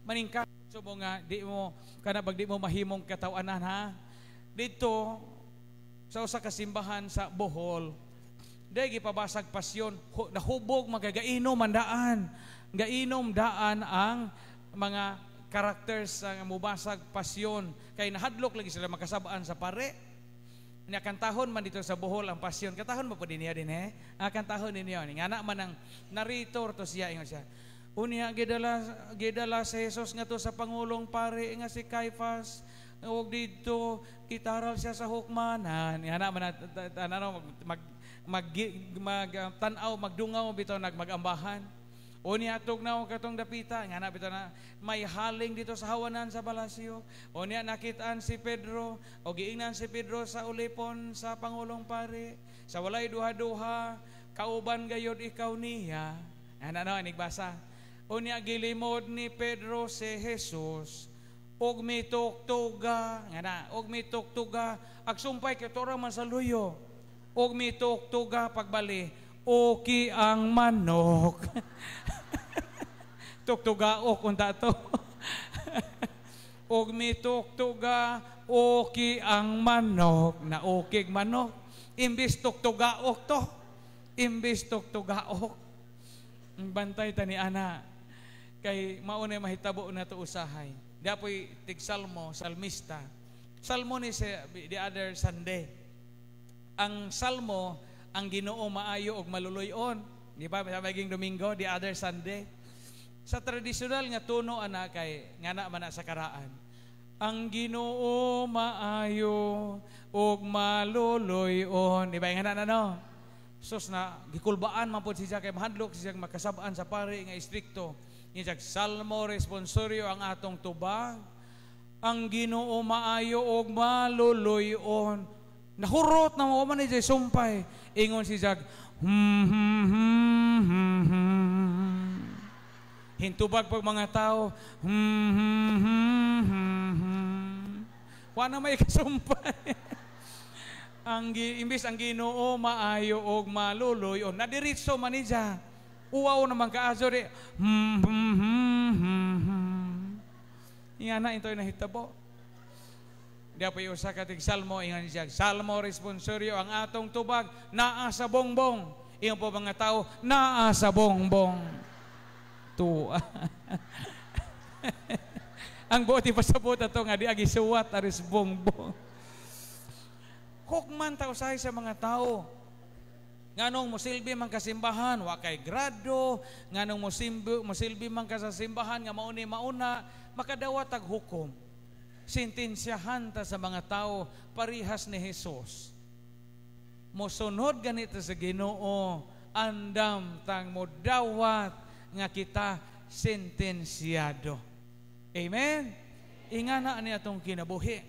Maningka so mo nga di mo kana bag di mo mahimong katawanan ha. Dito sa usa ka simbahan sa Bohol, dahil gipabasag pasyon, nahubog magagainom man daan. Gainom daan ang mga characters sa mubasag pasyon. Kay nahadlok lagi sila makasabaan sa pare. Nya kantahon man dito sa Bohol ang pasyon. Kantahon mo po din niya din eh. Kantahon ninyo. Nga na man ang narrator to siya. Ingon siya. Unya gidala si Jesus nga to sa pangulong pare nga si Caiphas. Og dito kitaral siya sa hukmanan. Nga na man ano mag mag mag tan-aw magdungaw bitaw nagmagambahan. Unya tugnaw katong dapita nga na bitaw na may haling dito sa hawanan sa palasyo. Unya nakitaan si Pedro o giingnan si Pedro sa ulipon sa pangulong pare. Sa walay duha-duha kauban gayod ikaw niya. Ana no anigbasa. Unya gilimod ni Pedro si Jesus og mitugtuga nga na og mitugtuga agsumpay kay tora man sa luyo og mitugtuga pagbali oki ang manok. Tugtugaok unta to. Og mitugtuga oki ang manok na okig manok imbis tugtugaok to, imbis tugtugaok. Bantay ta ni ana kay maunay mahitabo na to usahay. Diapoy tigsalmo, salmista. Salmo ni sa the other Sunday. Ang salmo, ang Ginoo maayo og maluluyon. Di ba? Sa maging Domingo, the other Sunday. Sa tradisyonal nga tuno ana kay nga na man sa karaan. Ang Ginoo maayo og maluluyon. Di ba nga na no? Sus na gikulbaan man pud siya kay mahadlok siya makasab-an sa pare nga istrikto. Nga salmo responsorio ang atong tubag. Ang Ginoo maayo og maluluyon. Nahurot na mo man ni jay sumpay. Ingon si Jag, Hintubag pag mga tao, Wa na may kasumpay. Ang imbis ang Ginoo maayo og maluluyon, nadiritso man ni ja. Uwaw naman kaaso di. Nga na ito'y nahitabo. Di pa yung usa ka tig salmo, ingan siya, salmo responsorio ang atong tubag, naa sa bongbong. Ingon po mga tao, naa sa bongbong. Tuwa. Ang buot ipasabot ato nga di agi suwat aris bongbong. Hukman ta usahay sa mga tao. Nganong mosilbi man ka simbahan, wa kay grado, nganong mosilbi man ka sa simbahan nga mauni mauna, makadawat tag hukom. Sentensyahan ta sa mga tao parihas ni Jesus. Mosunod ganito sa Ginoo, andam tang modawat nga kita sentensyado. Amen. Ingana ni atong kinabuhi.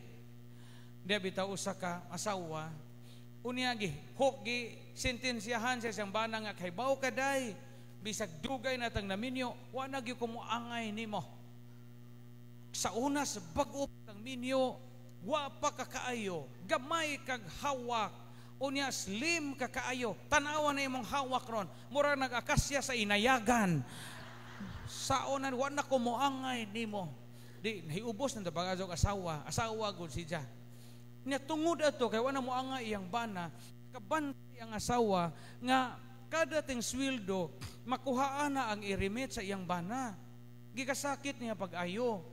Di bitaw usa ka asawa, unya gi hok gi sentensyahan sa siyang bana nga kay baw kaday bisag dugay na tang naminyo, wa na gyud kumuangay nimo. Sa unas bag-o tang minyo, wa pa ka kaayo, gamay kag hawak, unya slim ka kaayo, tan-awa na imong hawak ron, mura nag-akasya sa inayagan. Sa una wa na kumuangay nimo. Di nahiubos nang tabagazog asawa, asawa gud siya. Nya tungod ato kay wa na moangay iyang bana, Kabantay ang asawa nga kada ting sweldo makuhaan na ang i-remit sa iyang bana. Gikasakit niya pag-ayo.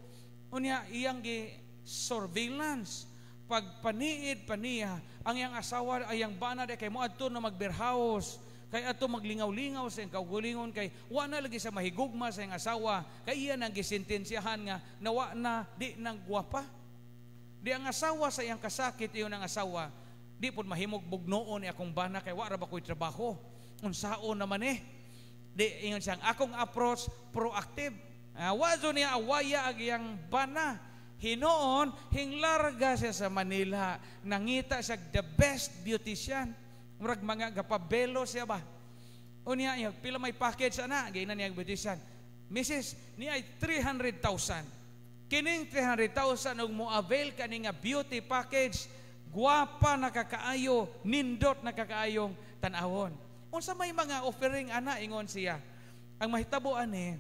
Unya iyang gi surveillance, pagpaniid pa niya ang iyang asawa ay iyang bana di kay moadto na mag-beerhouse, kay ato maglingaw-lingaw sa iyang kaugalingon, kay wa na lagi sa mahigugma sa iyang asawa, kay iya nang gisentensyahan nga nawa na di nang gwapa. Di ang asawa sa iyang kasakit, iyon ang asawa, "Di pod mahimog bugnoon ni akong bana kay wa ra ba ko'y trabaho, unsaon naman eh?" Di ingon siyang, "Akong approach proactive." Wa niya awaya ang iyang bana. Hinoon hinglarga siya sa Manila, nangita siya the best beautician, murag mga gapabelo siya ba. Unya iya, "Pila may package ana?" Giingnan niya beautician, "Mrs., ni ay 300,000. Kining 300,000 ug mo avail ka ni nga beauty package, gwapa na kakaayo, nindot na kakaayong tan-awon." "Unsa may mga offering ana?" ingon siya. "Ang mahitabo ani,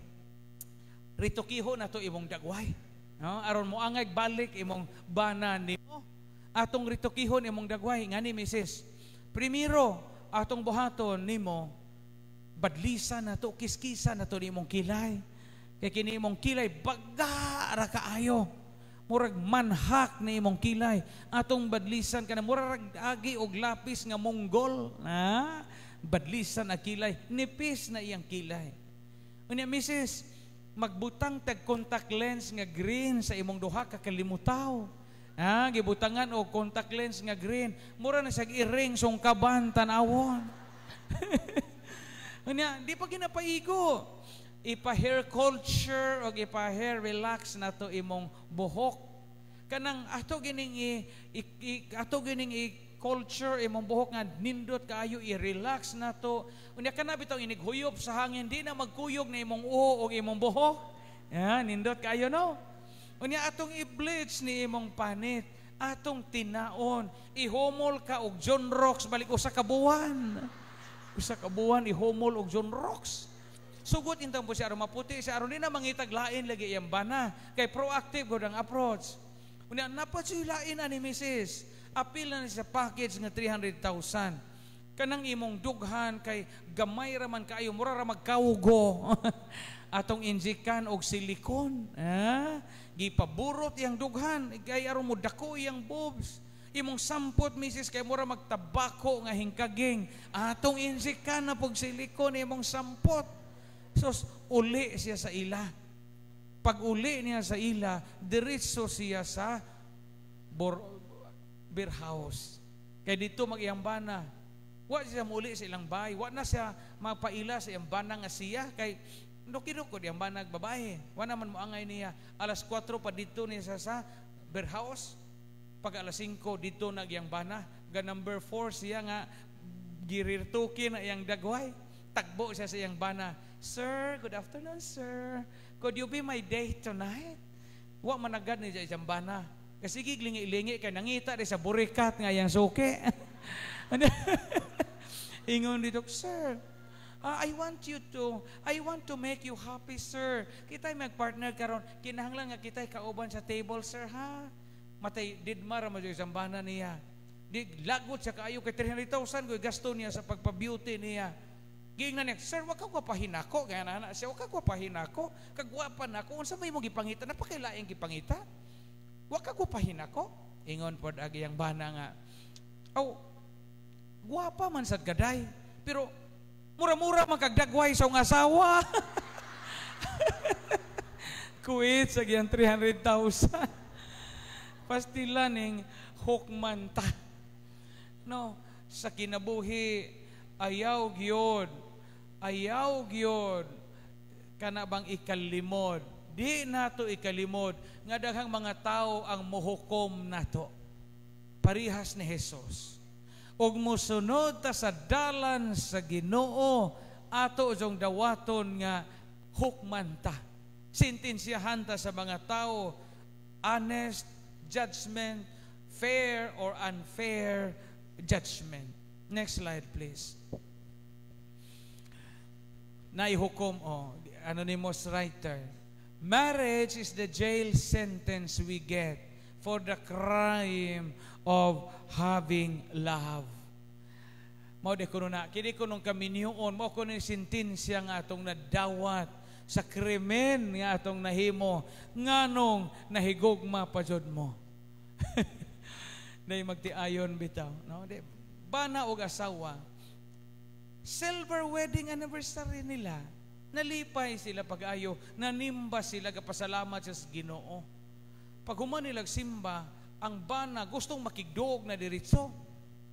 ritukiho na to imong dagway. No? Aron mo angay balik imong bana nimo. Atong ritukihon imong dagway ngani, Mrs. Primero, atong buhaton nimo, badlisa na to, kiskisa na to nimong kilay. Kay kini imong kilay baga ra kaayo. Murag manhak na imong kilay. Atong badlisan kana, murag agi og lapis nga Monggol. Na badlisan ang kilay, nipis na iyang kilay. Unya, Mrs., magbutang tag contact lens nga green sa imong duha ka kalimutaw." Gibutangan og contact lens nga green. Mura na siya iring sungkaban tan-awon. Unya, di pa ginapaigo. Ipa-hair culture o ipa-hair relax na to imong buhok. Kanang ato gining i culture imong buhok nga nindot kaayo, i-relax na to. Unya kana bitong inighuyop sa hangin, di na magkuyog na imong uho o imong buhok. Ya, nindot kaayo, no? Unya atong i-bleach ni imong panit, atong tinaon, ihumol ka og Zonrox balik usa ka buwan. Usa ka buwan ihumol og Zonrox. Sugot intang po siya aron maputi siya, aron di na mangitag lain lagi iyang bana kay proactive gud ang approach. Unya napat siya lain ani, Mrs. Apil na sa package nga 300,000. Kanang imong dughan kay gamay ra man kaayo, mura ra magkawugo. Atong injikan og silikon. Ah, gipaburot iyang dughan kay aron mo dako iyang boobs. Imong sampot, Mrs., kay mura magtabako nga hingkaging. Atong injikan na pog silikon imong sampot. So uli siya sa ila. Pag uli niya sa ila, diretso siya sa beer house. Kay dito mag-iyang bana. Wa siya muli sa ilang bahay. Wa na siya mapaila sa iyang bana nga siya. Kay nukidukod iyang banag babae. Wa naman mo angay niya. Alas 4 pa dito niya sa beer house. Pag alas 5 dito na iyang bana. Ga number 4 siya nga girirtuki na iyang dagway. Tagbo siya sa iyang bana. "Sir, good afternoon, sir. Could you be my date tonight?" Wa managad ni iyang bana. Kasi giglingi-lingi kay nangita di sa burikat nga iyang suki. Ingon dito, "Sir, I want to make you happy, sir. Kita'y magpartner karon. Kinahanglan nga kita'y kauban sa table, sir, ha?" Matay, didma ra mo isang bana niya. Di, lagot siya kaayo kay 300,000 ko gasto niya sa pagpa-beauty niya. Giingnan niya, "Sir, wag ka gwapahin ako." Kaya na siya, "Wag ka gwapahin ako. Kagwapa na ako. Unsa may mo gipangita? Napakailaing gipangita. Wag ka gwapahin ako." Ingon pod agi ang bana nga, "Aw, gwapa man sad gaday. Pero mura-mura man kagdagway sa iyong asawa." Kuwit sa giyang 300,000. Pastila ning hukman ta. No, sa kinabuhi ayaw gyud. Ayaw gyud kana bang ikalimod. Di nato ikalimod nga daghang mga tao ang mohukom nato. Parihas ni Jesus. Og mosunod ta sa dalan sa Ginoo, ato jong dawaton nga hukman ta. Sentensyahan ta sa mga tao, honest judgment, fair or unfair judgment. Next slide, please. Naihukom, oh, anonymous writer. "Marriage is the jail sentence we get for the crime of having love." Mao di kuno na kini kunong kaminyoon, mao kuno ni sentensya nga atong nadawat sa krimen nga atong nahimo, nganong nahigugma pa jud mo. Day magtiayon bitaw, no? Di bana og asawa, silver wedding anniversary nila. Nalipay sila pag-ayo, nanimba sila, gapasalamat sa Ginoo. Pag human nila simba, ang bana gustong makigdog na diretso.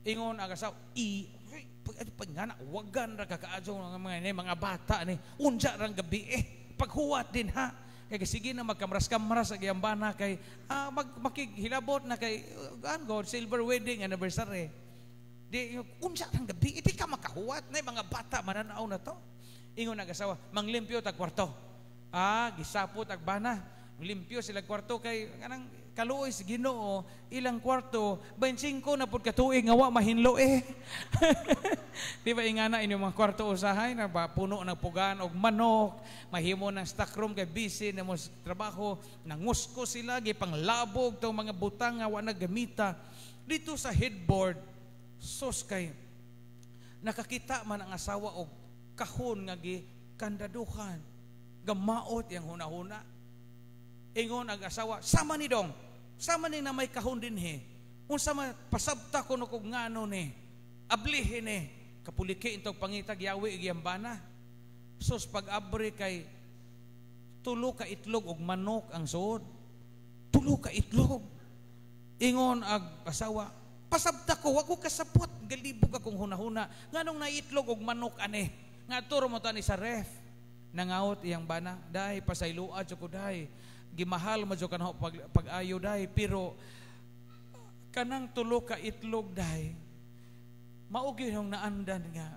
Ingon ang asawa, i pag, pag nga na, wagan ra kakaadyo ng mga ni mga bata ni, unja rang gabi eh, paghuwat din ha. Kay sige na magkamras-kamras ang iyang bana kay makighilabot na kay an God silver wedding anniversary. Di unsa rang gabi, di ka makahuwat na mga bata mananaw na to. Ingon ang asawa, manglimpyo tag kwarto. Gisapot ag bana. Limpyo sila kwarto kay kanang kaluoy sa Ginoo, ilang kwarto 25 na pud ka tuig nga wa mahinlo eh. Di ba ingana inyong mga kwarto usahay na ba puno ng pugan og manok, mahimo ng stock room kay busy na mo sa trabaho, nangusko sila gipanglabog tong mga butang nga wa nagamita. Dito sa headboard, sus kay nakakita man ang asawa og kahon nga gikandaduhan. Gamaot yang hunahuna. Ingon ang asawa, sama ni dong, sama ni na may kahon dinhi. Unsa man pasabta ko no kog ngano ni. Ablihin ni. Kapuliki intog pangitag yawi iyang bana. Sus pag-abri kay tulo ka itlog og manok ang suod. Tulo ka itlog. Ingon ang asawa, pasabta ko, wa ko kasapot, galibog akong hunahuna. Nganong naitlog og manok ani? Nga turo mo ta ni sa ref. Nangawot iyang bana, dahi pasayloa jud ko dahi. Gimahal mo jud kanho pag-ayo dahi, pero kanang tulo ka itlog dahi. Mao gyud yung naandan nga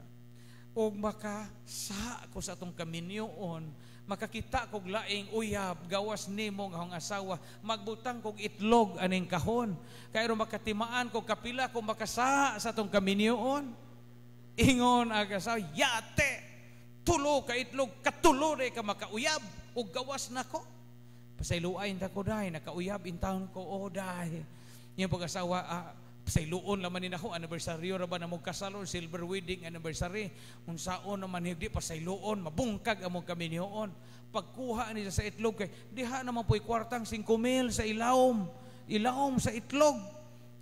og makasa ko sa atong kaminyoon, makakita kog laing uyab gawas nimo nga akong asawa, magbutang kog itlog aning kahon. Kay aron makatimaan kog kapila ko makasa sa atong kaminyoon. Ingon ang asawa, yate, tulo ka itlog, katulo re ka makauyab og gawas nako. Pasayloay ta ko dahi, nakauyab in town ko, oh dahi. Yung pag-asawa, pasayloon laman ni nako, anniversary ra ba na mong kasalon, silver wedding anniversary. Unsaon naman hindi pasayloon, mabungkag among kaminyoon. Pagkuha niya sa itlog kay diha naman po'y kwartang 5,000 sa ilawom, ilawom sa itlog.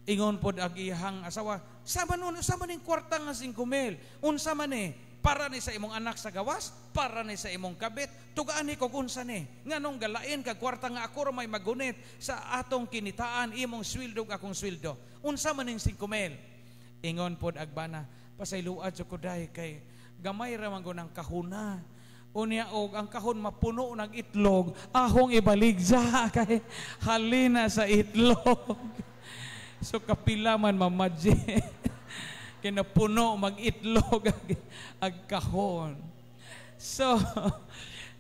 Ingon pod ang iyang asawa, sama nun, sama ning kwartang nga 5,000. Unsa man ni? Para ni sa imong anak sa gawas, para ni sa imong kabit, tugaan ni kog unsa ni. Nganong galain kag kwarta nga ako ra may magunit sa atong kinitaan, imong sweldo ug akong sweldo. Unsa man ning 5,000? Ingon pod agbana, pasayloa jud ko dahi kay gamay ra man gud ang kahuna. Unya og ang kahon mapuno ng itlog, ahong ibaligya kay halina sa itlog. So kapila man mamadji. Kinapuno mag-itlog ag kahon. So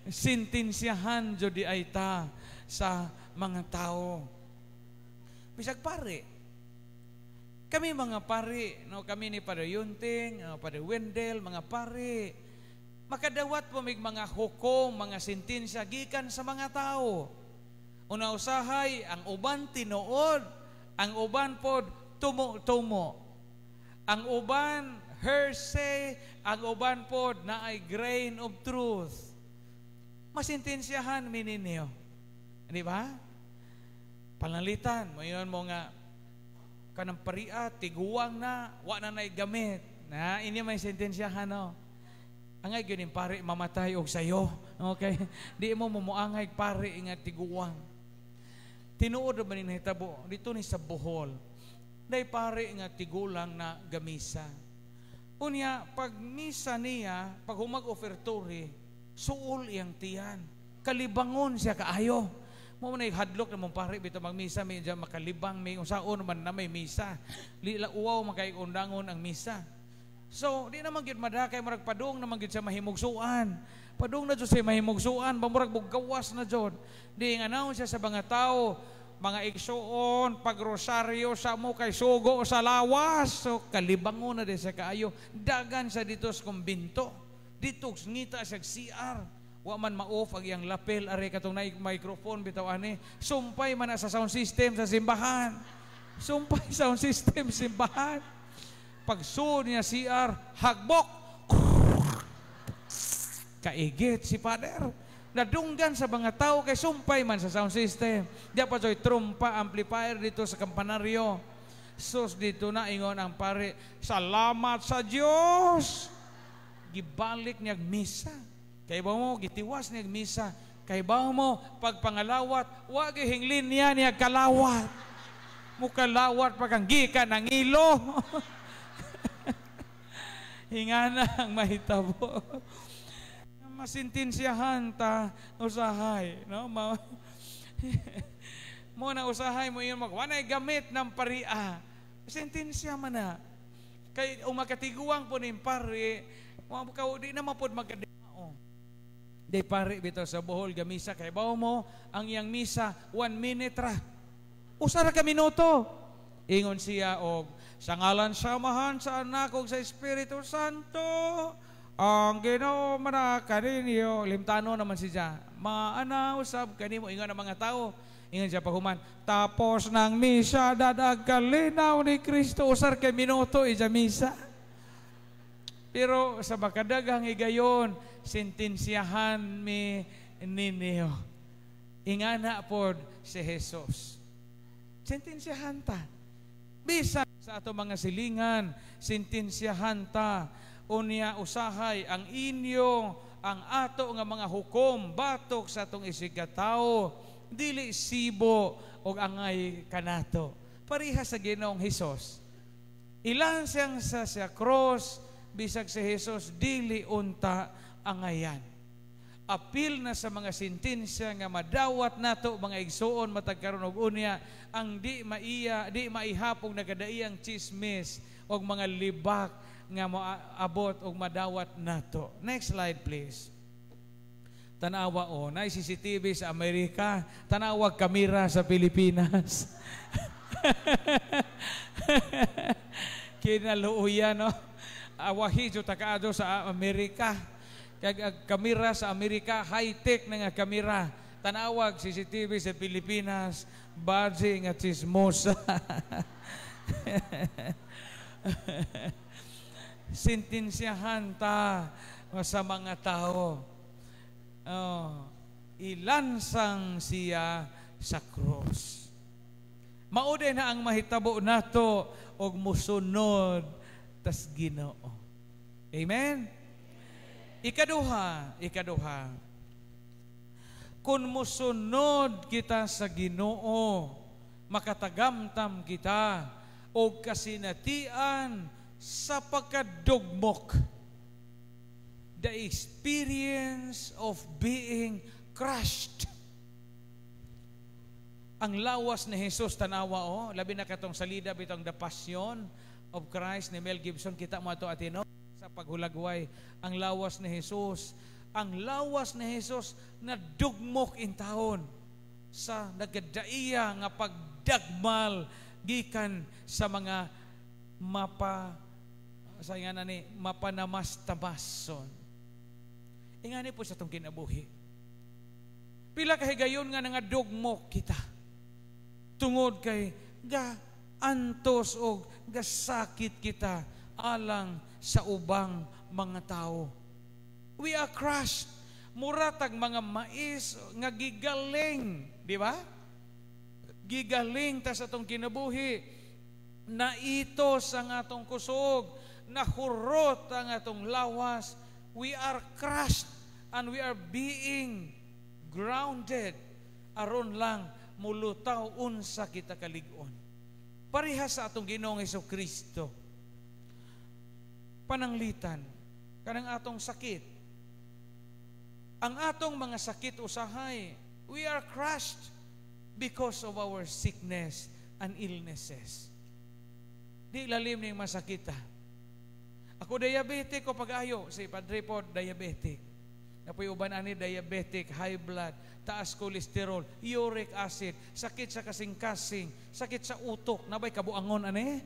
sintensyahan jud di ay ta sa mga tao. Bisag pare. Kami mga pare, no, kami ni Padre Yunting, Padre Wendell, mga pare. Makadawat po mig mga hukom, mga sentensya gikan sa mga tao. Una usahay ang uban tinuod, ang uban pod tumo-tumo. Ang uban hearsay, ang uban pod na ay grain of truth. Masintensyahan mi ninyo. Di ba? Panalitan, moingon mo nga kanang paria, tiguang na, wa na na'y gamit. Na, ini may sentensyahan, no? Angay gyud ning pare mamatay og sayo. Okay? Di mo mumuangay pare nga tiguang. Tinuod ba ni nahitabo dito ni sa Bohol? Day pare nga tigulang na gamisa. Unya pag misa niya, pag humag offertory, suol iyang tiyan. Kalibangon siya kaayo. Mo man hadlok na mong pare bitaw magmisa may diyan makalibang may unsaon man na may misa. Lila uwaw man kay undangon ang misa. So di naman gyud madakay murag padung naman gyud siya mahimugsuan. Padung na jud siya mahimugsuan, ba murag gawas na jud. Di nga announce siya sa mga tao, mga igsuon, pagrosaryo sa mo kay sugo sa lawas. So kalibangon na din siya kaayo. Dagan siya dito sa kumbinto. Dito ngita siya CR. Wa man ma-off ang iyang lapel are katong naay microphone bitaw ani. Sumpay man na sa sound system sa simbahan. Sumpay sound system simbahan. Pagsuod niya CR, hagbok. Kaigit si Father. Nadunggan sa mga tao kay sumpay man sa sound system. Di pa joy trumpa amplifier dito sa kampanaryo. Sus, dito na ingon ang pare, "Salamat sa Dios." Gibalik niya misa. Kay ba mo gitiwas niya misa. Kay ba mo pagpangalawat, wa gihinglin niya niya kalawat. Mukalawat pa kang gikan ang ilo. Hingana ang mahitabo. Masintensyahan ta usahay, no? Mo na usahay mo yun mag wanay gamit ng paria. Sentensya man na. Kay umakatiguang po ning pare, wa ka di na mapod magkadimao. Di pare bitaw sa Bohol gamisa, kay bawo mo ang iyang misa 1 minute ra. Usa ra ka minuto. Ingon siya og sa ngalan sa Amahan, sa Anak ug sa Espiritu Santo. Ang Ginoo mana kaninyo. Limtano naman siya. Maana usab kanimo, ingon ang mga tao. Ingon siya paghuman, tapos ng misa, dadag kalinaw ni Kristo. Usar kay minuto ija misa. Pero sa makadaghang higayon, sentensyahan mi ninyo. Ingana pod si Jesus. Sentensyahan ta. Bisan sa ato mga silingan, sentensyahan ta. Unya usahay ang inyo, ang ato nga mga hukom batok sa atong isigkatawo dili sibo og angay kanato. Pareha sa Ginoong Hesus. Ilan siyang sa cross, bisag si Jesus dili unta angayan. Apil na sa mga sentensya nga madawat nato, mga igsuon, matag karon og unya, ang di maiya, di maihapong nagadaiyang chismis og mga libak nga moabot og madawat nato. Next slide, please. Tanawa o, na CCTV sa Amerika, tanawa kamera sa Pilipinas. Kinaluoyan, no? Awahi jud ta sa Amerika. Kag ang kamera sa Amerika, high-tech na nga kamera. Tanawag CCTV sa Pilipinas, baji nga chismosa. Sentensyahan ta sa mga tao. Oh, ilansang siya sa cross. Mao na ang mahitabo nato og musunod tas Ginoo. Amen. Ikaduha, ikaduha. Kung musunod kita sa Ginoo, makatagamtam kita og kasinatian sa pagkadugmok. The experience of being crushed. Ang lawas ni Jesus, tanawa oh, labi na katong salida bitong The Passion of Christ ni Mel Gibson, kita mo ato atino sa paghulagway ang lawas ni Jesus. Ang lawas ni Jesus na dugmok in taon sa nagadaiya nga pagdagmal gikan sa mga mapa sa nga na ni mapanamastamason. Ingani po sa itong kinabuhi. Pila kahigayon nga nangadugmok kita tungod kay ga antos og gasakit kita alang sa ubang mga tao. We are crushed. Mura tag mga mais nga gigaling, di ba? Gigaling ta sa atong kinabuhi. Naitos ang atong kusog, nahurot ang atong lawas. We are crushed and we are being grounded aron lang mulutaw unsa kita kalig-on. Pareha sa atong Ginoong Kristo. Pananglitan kanang atong sakit. Ang atong mga sakit usahay, we are crushed because of our sickness and illnesses. Di lalim ning masakita. Ako, diabetic ko pag-ayo, si Padre po diabetic. Napoy uban ani diabetic, high blood, taas cholesterol, uric acid, sakit sa kasing-kasing, sakit sa utok, nabay kabuangon ani.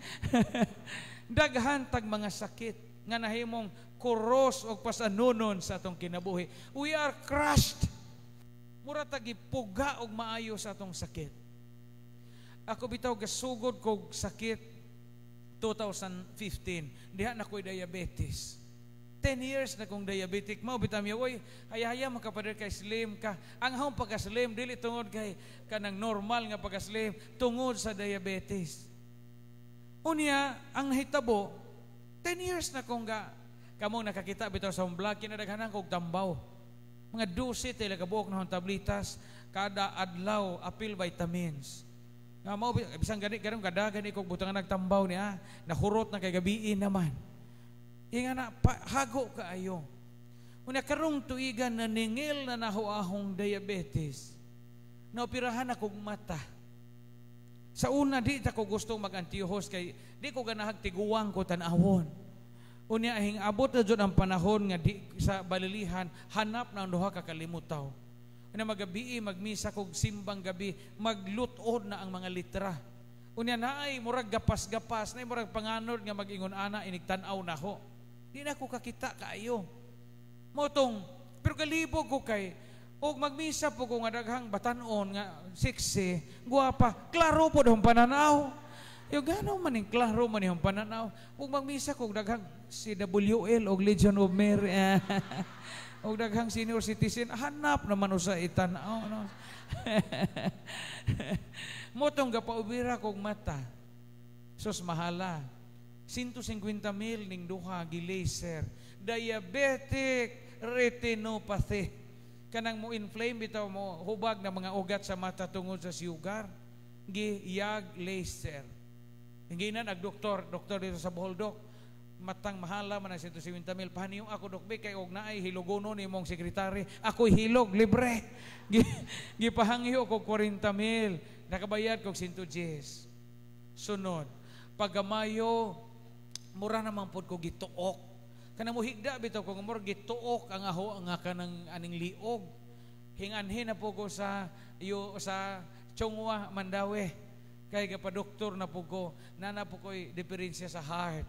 Daghan tag mga sakit nga nahimong kuros og pasanunon sa atong kinabuhi. We are crushed. Mura tag gipuga og maayo sa atong sakit. Ako bitaw gasugod kog sakit. 2015, diha na ko'y diabetes. 10 years na kong diabetic. Mao bitaw mi, oy, haya-haya makapader kay slim ka. Ang ahong pagka-slim dili tungod kay kanang normal nga pagka-slim, tungod sa diabetes. Unya, ang nahitabo, 10 years na kong ga, kamong nakakita bitaw sa vlog, kinadaghanan kog tambaw. Mga 12 tila kabuok na tablitas, kada adlaw apil vitamins. Nga mao bisan gani karon kada gani kog butangan nagtambaw niya, nahurot na kay gabiin naman. Inga na pa, hago kaayo. Unya karong tuigan na ningil na naho ahong diabetes. Naoperahan akong mata. Sa una di ta ko gusto mag-antihos kay di ko ganahag tiguang ko tan-awon. Unya hing abot na jud ang panahon nga di sa balilihan hanap na ang duha ka kalimutaw. Unya magabii magmisa kog simbang gabi, maglutod na ang mga litra. Unya naay murag gapas-gapas, naay murag panganod nga mag-ingon ana inig tan-aw nako. Di na ko kakita kaayo. Motong pero galibog ko kay og magmisa po ko nga daghang batan-on nga sexy, guwapa, klaro po dong pananaw. Yo gano man ning klaro man iyong pananaw. Ug magmisa ko daghang CWL og Legion of Mary og daghang senior citizen, hanap naman usa itan-aw, no. Motong gapaubira kog mata. Sus mahala. 150 mil ning duha gi-laser. Diabetic retinopathy. Kanang mo inflame bitaw, mo hubag na mga ugat sa mata tungod sa sugar. Gi-YAG laser. Hindi na nagdoktor, doktor dito sa Bohol, "Dok, matang mahala man ang 150 mil. Pahaniyo ako, dok, kay og naay hilogono ni mong sekretary, ako'y hilog, libre." Gipahangyo ko 40 mil. Nakabayad kog 110. Sunod, pagamayo, mura naman pod ko gituok. Kanang muhigda bitaw ko, mura gituok ang aho nga kanang aning liog. Hinganhin na po ko sa yo sa Chong Hua, Mandaue. Kay gapadoktor na po ko, nana po ko'y diferensya sa heart.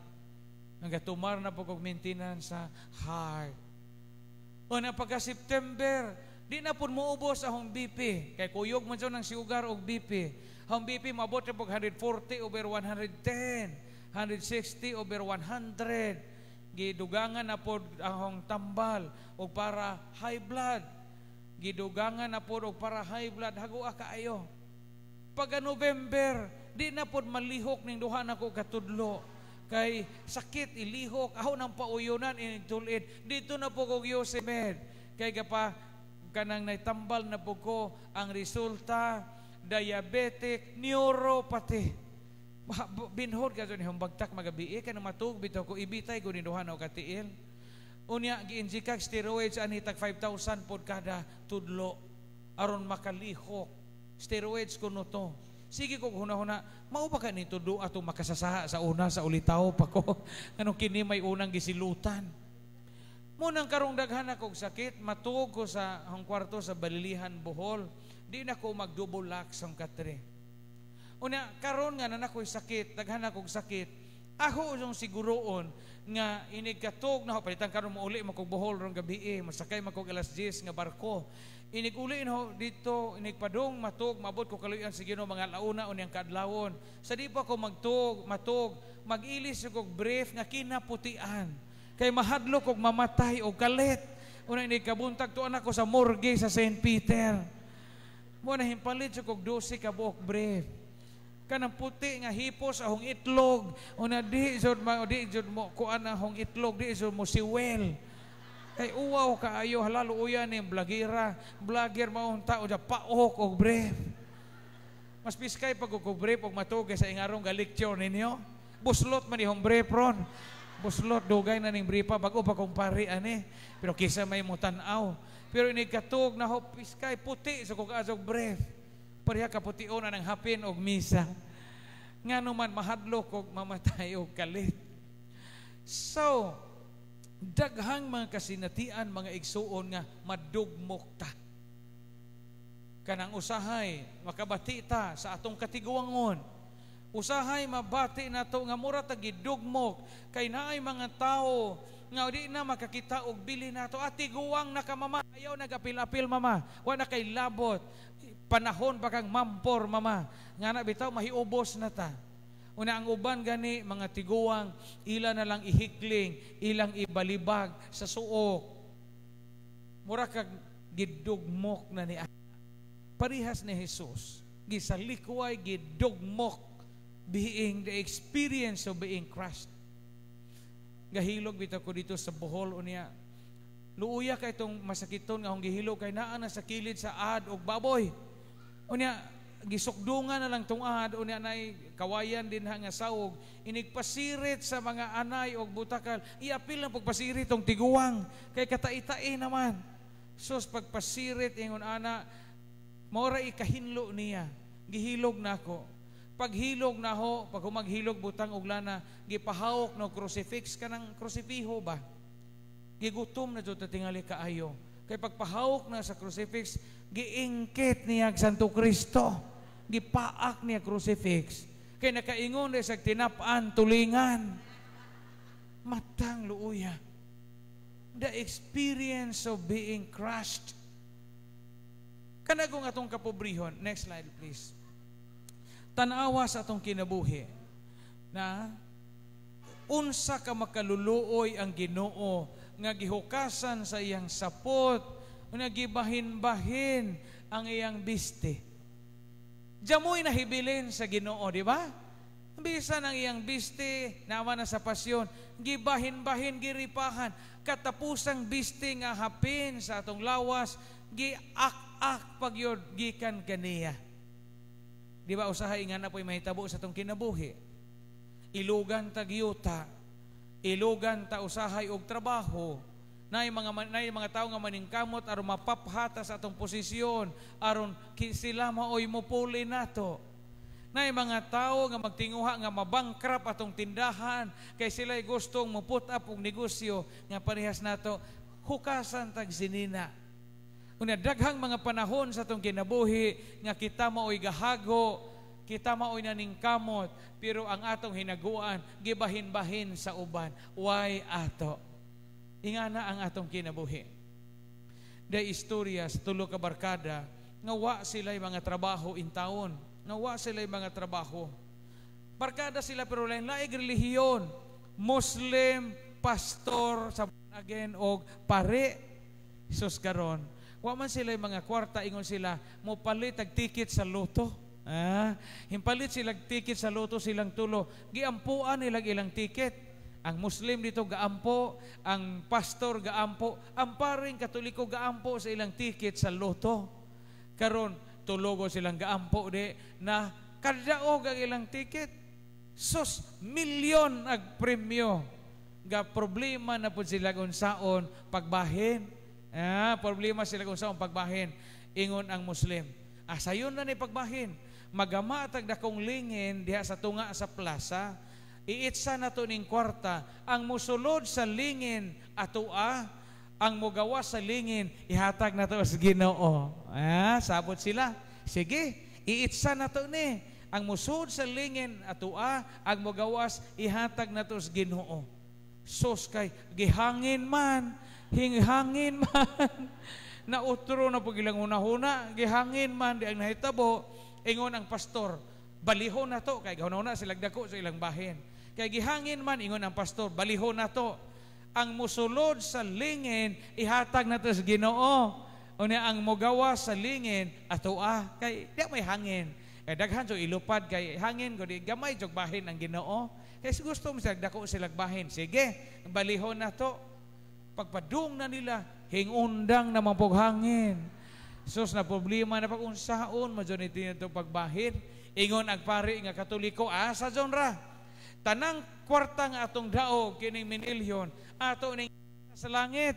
Nagatumar na po kog maintenance sa heart. O na pagka September, di na po muubos ahong BP. Kay kuyog man ng sugar og BP. Ahong BP maabot na po 140 over 110, 160 over 100. Gidugangan na po ahong tambal og para high blood. Gidugangan na po og para high blood. Hago kaayo. Pagka November, di na po malihok ning duha nako katudlo kay sakit ilihok ako nang pauyunan inigtulid dito na po kog Yosemed kay kapa kanang naitambal na po ko. Ang resulta, diabetic neuropathy. Binhod ka ni bagtak magabi ka na matug bitaw ko, ibitay ko ni duha na katiil. Unya gi-inject steroids ani tag 5,000 pod kada tudlo aron makalihok. Steroids kuno to. Sige ko huna-huna, mao ba ka nito do ato makasasaha sa una sa ulitaw pa ko? Anong kini may unang gisilutan. Munang karong daghan akong sakit, matuog ko sa ang kwarto sa Balilihan, Bohol. Di na ko mag-double lock sa katre. Una, karon nga na ako'y sakit, daghan akong sakit, ako yung siguroon nga inig katog na ho, palitan karon mo uli mo kog Bohol rong gabi eh, masakay man kog alas 10 nga barko. Inig uli ho dito, inig padong matug, mabot ko kaluyan sa Ginoo mga launa unyang kaadlawon. Sa di pa ko magtug, matug, mag-ilis kog brief nga kinaputian. Kay mahadlok kog mamatay og kalit. Una inig kabuntag tuan ako sa morgue sa St. Peter. Mo na himpalit sa kog 12 ka buok brief. Kanang puti nga hipos ahong itlog. Una di jud ma di jud mo kuan ahong itlog, di jud mo siwel. Kay uwaw kaayo halalo uyan ni blagira, vlogger maong tao ja paok og brief. Mas piskay pag og brief og matug sa ingarong ga-lecture ninyo. Buslot man ihong brief ron. Buslot dugay na ning brief pa bago pa kong pari ani. Pero kisa may mo tan-aw. Pero inig katug na ho piskay puti sa kog azog brief. Pareha ka pution na ng hapin og misa. Nga naman mahadlok og mamatay og kalit. So, daghang mga kasinatian, mga igsuon, nga madugmok ta. Kanang usahay, makabati ta sa atong katiguangon. Usahay mabati nato nga mura ta gidugmok kay naay mga tawo nga di na makakita og bili nato. Atiguang na ka, mama, ayaw nagapil-apil, mama. Wa na kay labot. Panahon pa kang mampor, mama. Nga na bitaw mahiubos na ta. Una ang uban gani mga tiguang, ila na lang ihikling, ilang ibalibag sa suok. Mura kag gidugmok na ni parihas ni Jesus. Gisalikway, gidugmok, being the experience of being crushed. Gahilog bitaw ko dito sa Bohol unya. Luuya kay itong masakiton nga akong gihilog kay naa na sa kilid sa ad og baboy. Unya gisukdungan na lang tong ad, unya nay kawayan din ha nga sawog, inigpasirit sa mga anay og butakal, iapil lang pagpasirit tong tiguang kay katai-tai naman. Sus, pagpasirit ingon ana, maora ikahinlo niya. Gihilog nako. Paghilog naho, pag humaghilog butang og lana, gipahawok no crucifix, kanang krusifiho ba. Gigutom na jud ta tingali kaayo. Kay pagpahawok na sa crucifix, giingkit niya ang Santo Kristo. Gipaak niya crucifix. Kay nakaingon sa tinap-an tulingan. Matang luuya. The experience of being crushed. Kanagong atong kapobrihon. Next slide, please. Tanawa sa atong kinabuhi na unsa ka makaluluoy ang Ginoo nga gihukasan sa iyang sapot, nga gibahin-bahin ang iyang biste. Jamoy nahibilin sa Ginoo, di ba? Bisan ang iyang biste, naman na sa pasyon, gibahin-bahin, giripahan, katapusang biste nga hapin sa atong lawas, giak-ak pagyod gikan kaniya. Di ba usahay nga na po'y mahitabo sa atong kinabuhi? Ilugan ta giyuta, ilugan ta usahay og trabaho, nay mga tawo nga maningkamot aron mapaphata sa atong posisyon, aron sila maoy mopuli nato. Nay mga tawo nga magtinguha nga mabangkrap atong tindahan kay sila'y gustong mo put up og negosyo nga parehas nato, hukasan tag sinina. Unya daghang mga panahon sa atong kinabuhi nga kita maoy gahago, kita maoy naningkamot, pero ang atong hinaguan gibahin-bahin sa uban. Why ato? Ingana ang atong kinabuhi. Day istorya sa tulo ka barkada nga wa sila'y mga trabaho in taon. Nga wa sila'y mga trabaho. Barkada sila pero lain laing relihiyon. Muslim, pastor, sa again og pare. Sus, karon wa man sila mga kwarta, ingon sila, mo palit og ticket sa lotto. Ah, himpalit sila ticket sa lotto silang tulo. Giampuan nila ilang ticket. Ang Muslim dito gaampo, ang pastor gaampo, ang paring Katoliko gaampo sa ilang ticket sa lotto. Karon tulogo silang gaampo di na kadaog ang ilang ticket. Sus, milyon ag premyo. Ga problema na pud sila unsaon pagbahin. Ah, problema sila kung saon pagbahin. Ingon ang Muslim, ah, sayon na ni pagbahin. Magama tag dakong lingin diha sa tunga sa plaza. Iitsa na to ning kwarta. Ang musulod sa lingin atoa, ang mugawa sa lingin ihatag na to sa Ginoo. Ah, sabot sila. Sige, iitsa na to ni. Ang musulod sa lingin atoa, ang mugawas ihatag na to sa Ginoo. Sus, kay gihangin man, hinghangin man. Nautro na pag ilang hunahuna, gihangin man di ang nahitabo. Ingon ang pastor, balihon na to, kay gahuna sila dako sa ilang bahin. Kay gihangin man, ingon ang pastor, balihon na to. Ang musulod sa lingin, ihatag na to sa Ginoo. Unya ang mugawa sa lingin, atoa, kay di may hangin. Kay daghan so ilupad kay hangin ko di gamay jog bahin ang Ginoo. Kay gusto mo sila dako sila bahin. Sige, balihon na to. Pagpadung na nila, hingundang na mapughangin. Sus, na problema na pag-unsaon, madyo ni ito pagbahin. Ingon ang pari nga Katoliko, asa genre. Tanang kwarta nga atong daog, kining minilyon, ato ning sa langit.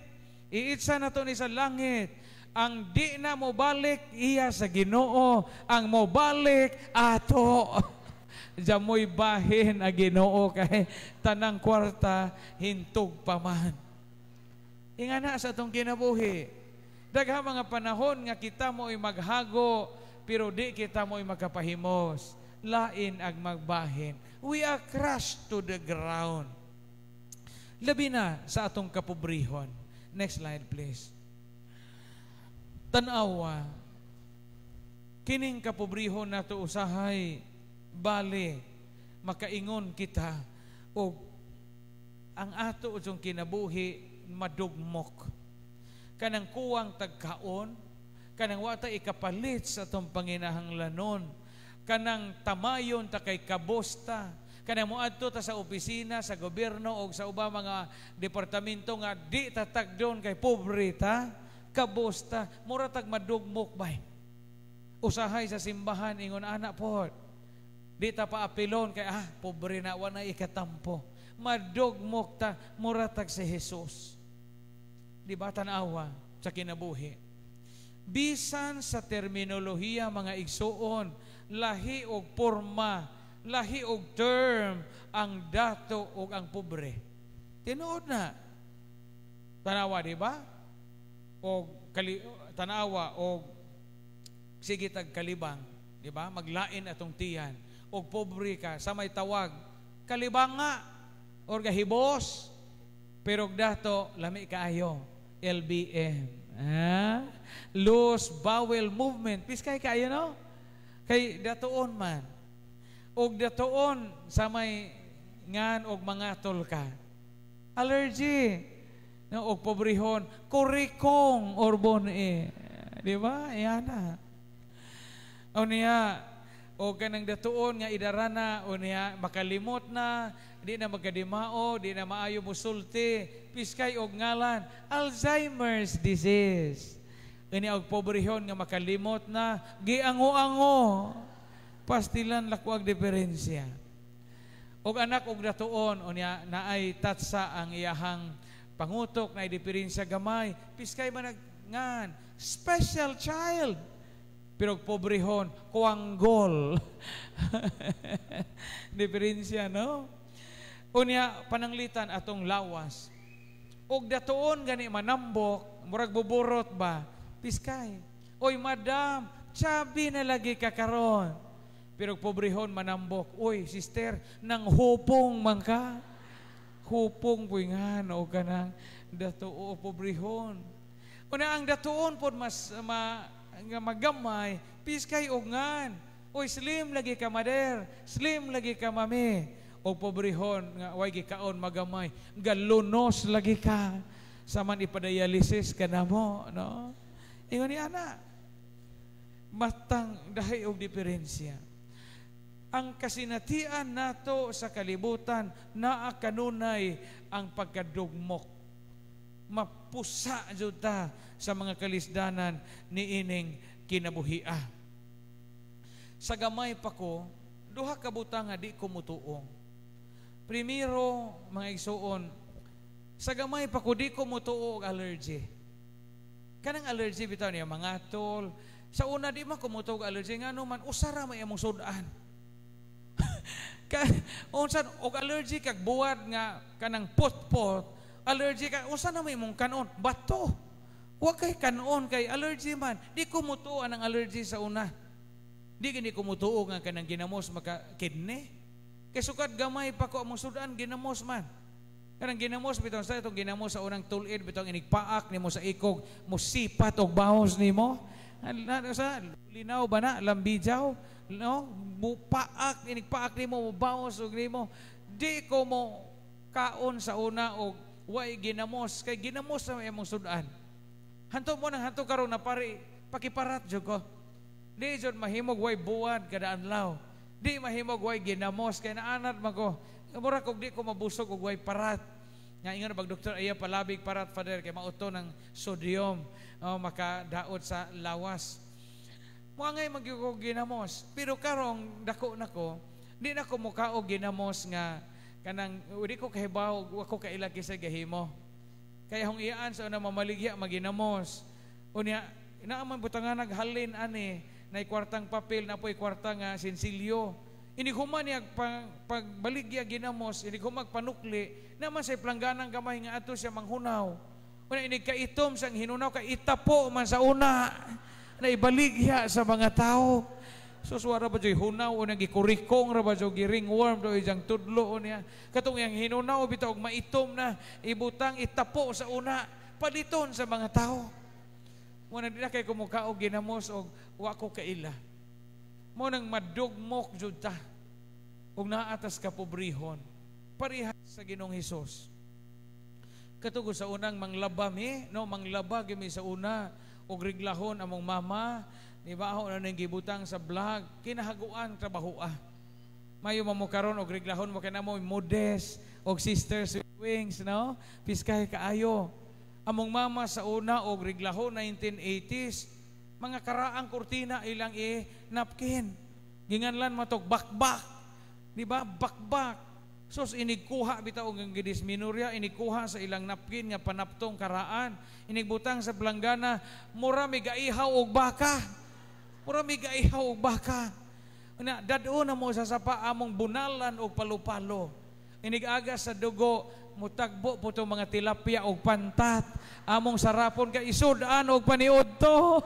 Iitsa na to ni sa langit. Ang di na mobalik, iya sa Ginoo. Ang mobalik, ato. Jamoy bahin ang Ginoo kay tanang kwarta, hintog pa man. Ingana sa atong kinabuhi. Daghang mga panahon nga kita mo'y maghago, pero di kita mo'y makapahimos. Lain ang magbahin. We are crushed to the ground. Labi na sa atong kapobrehon. Next slide, please. Tanawa, kining kapobrehon nato usahay, bali, Makaingon kita og ang ato jung kinabuhi madugmok. Kanang kuwang tagkaon, kanang wa ta ikapalit sa atong panginahanglanon, kanang tamayon ta kay kabosta, kanang moadto ta sa opisina sa gobyerno o sa ubang mga departamento nga di ta tagdon kay pobre ta, kabosta, mura tag madugmok bay. Usahay sa simbahan ingon ana pod. Di ta paapilon kay pobre na, wa na ikatampo. Madugmok ta, mura tag si Jesus. Di ba tan-awa sa kinabuhi? Bisan sa terminolohiya, mga igsuon, lahi og porma, lahi og term ang dato og ang pobre. Tinuod na. Tanawa, di ba? Og tanawa og sige tag kalibang, di ba? Maglain atong tiyan. Og pobre ka sa may tawag kalibanga or gahibos. Pero og dato lami kaayo LBM. Ah? Loose bowel movement. Piskay kaayo, no? Kay datoon man. Og datoon sa may ngan og mangatol ka. Allergy. No, og pobrehon, kurikong or bon. Di ba? Iyana. O niya, o kanang datuon nga idarana, o niya, makalimot na, di na magkadimao, di na maayo musulti, piskay og ngalan, Alzheimer's disease. Ini og pobrehon nga makalimot na, giango-ango. Pastilan lakwag diferensya. Og anak og datuon, o niya, naay tatsa ang iyahang pangutok, naay diferensya gamay, piskay man ngan, special child. Pero pobrehon, kuanggol. Diferensya, no? Unya, pananglitan atong lawas. Og datuon gani manambok, murag buburot ba? Piskay. Oy, madam, chubby na lagi ka karon. Pero pobrehon manambok, oy, sister, nang hupong man ka. Hupong puy nga, no, kanang datuo pobrehon. Una, ang datuon pod mas nga magamay, piskay og ngan. Oy, slim lagi ka, mader, slim lagi ka, mami. O pobrehon nga way gikaon magamay, galunos lagi ka. Saman ipadialysis ka na mo, no? Ingon ni ana. Matang dahi og diferensya. Ang kasinatian nato sa kalibutan naa kanunay ang pagkadugmok. Mapusa jud ta sa mga kalisdanan niining kinabuhia. Sa gamay pa ko, duha ka butang nga di ko mutuo. Primero, mga igsuon, sa gamay pa ko di ko mutuo og allergy. Kanang allergy bitaw niya mga tol. Sa una di man ko mutuo og allergy, ngano man usara may among sud-an. Unsa og allergy kag buwad nga kanang pot-pot, allergy ka, unsa na may imong kanon? Bato. Wa kay kanon kay allergy man. Di ko mutuo ang allergy sa una. Di gini ko mutuo nga kanang ginamos maka kidney. Kay sukad gamay pa ko among sudan ginamos man. Kanang ginamos bitaw sa itong ginamos sa unang tulid bitaw inigpaak nimo sa ikog musipat og bahos nimo. Sa linaw ba na lambijaw, no? Mupaak inigpaak nimo bahos og nimo. Di ko mo kaon sa una og way ginamos kay ginamos sa imong sudan. Hanto mo nang hanto karon na pare pakiparat jud ko. Di jud mahimog way buwad kada adlaw. Di mahimog way ginamos kay naanad man ko. Mura kog di ko mabusog og way parat. Nga ingon bag doktor iya palabig parat, father, kay mauto ng sodium, oh, makadaot sa lawas. Moangay magyud ko ginamos. Pero karong dako nako, di na ko mukaog ginamos nga kanang di ko kahibaw, wa ko kaila kisay gahimo. Kaya hong iyaan sa una mamaligya maginamos. Unya naa man butangan naghalin ani nay kwartang papel na po'y kwarta nga sinsilyo. Inig human niya pagbaligya ginamos, inig humag panukli, naman sa plangganang gamay nga ato siya manghunaw. Una inig kaitom sang hinunaw kay itapo man sa una na ibaligya sa mga tao. So suwara ba joy hunaw o gikurikong ra ba joy giringworm do ijang tudlo niya. Katong iyang hinunaw bitaw og maitom na ibutang itapo sa una paliton sa mga tao. Mo na di na kay kumuka og ginamos og wa ko kaila. Mo nang madugmok jud ta. Ug naa tas kapobrehon, pareha sa Ginoong Hesus. Katugod sa unang manglaba mi, no, manglaba gyud mi sa una og reglahon among mama, di ba, ako na ning gibutang sa vlog, kinahaguan trabahoa. Mayo mo karon og reglahon mo kay namo modest og sisters with wings, no? Piskay kaayo. Among mama sa una og reglahon 1980s, mga karaang kurtina ilang i napkin. Ginganlan matog bakbak. Di ba? Bakbak. Sos inigkuha bitaw og ang gidisminorya, inigkuha sa ilang napkin nga panaptong karaan, inigbutang sa planggana, mura may gaihaw og baka. Mura may gaihaw og baka. Na dad-o na mo sa sapa among bunalan og palupalo. Inigaga sa dugo, mutagbo po itong mga tilapia og pantat. Among sarapon kay isud-an og paniud to.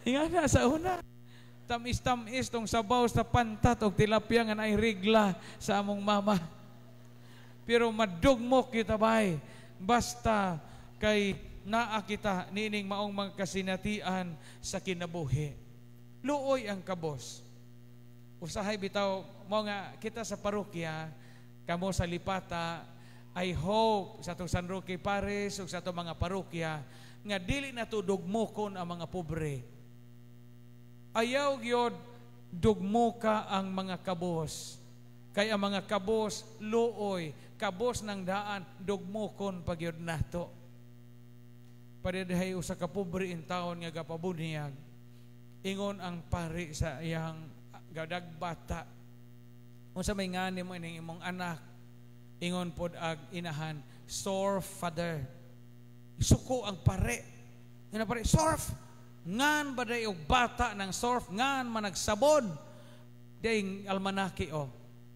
Ingana sa una. Tamis-tamis tong sabaw sa pantat og tilapia nga naay regla sa among mama. Pero madugmok kita bay, basta kay naa kita niining maong mga kasinatian sa kinabuhi. Luoy ang kabos. Usahay bitaw mo nga kita sa parokya, kamo sa Lipata, I hope sa atong San Roque Parish ug sa atong mga parokya nga dili na to dugmokon ang mga pobre. Ayaw gyud dugmoka ang mga kabos. Kay ang mga kabos luoy, kabos ng daan, dugmokon pa gyud nato. Paridahay usa ka pobre in taon nga gapabunyag. Ingon ang pari sa iyang gadag bata. Unsa may ngani mo ining imong anak? Ingon pod ag inahan, "Surf, Father." Suko ang pare. Nga pare, "Surf. Ngan ba day og bata ng surf, ngan managsabon?" Day almanaki o.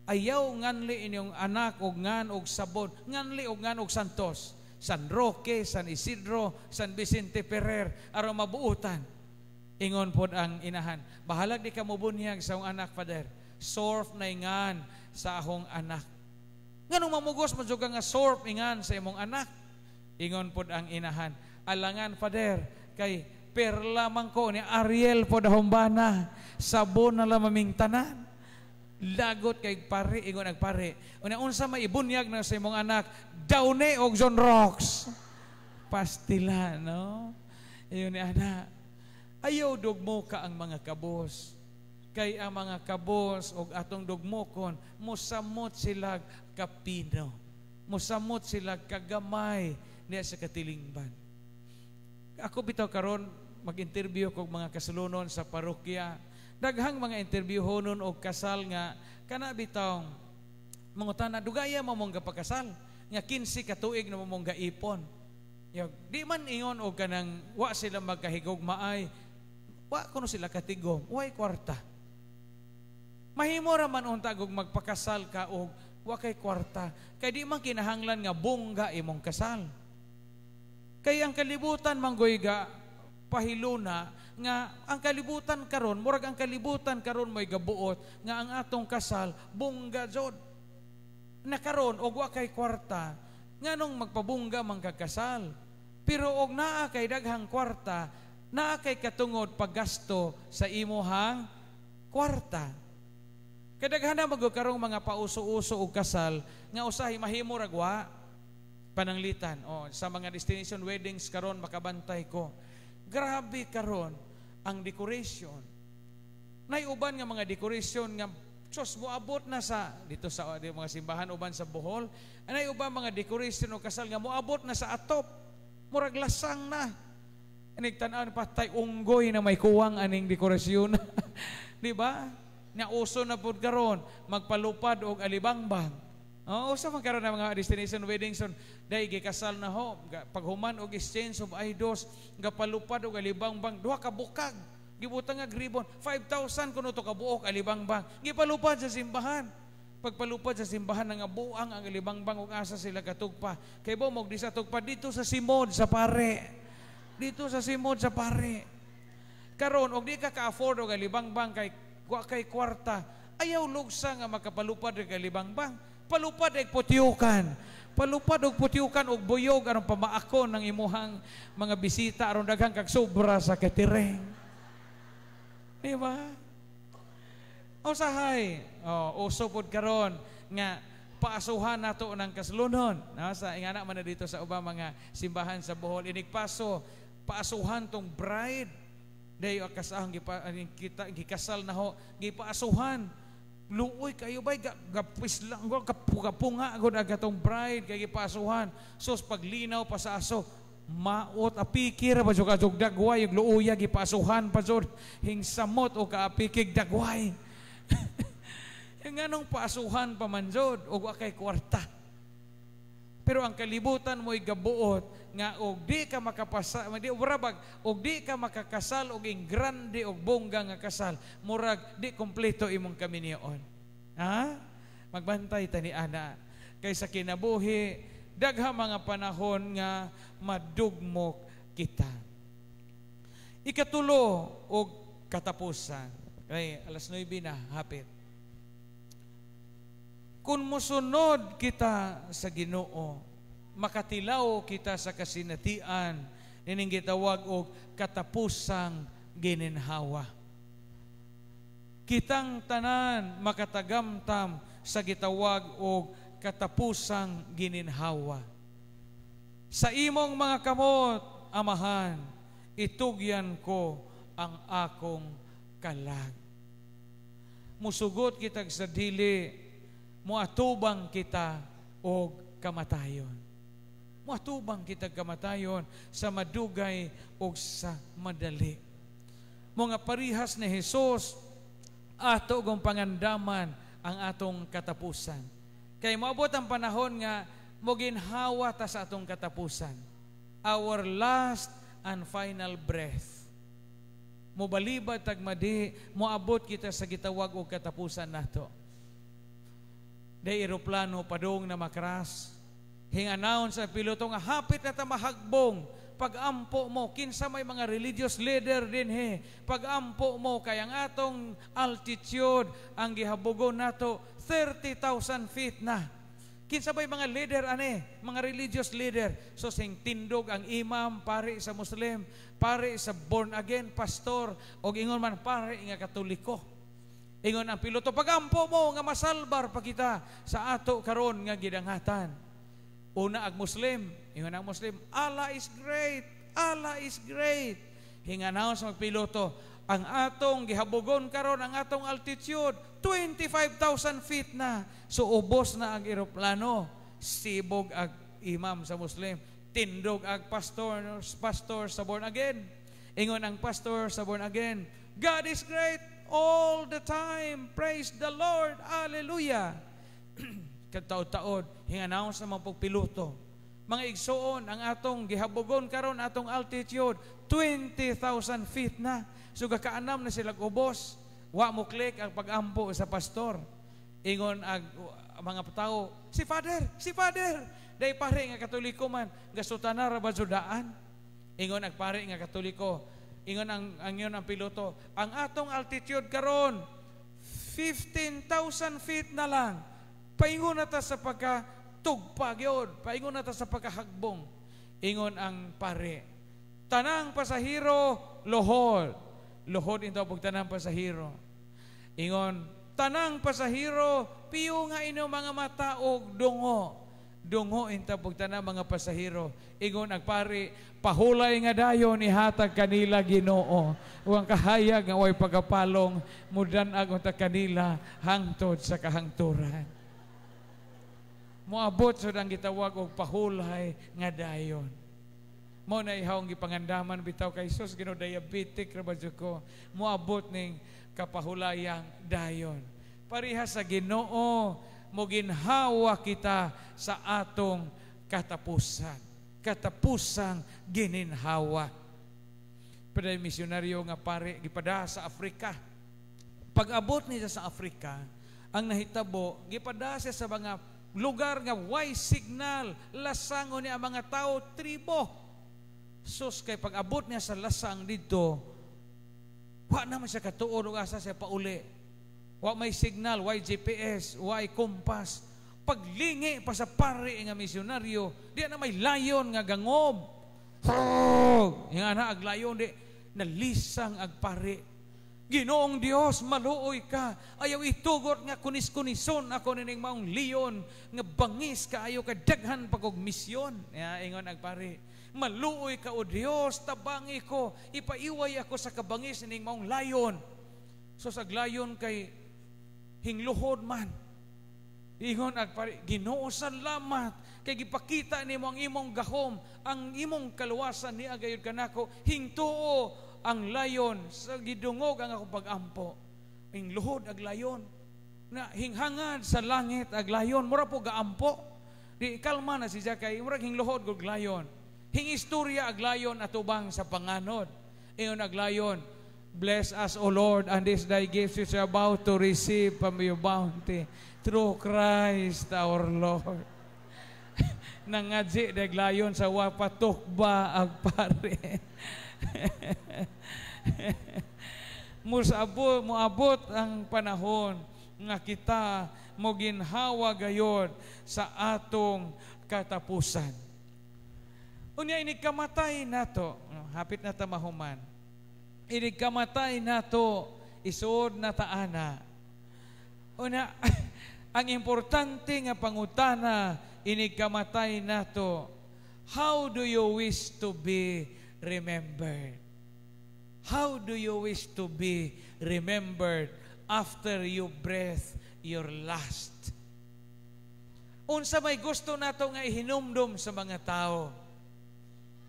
Ayaw nganli inyong anak og ngan og sabon, nganli og ngan og santos. San Roque, San Isidro, San Vicente Ferrer, aron mabuutan. Ingon pod ang inahan, "Bahalag di ka mo bunyag sa akong anak, Father. Surf na ingan sa akong anak." "Nganong mamugos mo jud nga surf ingan sa imong anak?" Ingon pod ang inahan, "Alangan, Father, kay perla man ko ni Ariel pod ahong bana, sabon na lang maming tanan." Lagot kay pare, ingon ang pare, "Una unsa may ibunyag na sa imong anak?" "Downy og Zonrox." Pastila, no? Iyon ni ana. Ayaw dugmoka ang mga kabos. Kay ang mga kabos og atong dugmokon, mosamot sila kapino. Mosamot sila kagamay niya sa katilingban. Ako bitaw karon mag-interview kog mga kasulunon sa parokya. Daghang mga interviewhonon og kasal nga kana bitaw mangutana, "Dugaya mo mong gapakasal?" Nga 15 ka tuig na mo mong gaipon. Yog, di man ingon og kanang wa sila magkahigugmaay, wa kuno sila katigom, way kwarta. Mahimo ra man unta og magpakasal ka og wa kay kwarta, kay di man kinahanglan nga bongga imong kasal. Kay ang kalibutan manggoy ga pahiluna nga ang kalibutan karon, murag ang kalibutan karon mo'y gabuot nga ang atong kasal bongga jud. Na karon og wa kay kwarta, nganong magpabongga man kag kasal? Pero og naa kay daghang kwarta, naa kay katungod paggasto sa imuhang kwarta. Kadaghan na magud karong mga pauso-uso og kasal nga usahay mahimo ra wa pananglitan. O, sa mga destination weddings karon makabantay ko. Grabe karon ang decoration. Nay uban nga mga decoration nga sus moabot na sa dito sa di, mga simbahan uban sa Bohol. Anay uban mga decoration og kasal nga moabot na sa atop. Murag lasang na. Inig tan-aw patay unggoy na may kuwang aning dekorasyon. Di ba? Nga uso na pud karon magpalupad og alibangbang. Oh, uso man karon ang mga destination weddings on dai gikasal na ho, paghuman og exchange of I do's, gapalupad og alibangbang duha ka bukag. Gibutang nga ribbon, 5,000 kuno to kabuok alibangbang. Gipalupad sa simbahan. Pagpalupad sa simbahan nga buang ang alibangbang ug asa sila katugpa. Kay bo mo di sa tugpa dito sa simod sa pare. Dito sa simod sa pare. Karon og di ka ka-afford og alibangbang kay wa kay kwarta, ayaw lugsa nga makapalupad og alibangbang. Palupad og putyukan. Palupad og putyukan og buyog aron pamaakon ng imuhang mga bisita aron daghang kag sobra sa catering. Di ba? Usahay, oh, uso pod karon nga paasuhan nato ng kaslunon. No? Sa ingana man na dito sa ubang mga simbahan sa Bohol, inigpaso, paasuhan tong bride. Dayo kasahang gipa, kita gikasal na ho, gipaasuhan. Luoy kayo bay gapis lang go kapunga gud ang katong bride kay gipaasuhan. Sus, paglinaw pa sa aso, maot apikir ba jud kadtog dagway ug luoya, gipaasuhan pa jud, hingsamot o kaapikig dagway. Nganong paasuhan pa man jud og wa kay kwarta? Pero ang kalibutan mo'y gabuot nga og di ka makapasa, di murabag og di ka makakasal og ing grande og bongga nga kasal, murag di kompleto imong kaminyoon. Ha? Magbantay ta ni ana kay sa kinabuhi dagha mga panahon nga madugmok kita. Ikatulo og katapusan. Kay alas 9 na hapit. Kung musunod kita sa Ginoo, makatilaw kita sa kasinatian nining gitawag og katapusang gininhawa. Kitang tanan makatagamtam sa gitawag og katapusang gininhawa. Sa imong mga kamot, Amahan, itugyan ko ang akong kalag. Musugot kitag sa dili, muatubang kita og kamatayon. Muatubang kita kamatayon sa madugay og sa madali. Mga parihas ni Jesus, ato gong pangandaman ang atong katapusan. Kay moabot ang panahon nga moginhawa ta sa atong katapusan. Our last and final breath. Mobalibad tagmadi, moabot kita sa gitawag og katapusan nato. Day eroplano padung na makras. Hing-announce sa piloto nga hapit na ta mahagbong. Pagampo mo, kinsa may mga religious leader din he. Pagampo mo kay ang atong altitude ang gihabogon nato 30,000 feet na. Kinsa may mga leader ane, mga religious leader. So sing tindog ang imam, pare sa Muslim, pare sa born again, pastor, og ingon man pare nga Katoliko. Ingon ang piloto, pagampo mo nga masalbar pa kita sa ato karon nga gidangatan. Una ag Muslim, ingon ang Muslim, "Allah is great, Allah is great." Hinganaw sa magpiloto, ang atong gihabogon karon, ang atong altitude 25,000 feet na. So ubos na ang eroplano. Sibog ag imam sa Muslim, tindog ag pastor, pastor sa born again. Ingon ang pastor sa born again, "God is great all the time. Praise the Lord. Hallelujah." Kagtaod-taod, hing-announce sa mga pagpiloto. Mga igsuon, ang atong gihabogon karon, atong altitude 20,000 feet na. So gakaanam na sila ubos. Wa mo click ang pagampo sa pastor. Ingon ag mga tao, "Si Father, si Father." Day pare nga Katoliko man, gasutana ra ba judaan? Ingon ag pare nga Katoliko, ingon ang ingon ang piloto, ang atong altitude karon 15,000 feet na lang. Paingon na ta sa pagka tugpa gyud, paingon na ta sa pagkahagbong. Ingon ang pare, tanang pasahero lohod. Lohod into pag tanang pasahero. Ingon, tanang pasahero, piyo nga ino mga mata og dungo. Dungo inta pag tanang mga pasahero. Ingon ang pare, pahulay nga dayon ihatag kanila Ginoo. Uang kahayag nga way pagapalong, mudan-ag unta kanila hangtod sa kahangturan. Moabot sud ang gitawag og pahulay nga dayon. Mo na ihawng gipangandaman bitaw kay Jesus, Ginoo, diabetic ra ba jud ko. Moabot ning kapahulayang dayon. Pareha sa Ginoo, moginhawa kita sa atong katapusan. Katapusang gininhawa. Pero misyonaryo nga pare gipada sa Afrika. Pag-abot niya sa Afrika, ang nahitabo, gipada siya sa mga lugar nga way signal, lasangon niya ang mga tao, tribo. Sus, kay pag-abot niya sa lasang dito, wa naman siya katuon ug asa siya pauli. Wa may signal, way GPS, way kompas. Paglingi pa sa pare nga misyonaryo, di na may layon nga gangob. Yung ana ag layon di nalisang ag pare. Ginoong Dios, maluoy ka. Ayaw itugot nga kunis-kunison ako nining maong leon nga bangis kaayo ka daghan pa kog misyon. Ya, ingon ang pari. Maluoy ka, O Dios, tabangi ko, ipaiway ako sa kabangis nining maong lion. So sa lion kay hingluhod man. Ingon ang pari, "Ginoo, salamat kay gipakita nimo ang imong gahom, ang imong kaluwasan ni agayod kanako. Hingtuo ang lion sa gidungog ang akong pagampo." Hingluhod ag lion. Na hinghangad sa langit ag lion, mura po gaampo. Di kalma na siya kay murag hingluhod og lion. Hingistorya ag lion atubang sa panganod. Ingon ag lion, "Bless us, O Lord, and this thy gifts which are about to receive from your bounty through Christ our Lord." Nangadji dag lion sa wapatukba ag pare. Musabot, moabot ang panahon nga kita mo ginhawa gayod sa atong katapusan. Unya inig kamatay nato, hapit na ta mahuman. Inig kamatay nato, isuod na taana. Una, ang importante nga pangutana inig kamatay nato, how do you wish to be remembered? How do you wish to be remembered after you breathe your last? Unsa may gusto nato nga ihinumdum sa mga tao?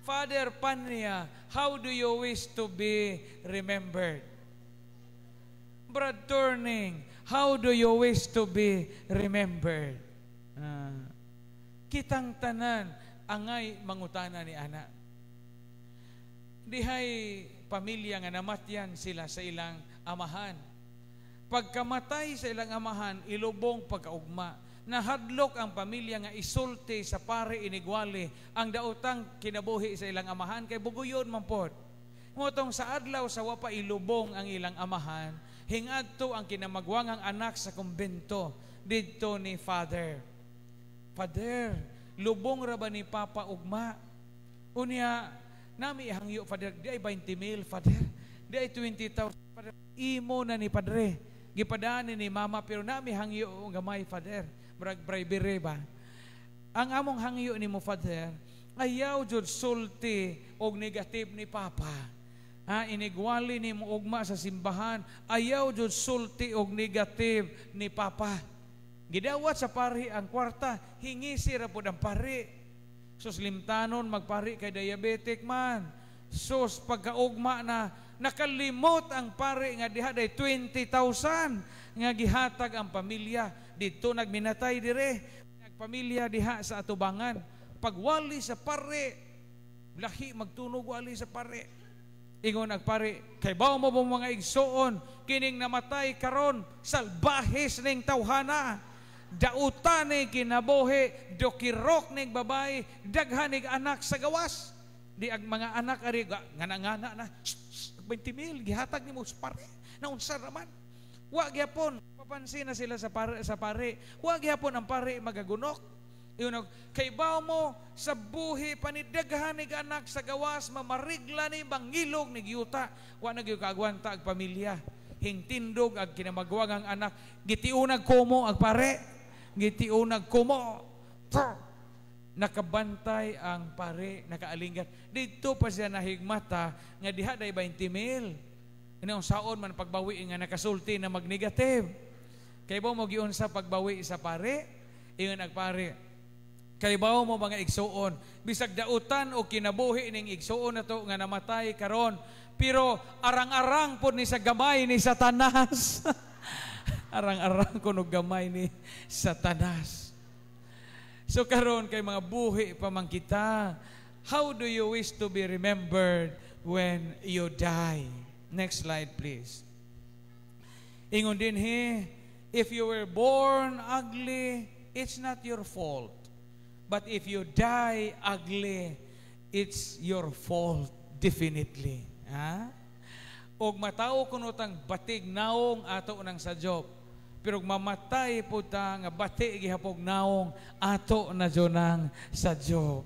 Father Panya, how do you wish to be remembered? Brad Turning, how do you wish to be remembered? Kitang tanan angay mangutana ni ana. Dihay pamilya nga namatyan sila sa ilang amahan. Pagkamatay sa ilang amahan, ilubong pagkaugma. Nahadlok ang pamilya nga isulti sa pare inigwali ang daotang kinabuhi sa ilang amahan kay buguyon man pod. Motong sa adlaw sa wapa ilubong ang ilang amahan, hingadto ang kinamagwangang anak sa kumbento didto ni Father. "Father, lubong ra ba ni Papa ugma? Unya, nami ihangyo, Father, di ay 20 mil, Father. Di ay 20,000, Father. Imo na ni, Padre. Gipadaan ni Mama, pero nami hangyo gamay, Father." Murag bribery ba? "Ang among hangyo nimo, Father, ayaw jud sulti og negative ni Papa. Ha, inigwali nimo ugma sa simbahan, ayaw jud sulti og negative ni Papa." Gidawat sa pari ang kwarta, hingisi ra pod ang pari. Sus, limtanon magpari kay diabetic man. Sus, pagkaugma na nakalimot ang pari nga diha day 20,000 nga gihatag ang pamilya. Didto nagminatay dire, nagpamilya diha sa atubangan. Pagwali sa pare, lahi magtunog wali sa pare. Ingon ang pare, "Kay bawo mo ba mga igsuon, kining namatay karon, salbahis ning tawhana. Dautan ni kinabuhi, dokirok ning babae, daghan ning anak sa gawas." Di ang mga anak ari ngana-ngana na, 20 mil gihatag nimo sa pare. Naunsa raman? Wa gyapon papansin na sila sa pare. Wa gyapon ang pare magagunok. Ingon, "Kay bawo mo sa buhi panidaghan ning anak sa gawas, mamarigla ni bangilog ni giyuta." Wa na gyud kaagwanta ang pamilya. Hingtindog ang kinamagwang ang anak, gitiunag kumo ang pare. Gitiunag kumo. Nakabantay ang pare, nakaalingat. Dito pa siya nahigmata nga diha day 20 mil. Inaong saon man pagbawi nga nakasulti na magnegative. Kay ba mo giunsa pagbawi sa pare? Ingon ang pare, "Kay bawo mo mga igsuon, bisag dautan o kinabuhi ning igsuon na to nga namatay karon, pero arang-arang pod ni sa gamay ni Satanas." Arang-arang kuno gamay ni Satanas. So karon kay mga buhi pa man kita, how do you wish to be remembered when you die? Next slide, please. Ingon din he, if you were born ugly, it's not your fault. But if you die ugly, it's your fault, definitely. Ha? Og matao kuno tang batig naong ato nang sadyop. Pero mamatay po ta nga bati gihapog naong ato na jud nang sadyop.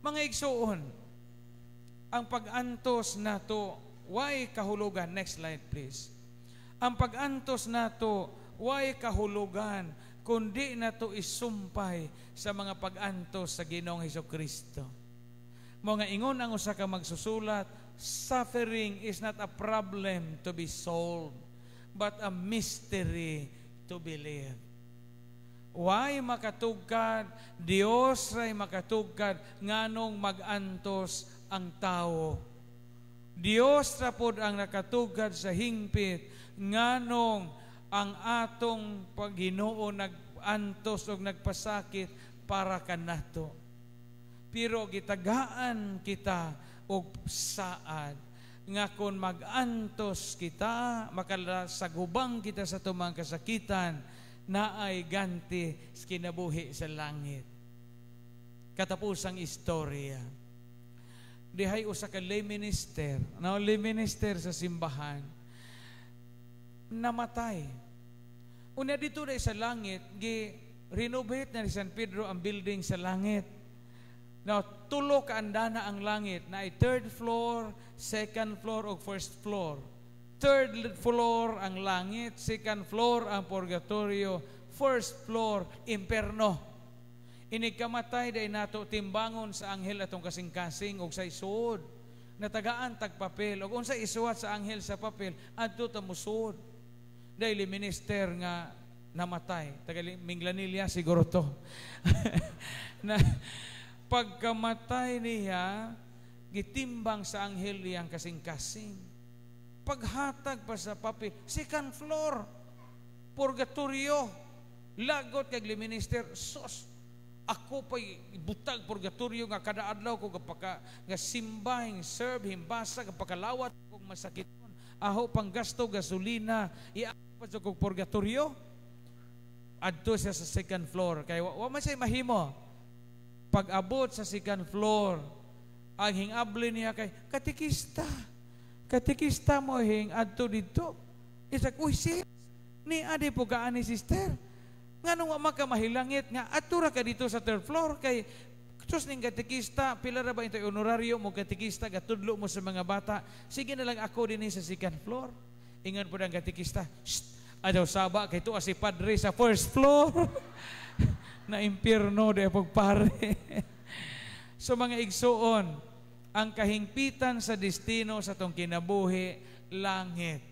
Mga igsuon, ang pag-antos nato Way kahulugan. Next slide, please. Ang pag-antos nato, way kahulugan kundi nato isumpay sa mga pag-antos sa Ginoong Hesus Kristo. Mga ingon ang usa ka magsusulat, "Suffering is not a problem to be solved, but a mystery to be lived." Why makatugkad, Dios ray makatugkad nganong magantos ang tao. Dios ra pod ang nakatugkad sa hingpit nganong ang atong Paghinoo nag-antos og nagpasakit para kanato. Pero gitagaan kita og saad nga kung mag-antos kita, makasagubang kita sa tumang kasakitan, naay ganti sa kinabuhi sa langit. Katapusang istorya. Dihay usa ka lay minister, no, lay minister sa simbahan, namatay. Unya dito na sa langit, gi renovate na ni San Pedro ang building sa langit. Now, tulo ka andana ang langit na ay third floor, second floor o first floor. Third floor ang langit, second floor ang purgatorio, first floor imperno. Inig kamatay day nato, timbangon sa anghel atong kasing-kasing og sa isuod. Natagaan tag papel og unsa isuwat sa anghel sa papel, adto ta musuod. Dahil minister nga namatay, taga Minglanilla siguro to. Na pagkamatay niya, gitimbang sa anghel iyang kasing-kasing. Paghatag pa sa papel, second floor, purgatorio. Lagot kay minister, sos, ako pa'y butag purgatorio nga kada adlaw ko gapaka nga simba, serve, himbasa, gapakalawat kog masakiton. Aho pang gasto gasolina, iya pa sa kog purgatorio. Adto siya sa second floor kay wa man siya mahimo. Pag abot sa second floor, ang hingabli niya kay katikista. Katikista mo hing adto dito. Isak, "Uy sis, ni adi po ka ani, sister. Nganong wa man ka mahilangit nga adto ra ka dito sa third floor?" Kay sus ning katikista, pila ra ba ito honorario mo katikista, gatudlo mo sa mga bata? "Sige na lang ako dinhi sa second floor." Ingon po ang katikista, "Shh, ayaw saba kay tuwa si padre sa first floor." Na impierno de pagpare. So mga igsuon, ang kahingpitan sa destino sa tong kinabuhi, langit.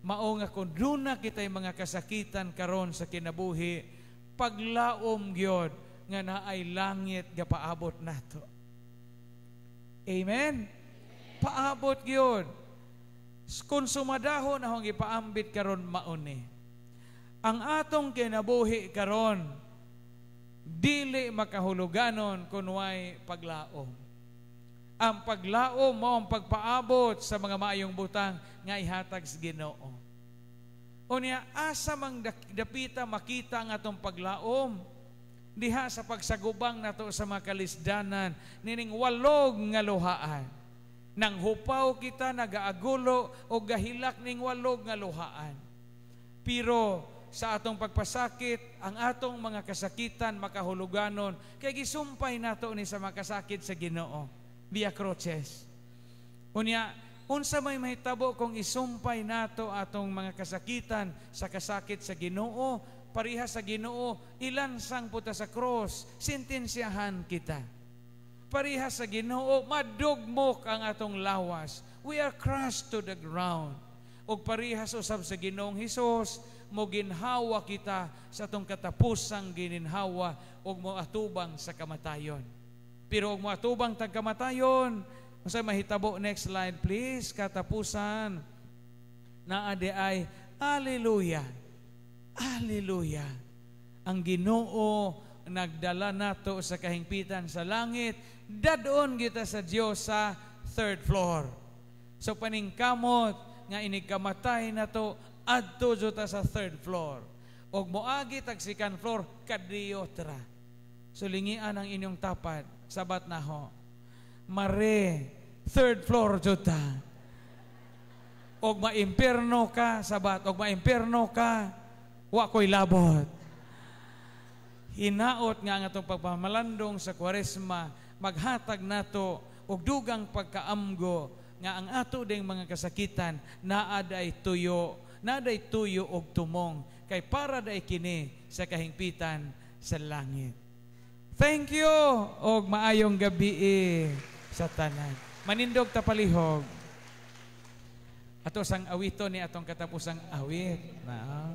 Mao nga kung duna kita'y mga kasakitan karon sa kinabuhi, paglaom gyud nga naay langit ga paabot nato. Amen? Paabot gyud. Kung sumadahon akong ipaambit karon, mauni. Ang atong kinabuhi karon dili makahuluganon kun way paglaom. Ang paglaom mao ang pagpaabot sa mga maayong butang nga ihatag sa Ginoo. Unya, asa mang dapita makita ang atong paglaom? Diha sa pagsagubang nato sa mga kalisdanan nining walog nga luhaan. Nang hupaw kita, nagaagulo o gahilak ning walog nga luhaan. Pero sa atong pagpasakit, ang atong mga kasakitan makahuluganon kay gisumpay nato ni sa makasakit sa Ginoo via cruzes. Unya, unsa may mahitabo kung isumpay nato atong mga kasakitan sa kasakit sa Ginoo? Pareha sa Ginoo, ilansang puta sa cross, sentensyahan kita. Pareha sa Ginoo, madugmok ang atong lawas. We are crushed to the ground. Og parehas usab sa Ginoong Hesus, mo ginhawa kita sa atong katapusang gininhawa og moatubang sa kamatayon. Pero og moatubang tag kamatayon, unsay mahitabo? Next slide, please. Katapusan naa di ay hallelujah. Hallelujah. Ang Ginoo nagdala nato sa kahingpitan sa langit, dadon kita sa Dios sa third floor. So paningkamot nga inig kamatay nato, adto jud ta sa third floor. Og moagi tag second floor, kadiyo tra. So lingian ang inyong tapad, sabat na ho. Mare, third floor jud ta. Og maimpierno ka, sabat, og maimpierno ka, wa ko'y labot. Hinaot nga ang atong pagpamalandong sa Kwaresma maghatag nato og dugang pagkaamgo Nga ang ato ding mga kasakitan naa day tuyo, naa day tuyo og tumong kay para day kini sa kahingpitan sa langit. Thank you og maayong gabi sa tanan. Manindog ta palihog. Ato sang awito ni atong katapusang awit. Na.